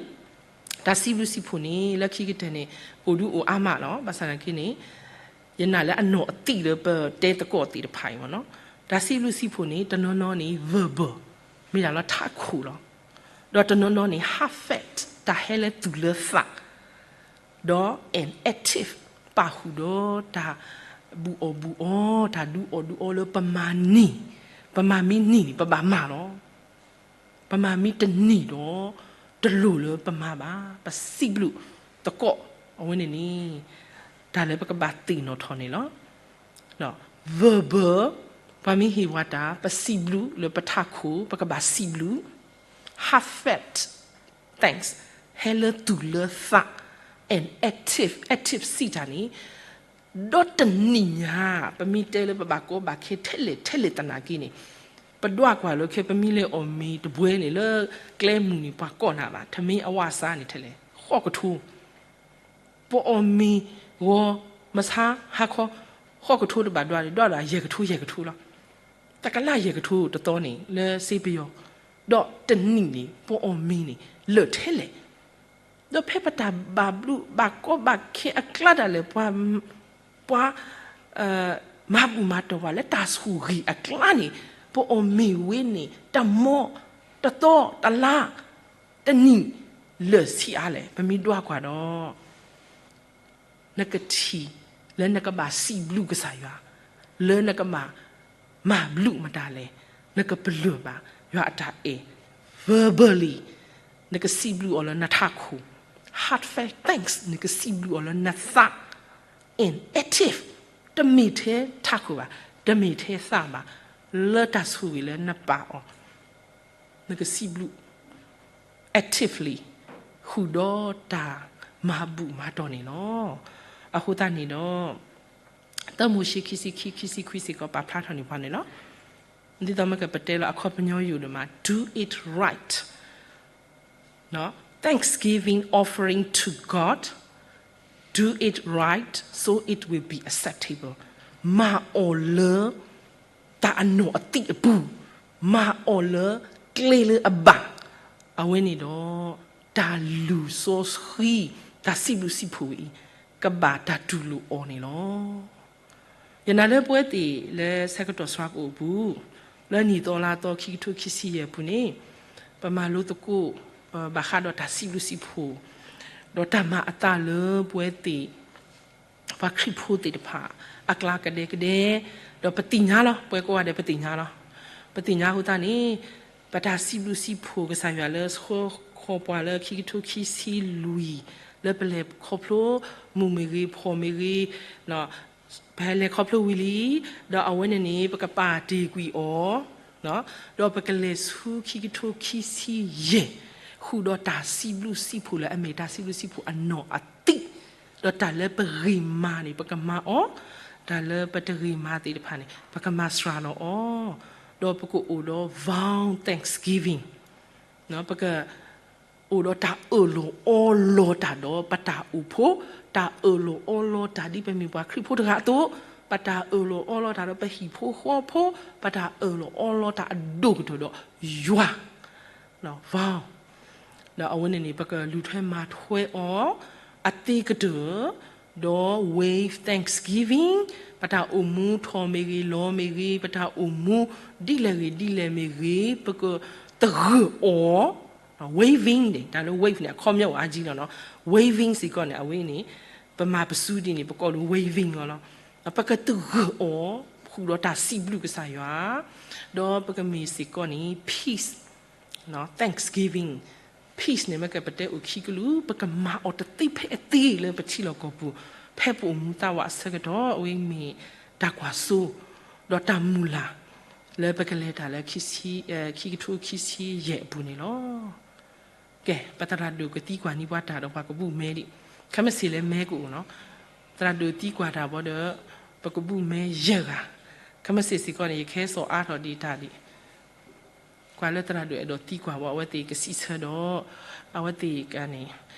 တၢ်စံးဘျုးစံးဖှိၣ်န့ၣ် လၢခံကတၢၢ်န့ၣ် အိၣ်ဒုးအိၣ်အါမးလီၤ. ဘၣ်ဆၣ်သနာ်က့န့ၣ် ယနာ်လၢအနီၢ်အသံးလၢပတဲသကိးသ့ၣ်တဖၣ်အံၤမ့ၢ်နီၤ, တၢ်စံးဘျုးစံးဖှိၣ်န့ၣ် တနီၤနီၤန့ၣ် verbal မ့ၢ်ဒၣ်လၢထးခိၣ်လီၤ. ဒီးတနီၤနီၤန့ၣ် heartfelt တၢ်ဟဲလၢသူၣ်လၢသး, ဒီး an active ပာ်ဃုာ်ဒီးတၢ်ဘူၣ်အီၣ်ဘူၣ်အီ တၢ်ဒုးအီၣ်ဒုးအီလၢပမၤန့ၢ်, ပမၤမ့ၢ်န့ၢ်န့ၣ် ပဘၣ်မၤလီၤ. ပမၤမ့ၢ်တန့ၢ်ဒီး တလိၣ်လၢပမၤဘၣ်, ပစံးဘျုးသကိး, အဝဲန့ၣ်န့ၣ် တၢ်လၢပကဘၣ်သ့ၣ်နီၣ်ထီၣ်န့ၣ်လီၤ. verbal ပှၤမ့ၢ်ဟ့ၣ်ဝဲတၢ် ပစံးဘျုးလၢပထးခိၣ် ပကဘၣ်စံးဘျုး, heartfelt thanks ဟဲလၢသူၣ်လၢသး, and active, active စံးတၢ်န့ၣ် ဒီးတနံၣ်ညါ ပမ့ၢ်တဲလၢပဘၣ်ကီဘၣ်ခဲထဲလဲၣ်ထဲလဲၣ်သနာ်က့န့ၣ် ပဒွးကွၢ်လၢခဲ ပမ့ၢ်လဲၤအီၣ်မ့ၤတဘှဲန့ၣ် လၢကျဲမုၢ်န့ၣ် ပှၤကိးနၤဘၣ် ထမင်းအဝါစားန့ၣ်ထဲလဲၣ် ဃိးကထိ, ပအီၣ်မ့ၤဂီၤ မဆါဟါခီ ဃိးကထိတဘၣ်ဒွးန့ၣ် ဒွးဒၣ်ယဲၢ်ကထိယဲၢ်ကထိလီၤ. တကလးယဲၢ်ကထိတသီန့ၣ် လၢစ့ပယီၤ, ဒီးတနံၣ်န့ၣ် ပအီၣ်မ့ၤန့ၣ် လၢာ်ထဲလဲၣ် ဒီးဖဲပတၢ်ဘၣ်ဘျုးဘၣ်ကီဘၣ်ခဲအကျါဒၣ်လဲာ် ပှၤ ပှၤ မၤဘူၣ်မၤတီၢ်ပှၤလၢတၢ်ဆိၣ်ဂ့ၤအကျါန့ၣ် ပအီၣ်မ့ၤဝဲန့ၣ် တမီ တသီ တလါ တနံၣ် လၢာ်ဆံးအါလဲၣ် ပမ့ၢ်ဒွးကွၢ်ဒီး နကထံၣ်လၢနကဘၣ်စံးဘျုးကစၢ်ယွၤ, လၢနကဘၣ်မၤဘျုးမတၤလဲၣ်, နကပလၢၢ်ဘၣ် ယွၤအတၢ်အဲၣ် verbally နကစံးဘျုးအီၤလၢနထးခိၣ်, heartfelt thanks နကစံးဘျုးအီၤလၢနသး, and active တမ့ၢ်ထဲထးခိၣ်ဘၣ်, တမ့ၢ်ထဲသးဘၣ်, လၢတၢ်ဆိၣ်ဂ့ၤလၢနပာ်အီၤ နကစံးဘျုး actively ဃုာ်ဒီးတၢ်မၤဘူၣ်မၤတီၢ်န့ၣ်လီၤ. အဃိသတးန့ၣ်ဒီး သၢမိၤၡ့ခံဆံခံ ခံဆံခွံစ့ၢ်ကီး ပာ်ဖျါထီၣ်န့ၢ်ပှၤန့ၣ်လီၤ. ဒ်သိးမ့ၢ်ကပတဲလီၤအခီပညီယိာ်ဒိၣ်မး do it right, Thanksgiving offering to God, do it right so it will be acceptable. မၤအီၤလၢ တၢ်အနီၢ်အသံးအပူၤ, မၤအီၤလၢကျဲလၢအဘၣ်, အဝဲန့ၣ်ဒီး တၢ်လုၢ်စီဆှံ, တၢ်စံးဘျုးစံးဖှိၣ်ဝဲအံၤ ကဘၣ်တၢ်တူၢ်လိာ်အီၤန့ၣ်လီၤ. ယနာ်လၢပဝဲသ့ၣ်လၢဆၢကတီၢ်စှၤကအိၣ်ပူၤ, လၢနံၣ်သီလါသီခံကထိခံဆံယဲၢ်ပူၤန့ၣ်, ပမၤလိသကိး ဘၣ်ဃးဒီးတၢ်စံးဘျုးစံးဖှိၣ်, ဒီးတၢ်မၤအသးလၢပဝဲသ့ၣ် ပှၤခရံာ်ဖိသ့ၣ်တဖၣ် အကျါကဒဲကဒဲ, ဒီးပသ့ၣ်ညါလီၤ, ပဝဲကိးဂၤဒဲးပသ့ၣ်ညါလီၤ. ပသ့ၣ်ညါအဃိသတးန့ၣ်, ပတၢ်စံးဘျုးစံးဖှိၣ်ကစၢ်ယွၤလၢဆှၢဃီၤပှၤလၢခံကထိခံဆံလွံၢ်, လၢပလဲၤခီဖျိမုာ်မ့ၢ်ဂ့ၤ, ဖှီၣ်မ့ၢ်ဂ့ၤ, ပလဲၤခီဖျိဝံၤလံ, ဒီးအဝဲန့ၣ်န့ၣ် ပကပာ်တ့ၢ်ကွံာ်အီၤ, ဒီးပကလဲၤဆူခံကထိခံဆံယဲၢ်, ဃုာ်ဒီးတၢ်စံးဘျုးစံးဖှိၣ်လၢအမ့ၢ်တၢ်စံးဘျုးစံးဖှိၣ်အနီၢ်အသံး, ဒီးတၢ်လၢပဂ့ၤမၤန့ၣ် ပကမၤအီၤ, တၢ်လၢပတဂ့ၤမၤသ့ၣ်တဖၣ်န့ၣ် ပကမၤစှၤလီၤအီၤ, ဒီးပကအိၣ်ဒီး vow thanksgiving, ပက အိၣ်ဒီးတၢ်အၢၣ်လီၤအီလီၤတၢ်ဒီးပတၢ်အိၣ်ဖှိၣ်, တၢ်အၢၣ်လီၤအီလီၤတၢ်ဒ်ပမ့ၢ်ပှၤခရံာ်ဖိတဂၤအသိး, ပတၢ်အၢၣ်လီၤအီလီၤတၢ်ဒီးပဟံၣ်ဖိဃီဖိ, ပတၢ်အၢၣ်လီၤအီလီၤတၢ်အဒိၣ်ကတၢၢ်ဒီးယွၤ, vow, ဒီးအဝဲန့ၣ်န့ၣ် ပကလူၤထွဲမၤထွဲအီၤ အသ့ကတၢၢ်, ဒီး wave thanksgiving, ပတၢ်အိၣ်မူထီၣ်မ့ၢ်ဂ့ၤ လီၤမ့ၢ်ဂ့ၤ, ပတၢ်အိၣ်မူဒ်လဲၣ်ဂ့ၤဒ်လဲၣ်မ့ၢ်ဂ့ၤ, ပကသဂၢၢ်အီၤ, waving န့ၣ် တၢ်လၢ wave န့ၣ် အခီပညီအိၣ်အါကံလီၤနီၤ, waving စ့ၢ်ကီးန့ၣ် အဝဲန့ၣ် ပမၤပစုဒ်န့ၣ် ပကိးလၢ waving လီၤလီၤ. ပကသဂၢၢ်အီၤ ဃုာ်ဒီးတၢ်စံးဘျုးကစၢ်ယွၤ, ဒီးပကမ့ၢ်စ့ၢ်ကီးန့ၣ် peace, thanksgiving, peace န့ၣ် မ့ၢ်ကပတဲအိၣ်ခံကလုာ် ပကမၤအီၤတသ့ဖဲအသ့လၢပထံလီၢ်ကီၢ်ပူၤ, ဖဲပအိၣ်မူသးဝးအဆၢကတီၢ် အဝဲမ့ၢ်တၢ်ကွၢ်စိ ဒီးတၢ်မုၢ်လၢ် လၢပကလဲၤတၢ်လၢ ခံကထိခံဆံယဲၢ်အပူၤန့ၣ်လီၤ. ကဲ ပသရၣ်ဒိၣ်ကသံကွၢ်န့ၢ်ပှၤတၢ်ဒီးပှၤကဘူၣ်မဲဒံး, ခဲမ့ၢ်စ့ၢ်လၢမဲကအိၣ်နီၤ, သရၣ်ဒိၣ်သံကွၢ်တၢ်ဘီဒီး ပကဘူၣ်မဲယဲၢ်ဂၤ, ခဲမ့ၢ်စ့ၢ်စ့ၢ်ကီးန့ၣ် ယကဟဲစိာ်အါထီၣ်ဒံးတၢ်ဒံး ကွၢ်လၢသရၣ်ဒိၣ်အဲၣ်ဒိးသံကွၢ်ဘၣ် အဝဲသ့ၣ်ကစံးဆၢဒီး အဝဲသ့ၣ်ကန့ၣ်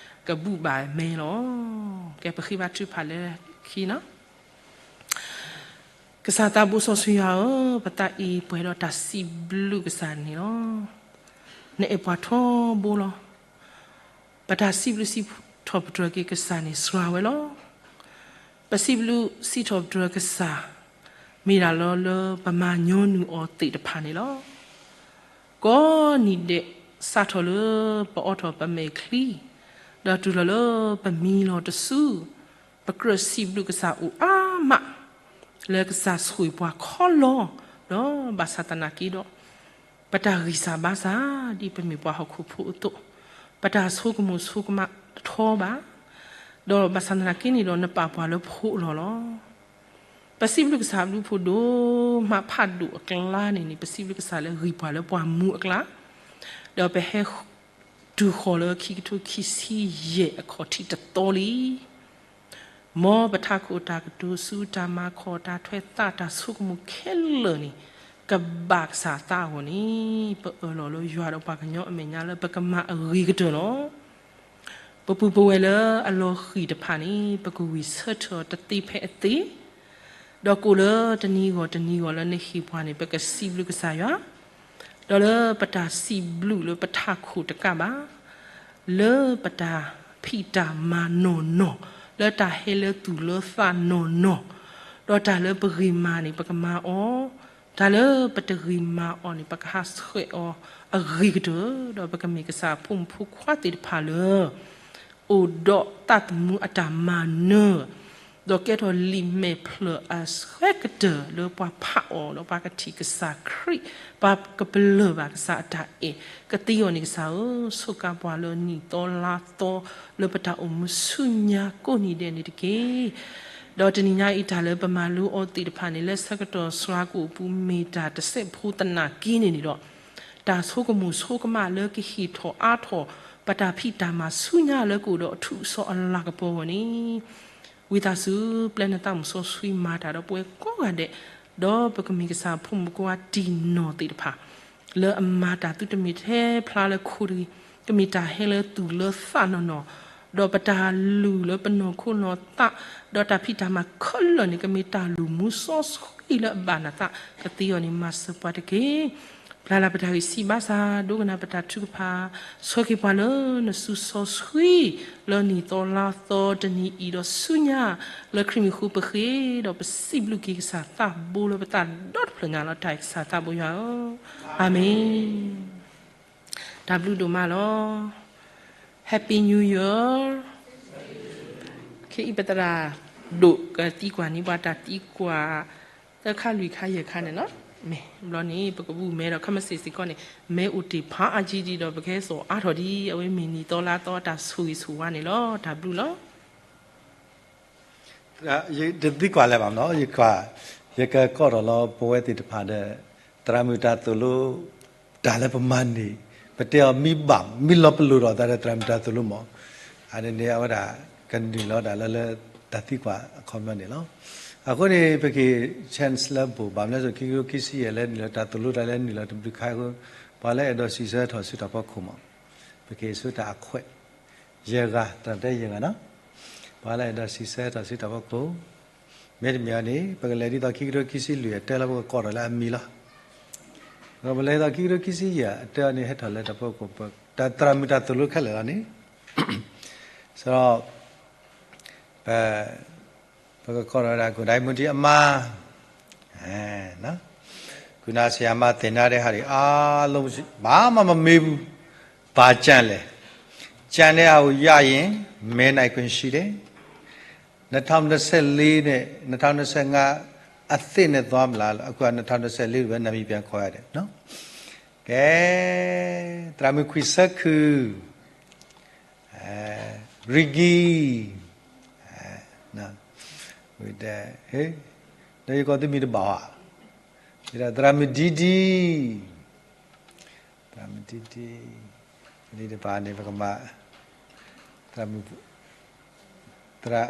ကဘူၣ်ဘၣ်မဲလီၤ. ကဲ ပဃ့ဘါထုကဖၣ်လၢခံနီၤ. ကစၢ်သးဘိစီဆှံယွၤဧၢ, ပသးအံၤပှဲၤဒီးတၢ်စံးဘျုးကစၢ်န့ၣ်လီၤ. နအဲၣ်ပှၤထီဘိလီၤ. ပတၢ်စံးဘျုးစံးထီၣ်ပတြၢၤက့ၤကစၢ်န့ၣ်စှၤဝဲလီၤ. ပစံးဘျုးစံးထီၣ်ပတြၢၤကစၢ် မ့ၢ်ဒၣ်လီၤလၢပမၤညီနုၢ်အီၤသ့ၣ်တဖၣ်န့ၣ်လီၤ. ကိးနံၤဒဲး စးထီၣ်လၢပအိးထီၣ်ပမဲာ်ချံ, ဒီးတုၤလီၤလၢပမံလီၤတစု, ပကြၢးစံးဘျုးကစၢ်အိၣ်အါမး, လၢကစၢ်ဆိၣ်ဂ့ၤပှၤခီလီၤ, ဒီးဘၣ်ဆၣ်သနာ်က့ဒီး ပတၢ်ဂံၢ်စၢ်ဘါစၢ် ဒ်ပမ့ၢ်ပှၤဟီၣ်ခိၣ်ဖိအသိး, ပတၢ်ဆိကမိၣ်ဆိကမးတထီဘၣ်, ဒီးဘၣ်ဆၣ်သနာ်က့န့ၣ်ဒီး နပာ်ပှၤလၢဖိအလီၢ်လီၤ. ပစံးဘျုးကစၢ်ဘျုးဖှိၣ်ဒိၣ်မးဖးဒိၣ်အကျါန့ၣ်န့ၣ် ပစံးဘျုးကစၢ်လၢဂံၢ်ပှၤလၢပှၤမူအကျါ, ဒီးပဟဲတုၤဃီၤလၢခံကထိခံဆံယဲၢ်အခီၣ်ထံးတသီလံ. မ်ပထးခိၣ်တၢ်ကတိၤဆူတၢ်မၤခီၣ်တၢ်ထွဲသးတၢ်ဆိကမိၣ်ခဲလၢာ်န့ၣ် ကဘၣ်ကစၢ်သးအဂီၢ်န့ၣ် ပအၢၣ်လီၤလၢယွၤဒီးပှၤကညီအမဲာ်ညါလၢပကမၤအဂ့ၤကတၢၢ်လီၤ. ပပုၢ်ပဝဲၢ်လၢအလီၤဃံၤတဖၣ်န့ၣ် ပကဝံၢ်ဆၢထၢၣ်တသ့ဖဲအသ့, ဒီးကိးလၢတနံၤဂီၢ်တနံၤဂီၢ်လၢနဟ့ၣ်ပှၤန့ၣ် ပကစံးဘျုးကစၢ်ယွၤ, ဒီးလၢပတၢ်စံးဘျုးလၢပထးခိၣ်တကးဘၣ် လၢပတၢ်ဖံးတၢ်မၤနီၢ်နီၢ်, လၢတၢ်ဟဲလၢသူၣ်လၢသးနီၢ်နီၢ်, ဒီးတၢ်လၢပဂ့ၤမၤန့ၣ် ပကမၤအီၤ, တၢ်လၢပတဂ့ၤမၤအီၤန့ၣ် ပကဟးဆှဲးအီၤအဂ့ၤကတၢၢ်, ဒီးပကမ့ၢ်ကစၢ်အဖိမုၣ်ဖိခွါသ့ၣ်တဖၣ်လၢ အိၣ်ဒီးသးသမူအတၢ်မၤနၢၤ ဒီးကဲထီၣ်လံာ်မဲာ်ဖျၢၣ်အဆှဲကတၢၢ်လၢပှၤဖးအီၤ ဒီးပှၤကထံၣ်ကစၢ်ခရံာ်, ပှၤကပလၢၢ်ဘၣ်ကစၢ်အတၢ်အဲၣ်, ကသ့အီၤန့ၣ်ကစၢ်ဧၢ, ဆိးကါပှၤလၢနံၣ်သီလါသီ လၢပတၢ်အိၣ်မူဆူညါကိးနံၤဒဲးန့ၣ်တက့ၢ်. ဒီးတနံၤညါအံၤတၢ်လၢပမၤလိအီၤသ့ၣ်တဖၣ်န့ၣ် လၢဆၢကတီၢ်စှၤကအိၣ်ပူၤမ့ၢ်တၢ်တစဲးဖိသနာ်က့န့ၣ်န့ၣ်ဒီး တၢ်ဆိကမိၣ်ဆိကမးလၢကဟ့ၣ်ထီၣ်အါထီၣ် ပတၢ်ဖံးတၢ်မၤဆူညါလၢကအိၣ်ဒီးအထူးအစီအလၤကပီၤအဂီၢ်န့ၣ် ဝံသးစူၤ ပျဲနသးမုၣ်စီဆှံမၤတၢ်ဒီးပဝဲကိးဂၤဒဲး, ဒီးပကမ့ၢ်ကစၢ်ဖိမုၣ်ဖိခွါတံၢ်နီၢ်သ့ၣ်တဖၣ် လၢအမၤတၢ်သုတမ့ၢ်ထဲဖျါလၢခိတဂ့ၤ, ကမ့ၢ်တၢ်ဟဲလၢသူၣ်လၢသးနီၢ်နီၢ်, ဒီးပတၢ်လုၢ်လၢပနီၢ်ခိနီၢ်သး, ဒီးတၢ်ဖံးတၢ်မၤခဲလၢာ်န့ၣ် ကမ့ၢ်တၢ်လုၢ်မူစီဆှံလၢအဘၣ်နသး, ကသ့အီၤန့ၣ်မၤစၢၤပှၤတက့ၢ်. ပျၢ်လၢ်ပတၢ်ဂံၢ်စၢ်ဘါစၢ် ဒိကနၣ်ပတၢ်ထုကဖၣ်, ဆှၢက့ၤပှၤလၢနစုစီဆှံ လၢနံၣ်သီလါသီတနံၤအံၤဒီးဆူညါ, လၢခရံာ်မံၤဃူပဃ့, ဒီးပစံးဘျုးက့ၤကစၢ်သးဘိလၢပသးဒီတဖျၢၣ်ညါလီၤ. တၢ်အံၤကစၢ်သးဘိယွၤဧၢ, အၤမ့ၣ်. တၢ်ဘျုးဒိၣ်မးလီၤ. Happy New Year. ခဲအံၤပသရၣ်ဒိၣ်ကသံကွၢ်န့ၢ်ပှၤတၢ်သံကွၢ် သၢခါလွံၢ်ခါယဲၢ်ခါန့ၣ်လီၤ. မ့ၢ်ဘျီန့ၣ် ပကဘူၣ်မဲဒီး ခဲမုၢ်ဆ့ၣ်စ့ၢ်ကီးန့ၣ် မဲအိၣ်တ့ၢ်ဖးအါကံဒံးဒီး ပကဟဲစိာ်အါထီၣ်ဒံး အဝဲမ့ၢ်နံၣ်သီလါသီတၢ်ဆိၣ်ဂ့ၤဆိၣ်ဝါန့ၣ်လီၤ. တၢ်ဘျုးလီၤ. ယတသံကွၢ်လၢၤဘၣ်မနီၤ, ယကွၢ်, ယကကိးထီၣ်လီၤပဝဲသ့ၣ်တဖၣ်ဒီး သရၣ်မုၣ်တၢ်သိၣ်လိ တၢ်လၢပမၤန့ၢ် ပတဲအီၤမ့ၢ်ဘၣ် မ့ၢ်လီၤပလိာ်ဒီးသးဒီးသရၣ်မုၣ်တၢ်သိၣ်လိမး, အန့ၣ်န့ၣ် အဝဲဒၣ်ကနုာ်လီၤဒၣ်လၢလၢတၢ်သံကွၢ်အခီပညီန့ၣ်လီၤ. အဃိန့ၣ် ပက့ၤ chance လၢအဘူး ဘၣ်မနုၤလဲၣ် ခံကထိခံဆံယဲၢ်လၢနုာ်လီၤတၢ်သိၣ်လိတၢ်လၢနုာ်လီၤတဘျုးခါအဃိ, ပှၤလၢအဲၣ်ဒိးစံးဆၢထီၣ်ဆူတၢ်ဖီခိၣ်မး, ပက့ၤဆူတၢ်အခွဲး ယဲၢ်ဂၤ, တၢ်တဲယဲၢ်ဂၤနီၤ, ပှၤလၢအဲၣ်ဒိးစံးဆၢထီၣ်ဆူတၢ်ဖီခိၣ်, မ့တမ့ၢ်အီၤန့ၣ် ပကလဲၤဒ်သိးခံကထိခံဆံလွံၢ်အတၢ်လၢပကကိးထီၣ်လၢအမံၤလီၤ. ပကလဲၤဒ်သိးခံကထိခံဆံယဲၢ်အတၢ်န့ၣ် ဟဲထီၣ်လၢတၢ်ဖီခိၣ် တၢ်သရၣ်မုၣ်တၢ်သိၣ်လိခဲလၢာ်လီၤန့ၣ်, ဆိုတော့ ပ ပကကိးထီၣ်ဝဲဒၣ် ကိုယ်တိုင်မူတီးအမါ, ခုနဆရာမသင်ထားတဲ့ဟာတွေအားလုံး ဘာမှမမေးဘူး. ဘာကြံလဲ? ကြံတဲ့ဟာကိုရရင် မဲနိုင်ခွင့်ရှိတယ်. နှစ်ထောင်နှစ်ဆယ့်လေးနဲ့ နှစ်ထောင်နှစ်ဆယ့်ငါး အသစ်နဲ့သွားမလားလို့ အခုက နှစ်ထောင်နှစ်ဆယ့်လေးလို့ပဲ နာမည်ပြန်ခေါ်ရတယ်နော်. ကဲ, သရၣ်မုၣ်ခွံဆၢခု, ရံကံ, ဝံၤတဲ, ဟ့, ဒီးယကိးသုမံၤတဘၣ်ဧါ, သရၣ်မုၣ်ဒံဒံ, သရၣ်မုၣ်ဒံဒံ, လံတပၤန့ၣ် ပကမၤ, သရၣ်မုၣ်, သရၣ်,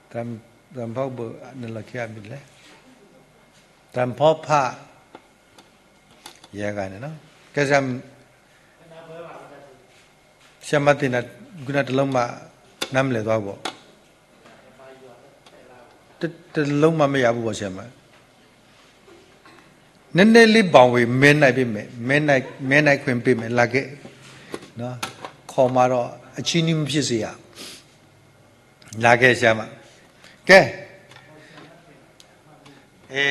သရၣ်မုၣ်ဖီကဘိၣ် နလီၢ်ခံဂၤမံၤလဲၣ်, သရၣ်မုၣ်ဖီဖး, ယဲဂၤန့ၣ်လီၤ. ကဲ, ဆရာမသင်တာ ခုနတစ်လုံးမှ နားမလည်သွားဘူးပေါ့. တ, တစ်လုံးမှမရဘူးပေါ့ ဆရာမ. နည်းနည်းလေး ဘောင်ဝင် မဲနိုင်ပေးမယ်, မဲနိုင်, မဲနိုင်ခွင့်ပေးမယ်, လာခဲ့နော်. ခေါ်မှာတော့ အချီးနှီးမဖြစ်စေရ. လာခဲ့ ဆရာမ. ကဲ, အဲ,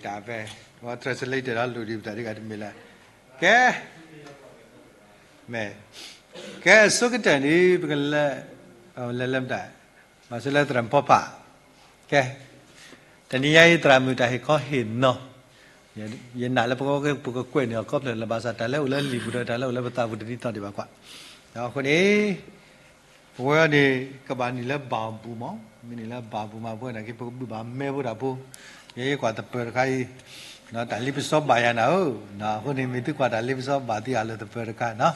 ဒါပဲ, ဟို translator တော့ လူဒီပတာ်ဒီကတမ့ၢ်လဲၣ်. ကဲ, မဲ, ကဲ, အဆိကတၢၢ်န့ၣ် ပကလဲၤ, လဲၤလဲၤမတၤ, မၤစၢၤလၢသရၣ်မုၣ်ဖီဖး. ကဲ, တနံၤညါအံၤ သရၣ်မုၣ်တၢ်ဟ့ၣ်ခီဟ့ၣ်နီၤ, ယနာ်လၢပက, ပကကွဲးန့ၢ်အီၤကီဖျၢၣ်လၢ ဘၣ်ဆၣ်တၢ်လၢအိၣ်လၢလံာ်ပူၤဒီး တၢ်လၢအိၣ်လၢပသးပူၤတဒ်သိးဒံးဘၣ်ကွၢ်. အဃိန့ၣ် ပဝဲန့ၣ် ကဘၣ်နုာ်လၢဘၣ်ပူၤမး, မ့ၢ်နုာ်လၢဘၣ်ပူၤမး ပဝဲနာ်က့ ပကဘုၣ်ဘၣ်မဲဖိတၢ်ဖိ, ယဲယကွၢ်သပၢၤတခါအံၤ, တၢ်လ့ပစီဘၣ်ယၤနၤဧၢ, အဃိန့ၣ် မ့ၢ်သုကွၢ်တၢ်လ့ပစီဘၣ်သုအလၢသပၢၤတခါနီၤ.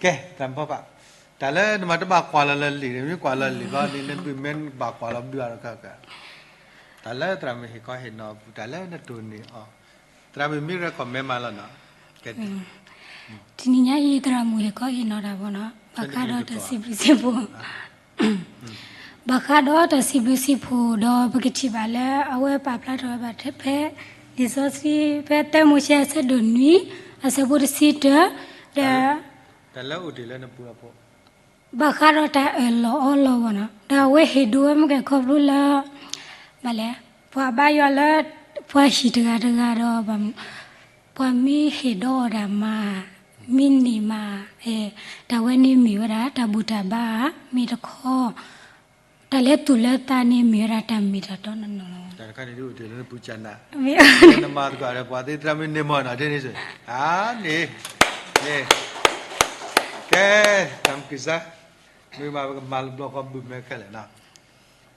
ကဲ, သရၣ်မုၣ်ဖီဖး, တၢ်လၢနမၤတဘၣ်ကွၢ်လီၤလၢလံာ်န့ၣ် မ့ၢ်ကွၢ်လီၤလံာ်ဘျီန့ၣ် နဘုၣ်မဲဘၣ်ကွၢ်လီၤဘုၣ်အါလီၤခါ, တၢ်လၢသရၣ်မုၣ်ဟ့ၣ်ခီဟ့ၣ်နီၤအပူၤ တၢ်လၢနတိၢ်န့ၢ်အီၤ, သရၣ်မုၣ်မ့ၢ် record မဲမးလီၤနီၤ. တနံၤညါအံၤ သရၣ်မုၣ်ဟ့ၣ်ခီဟ့ၣ်နီၤတၢ်ဘၣ်နီၤ, ဘၣ်ဃးဒီးတၢ်စံးဘျုးစံးဖှိၣ်, ဘၣ်ဃးဒီးတၢ်စံးဘျုးစံးဖှိၣ်ဒီး ပကထံၣ်ဘၣ်လၢအဝဲပာ်ဖျါထီၣ်ဝဲဘၣ်ဖဲ လံာ်စီဆှံ ဖဲတၢမိၤၡ့အဆၢဒိၣ်နွံ အဆၢဖိတဆံတၢ, ဒီး တၢ်လၢအိၣ်တ့ၢ်လၢနပူၤလီၤဖိ, ဘၣ်ဃးဒီးတၢ်အၢၣ်လီၤအီလီၤဘၣ်နီၤ, ဒီးအဝဲဟ့ၣ်ဒိဝဲမ့ၢ်ကဲခီဖျိလၢ ဘၣ်လဲၣ်, ပှၤဘါယွၤလၢ ပှၤဟံၣ်တဂၤတဂၤဒီး ပှၤမ့ၢ်ဟ့ၣ်ဒီအီၤတၢ်မၤ, မ့ၢ်န့ၢ်မး, တၢ်ဝဲန့ၣ်မ့ၢ်ဝဲဒၣ် တၢ်ဘူၣ်တၢ်ဘါဧါ, မ့ၢ်တခီ, တၢ်လၢသူၣ်လၢသးန့ၣ်မ့ၢ်ဝဲဒၣ်တၢ်မ့ၢ်တၢ်တီနီၢ်နီၢ်လီၤ. တၢ်တခါန့ၣ်ဒ်အိၣ်တ့ၢ်လၢနပူၤကနၣ်, နမၤသကိးဒီးပှၤသ့ၣ်သရၣ်မုၣ်န့ၢ်မီၢ်နီၤ ဒ်န့ၣ်, အါန့ၣ်, ကဲ, တၢ်မုၢ်ကစၢ်, မ့ၢ်မးပကမၤလၢဘျီဃီဘုၣ်မဲခဲလၢာ်နီၤ.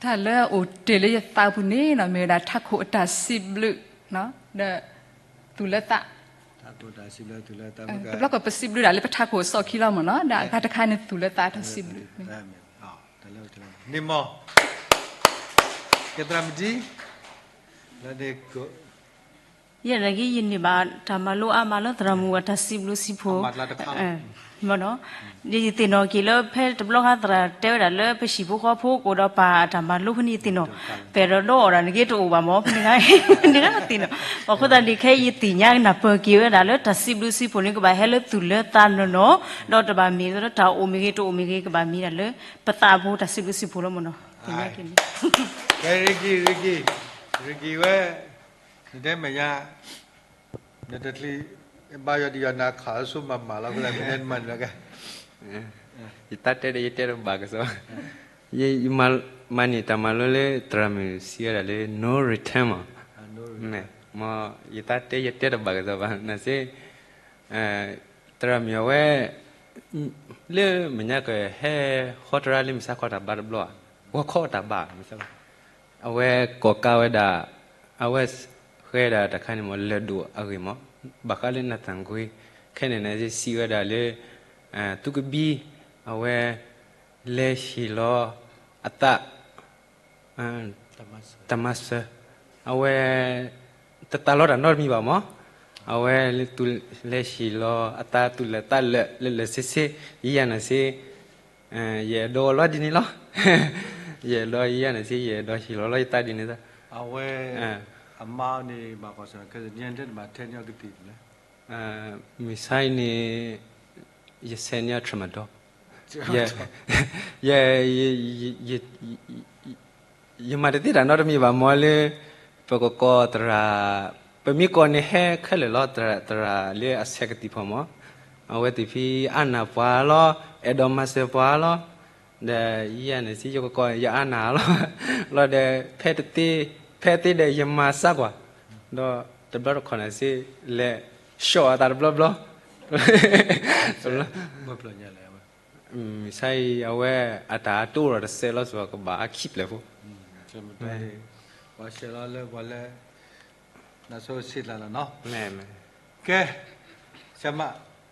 တၢ်လၢအိၣ်တ့ၢ်လၢယသးပူၤန့ၣ်နီၤ မ့ၢ်ဝဲဒၣ်ထးခိၣ်အတၢ်စံးဘျုး, ဒီးသူၣ်လၢသး, တဘျီကီးပစံးဘျုးဒၣ်လၢပထးခိၣ်အစီၣ်ခံလီၤမ့ၢ်နီၤ, ဒီးအဂၤတခါန့ၣ်သူၣ်လၢသးတၢ်စံးဘျုး, န့ၣ်မး, ကဲသရၣ်မုၣ်ဒံ, လၢန့ၣ် ယဲဒၣ်က့ ယန့ၢ်ဘၣ်တၢ်မၤလိအါမးလၢသရၣ်မုၣ်အတၢ်စံးဘျုးစံးဖှိၣ်, ယသ့ၣ်နီၣ်က့ၤလၢဖဲတဘျီဃီသရၣ်တဲဝဲဒၣ်လၢပဟံၣ်ဖိဃီဖိကအိၣ်ဒီးပာ်အတၢ်မၤလိဖဲန့ၣ် ယသ့ၣ်နီၣ်, ပအဲၣ်ဒိးဒီးအီၣ်ဒၣ်နဂ့ၤတအိၣ်ဘၣ်မး, နဂ့ၤသ့ၣ်နီၣ်, အဃိသတးန့ၣ် ခဲအံၤယသ့ၣ်ညါနၢ်ပၢၢ်က့ၤဝဲဒၣ်လၢတၢ်စံးဘျုးစံးဖှိၣ်န့ၣ် ကဘၣ်ဟဲလၢသူၣ်လၢသးနီၢ်နီၢ်, ဒီးတဘၣ်မ့ၢ်လၢတၢ်အိၣ်မ့ၢ်ဂ့ၤတအိၣ်မ့ၢ်ဂ့ၤ ကဘၣ်မ့ၢ်ဒၣ်လၢ ပသးဖိတၢ်စံးဘျုးစံးဖှိၣ်လီၤမ့ၢ်နီၤ, သ့ၣ်ညါက့ၤန့ၣ် ကဲ ရံကံ, ရံကံ, ရံကံဝဲ, နတဲမဲာ်ညါ, နတချံ, ဘါယွၤဒ်ယွၤနၤခး ဆိမးမးလီၤ ကဲ, ယတၢ်တဲဒီးယတဲတဘၣ်ကစီၣ်, ယမၤန့ၢ်တၢ်မၤလိလၢသရၣ်မုၣ်စံးဝဲဒၣ်လၢ no return မး, မ့ၢ်, ယတၢ်တဲယတဲတဘၣ်ကစီၣ်ဘၣ်, နစ့ သရၣ်မုၣ်အဝဲ, လၢမဲာ်ညါကဟဲဃီတရါလၢမုၢ်ဆါခီတၢ်ဘါတဘျီဧါ, ဂီၤခီတၢ်ဘါ, အဝဲကိးကါဝဲဒၣ်, အဝဲဃဲဒၣ်တၢ်ခါန့ၣ်မ့ၢ် လၢၢ်ဒိၣ်အဂ့ၢ်မး, ဘၣ်ဃးလၢနသၣ်ကွ့ ခဲန့ၣ်န့ၣ် စံးဝဲဒၣ်လၢ သုကဘံ အဝဲ လဲၤဟ့ၣ်လီၤအသး တၢ်မၤစၢၤ, အဝဲ တသးလီတၢ်နီတမံၤဘၣ်မး, အဝဲ လဲၤဟ့ၣ်လီၤအသးသူၣ်လၢာ်သးလၢာ် လၢာ်လၢာ်ဆ့ဆ့, ယံယၤန့ၣ်စ့ ယအဲၣ်ဒိးလီၤဒ်န့ၣ်လီၤ. ယအဲၣ်ဒိးယံယၤန့ၣ်စ့ ယအဲၣ်ဒိးဟ့ၣ်လီၤလီၤယသးဒ်န့ၣ်, အဝဲ အမါန့ၣ် ဘၣ်ကီၢ်စၢၤ ခဲန့ၣ် တမၤထဲန့ၢ်အီၤကသံၣ်လဲၣ်. မုၢ်ဆါအံၤန့ၣ် ယဆဲးန့ၢ်အီၤ tramadol, ယ ယ ယမၤတသ့တၢ်နီတမံၤဘၣ်မးလၢ ပကကိးသရၣ်, ပမ့ၢ်ကိးန့ၣ်ဟဲခဲလၢာ်လီၤ သရၣ် သရၣ်လၢအဆဲးကသံၣ်ဖီမး, အဝဲသ့ၣ်ဖဲအါန့ၢ်ပှၤလီၤ, အဲၣ်ဒိးမၤစၢၤပှၤလီၤ, ဒီးယဲန့ၣ်စ့ ယကကိးန့ၣ် ယအါန့ၢ်လီၤ, လီၤဒီး ဖဲတသ့, ဖဲသ့ဒီးယမၤစၢၤကွၢ်, ဒီးတဘျီတခီၣ်န့ၣ်စ့ လဲၤ ဆှီၣ်အသးတဘျီဘျီ မုၢ်ဆါအံၤ အဝဲအတၢ်တအိၣ်ဒီးတစဲးလီၤ စ့ၢ်ကီးကဘၣ်အခံဖျၢၣ်ဖိ, ပှၤဆှၢလီၤလၢပှၤလၢ နဆိဆံးလၢ်လီၤနီၤ, ကဲ, ဆရာမ,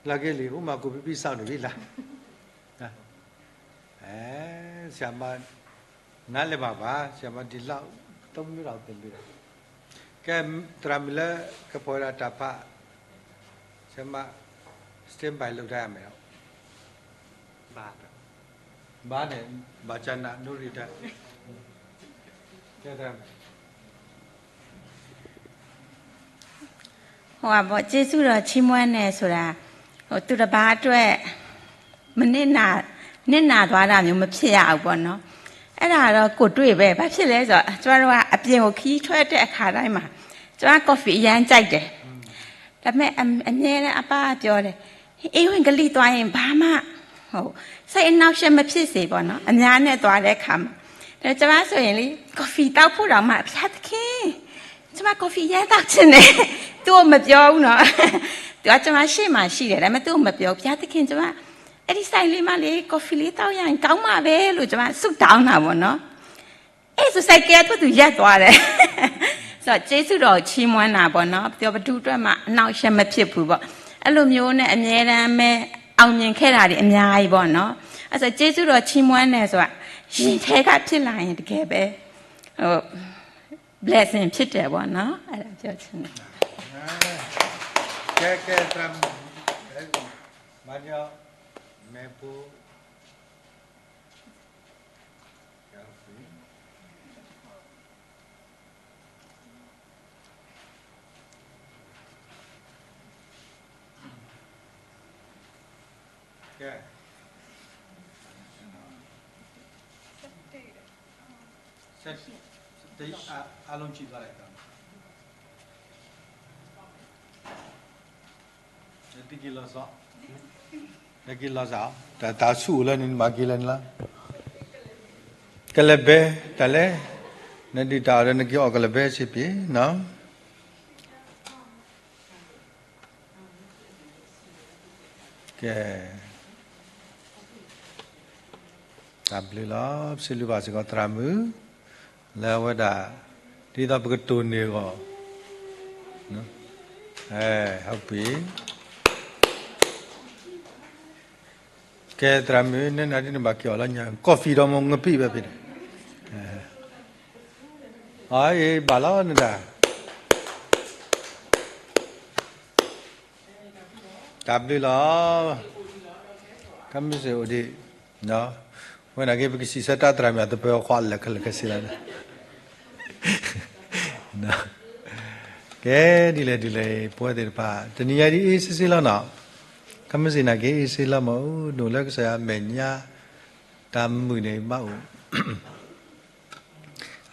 လၢက့ၤလံ အိၣ်မးကိးဖံဖံစးန့ၣ်ဝံၤလၢ်, ဆရာမ, နလဲၤမၤဘၣ် ဆရာမ ဒ်လၢ တမုၢ်ဒီးသ့ၣ်ဘၣ်, ကဲ, သရၣ်မုၣ်လၢကဖီၣ်ဝဲဒၣ်တၢ်ဖး ဆရာမ, stand by လုပ်ထားရမယ်နော်, ဘါန့ၣ် ဘါကနၣ် နူရံတၢ်, ကဲ, ဟိဘၣ် ကျေးဇူးတော်ချီးမွမ်းတယ်ဆိုတာ သူတစ်ပါးအတွက် မနစ်နာ နစ်နာသွားတာမျိုး မဖြစ်ရအောင်ပေါ့နော်။ အဲ့ဒါတော့ ကိုယ်တွေ့ပဲ။ ဘာဖြစ်လဲဆိုတော့ ကျမတို့က အပြင်ကို ခရီးထွက်တဲ့အခါတိုင်းမှာ ကျမ coffee အရမ်းကြိုက်တယ်။ ဒါပေမဲ့ အ အမြဲတမ်း အပါပြောတယ်။ အေးဝင်ကလိသွားရင် ဘာမှ ဟို စိတ်အနှောင့်အယှက် မဖြစ်စေပေါ့နော်။ အများနဲ့သွားတဲ့အခါမှာ။ ဒါပေမဲ့ ကျမဆိုရင်လေ coffee သောက်ဖို့တောင်မှ ဘုရားသခင် ကျမ coffee အရမ်းသောက်ချင်တယ်။ သူ့ကိုမပြောဘူးနော်။ သူက ကျမရှေ့မှာရှိတယ်။ ဒါပေမဲ့ သူ့ကိုမပြောဘူး။ ဘုရားသခင် ကျမ အဲ့ဒီဆိုင်လေးမှာလေ coffee လေးသောက်ရရင် ကောင်းမှာပဲလို့ ကျမ ဆုတောင်းတာပေါ့နော်။ အဲ့ဆို ဆိုင်ကယ်က သူ့သူရပ်သွားတယ်။ ဆိုတော့ ကျေးဇူးတော်ချီးမွမ်းတာပေါ့နော်။ ပြော ဘယ်သူအတွက်မှ အနှောင့်အယှက် မဖြစ်ဘူးပေါ့။ အဲ့လိုမျိုးနဲ့ အမြဲတမ်းပဲ အောင်မြင်ခဲ့တာတွေ အများကြီးပေါ့နော်။ အဲ့ဆို ကျေးဇူးတော်ချီးမွမ်းတယ်ဆိုတာ ရင်ထဲက ဖြစ်လာရင် တကယ်ပဲ ဟို blessing ဖြစ်တယ်ပေါ့နော်။ အဲ့ဒါပြောချင်တယ်။ ကဲ, ကဲ, သရၣ်မုၣ်, မၤညီ, မဲဖိ ကဲ, အားလုံးကြည့်သွားလိုက်တော့ နတက့ၤလီၤစး, နက့ၤလီၤစး, တၢ်ဆူၣ်အိၣ်လၢန့ၣ် နဘၣ်က့ၤလၢန့ၣ်လီၤ. ကလဘဲ, တၢ်လဲၣ်, နဒုၣ်တၢ်အီၣ်ဒီး နက့ၤအီၣ်ကလဘဲစ့ၢ်ကီးနီၤ. ကဲ, တၢ်ဘျုးလီၤ. ပစံးဘျုးဘၣ်စ့ၢ်ကီးသရၣ်မုၣ် လၢအဝဲဒၣ် ဒ်သိးပကတိၢ်န့ၢ်အဂီၢ်, အဲ, ဟုတ်ပြီ. ကဲ, သရၣ်မုၣ် နနၤဒ်နဘၣ်က့ၤအီၣ်လၢညါ coffee ဒီးမ့ၢ်ငပံၣ်ဝဲဖဲန့ၣ်, အအ့ ဘၣ်လီၤနဒၣ်. တၢ်ဘျုးလီၤ. ကမ့ၢ်စ့ၢ်အိၣ်ဒံး, ဝဲနာ်က့ ပကစံးဆၢတၢ်သရၣ်မုၣ်အသပၢၤအခွါလၢာ်ခဲလၢာ်ခဲဆ့လီၤ. ကဲ, ဒ်လဲၣ်ဒ်လဲၣ် ပဝဲသ့ၣ်တဖၣ် တနံၤညါဒ်အ့ၣ်စ့ၢ်စ့ၢ်လီၤနီၤ. ကမ့ၢ်စ့ၢ်နာ်က့ အ့ၣ်စ့ၢ်လီၤမး အိၣ်ဒိၣ်လၢကစၢ်ယွၤအမဲာ်ညါ တၢ်မုာ်န့ၣ်ဘၣ်အိၣ်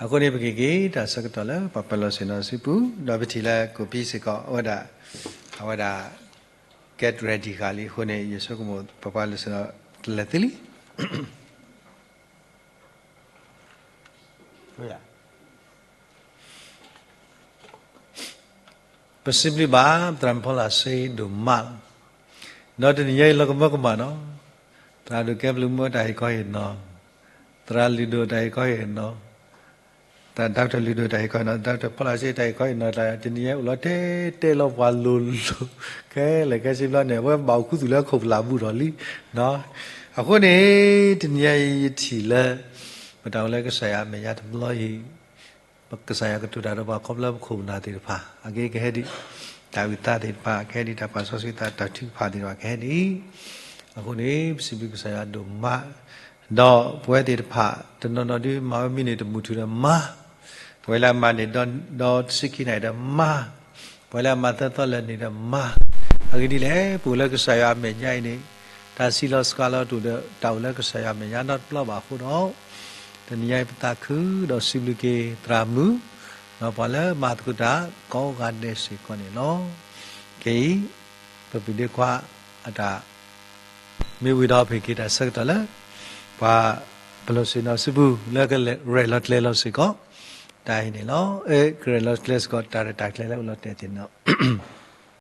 အဃိန့ၣ် ပကက့ၤတၢ်ဆၢကတီၢ်လၢပှၤပၢၤလီၢ်ဆ့ၣ်နီၤစုပူၤ, ဒီးပထံၣ်လၢကိးပံစ့ၢ်ကီး အဝဲဒၣ်, အဝဲဒၣ် get ready ဃာ်လံအဃိန့ၣ် ယဆိကမိၣ်ပပှၤလၢဆ့ၣ်နီၤတလဲၤသ့လံ. ပစံးဘျုးဘၣ် သရၣ်မုၣ်ဖီလာ်စ့ဒိၣ်မး, ဒီးတနံၤညါအံၤလီၤကမၢကမၣ်နီၤ, သရၣ်ဒိၣ်ကဲဘျုးမုၢ်တၢ်ဟ့ၣ်ခီဟ့ၣ်နီၤ, သရၣ်လုၢ်ဒိၣ်တၢ်ဟ့ၣ်ခီဟ့ၣ်နီၤ, ဒီကထၢၣ်လုၢ်ဒိၣ်တၢ်ဟ့ၣ်ခီနီၤ ဒီကထၢၣ်ဖီလာ်စ့တၢ်ဟ့ၣ်ခီအံၤနီၤ တနံၤညါအိၣ်လီၤတဲာ်တဲာ်လီၤပှၤလိၤလိၤ ခဲလၢာ်ခဲဆ့ဘျီန့ၣ် အဝဲဘၣ်အိၣ်ခူသူၣ်လၢခိၣ်ကလးဘူးထီၣ်လံနီၤ. အဃိန့ၣ် တနံၤညါအံၤယထံၣ်လၢ ပတၢ်အိၣ်လၢကစၢ်ယွၤအမဲာ်ညါတဘျီအံၤ ကစၢ်ယွၤကတိၤတၢ်ဒီးပှၤခီဖျိလၢပခိၣ်ပနၢ်သ့ၣ်တဖၣ် အဂ့ၢ်ကဟဲဒံး, တၢ်အုၣ်သးသ့ၣ်တဖၣ်ကဟဲဒံး, တၢ်ပာ်စီဆှံသးတၢ်ထုကဖၣ်သ့ၣ်တဖၣ်ကဟဲဒံး, အဃိန့ၣ် ပစံးဘျုးကစၢ်ယွၤဒိၣ်မး, ဒီးပဝဲသ့ၣ်တဖၣ် တနီၤနီၤဒုးမၤဝဲမံန့ၣ်တမုာ်ထူၣ်ဒီးမၤ, ပဝဲလၢအမၤန့ၣ်ဒီးတဆံခံနၣ်ရံၣ်ဒီးမၤ, ပဝဲလၢအမၤသၢသီလၢာ်န့ၣ်ဒီးမၤ, အဂ့ၢ်ဒ်လဲၣ် ပအိၣ်လၢကစၢ်ယွၤအမဲာ်ညါအံၤန့ၣ် တၢ်စံးလီၤစှၤလီၤတအိၣ်ဒီး တၢ်အိၣ်လၢကစၢ်ယွၤအမဲာ်ညါနီတဘျီဘၣ်အဃိဒီး တနံၤညါအံၤပသးခုဒီးစံးဘျုးက့ၤသရၣ်မုၣ်, ဒီးပှၤလၢမၤသကိးတၢ်ကိးဂၤဒဲးစ့ၢ်ကီးန့ၣ်လီၤ. ခဲအံၤ ပပုၢ်ဒ့ခွါအတၢ် မ့ၢ်ဝံၤဒီးပဟ့ၣ်က့ၤတၢ်ဆၢကတီၢ်လၢ ပှၤပလီၢ်ဆ့ၣ်နီၤစုပူၤ လၢကရဲၣ်လီၤကျဲၤလီၤစ့ၢ်ကီး တၢ်အံၤန့ၣ်လီၤ. အဲ ကရဲၣ်လီၤကျဲၤစ့ၢ်ကီး တၢ်ရဲၣ်တၢ်ကျဲၤလၢအိၣ်လီၤတဲာ်သ့ၣ်န့ၣ်လီၤ.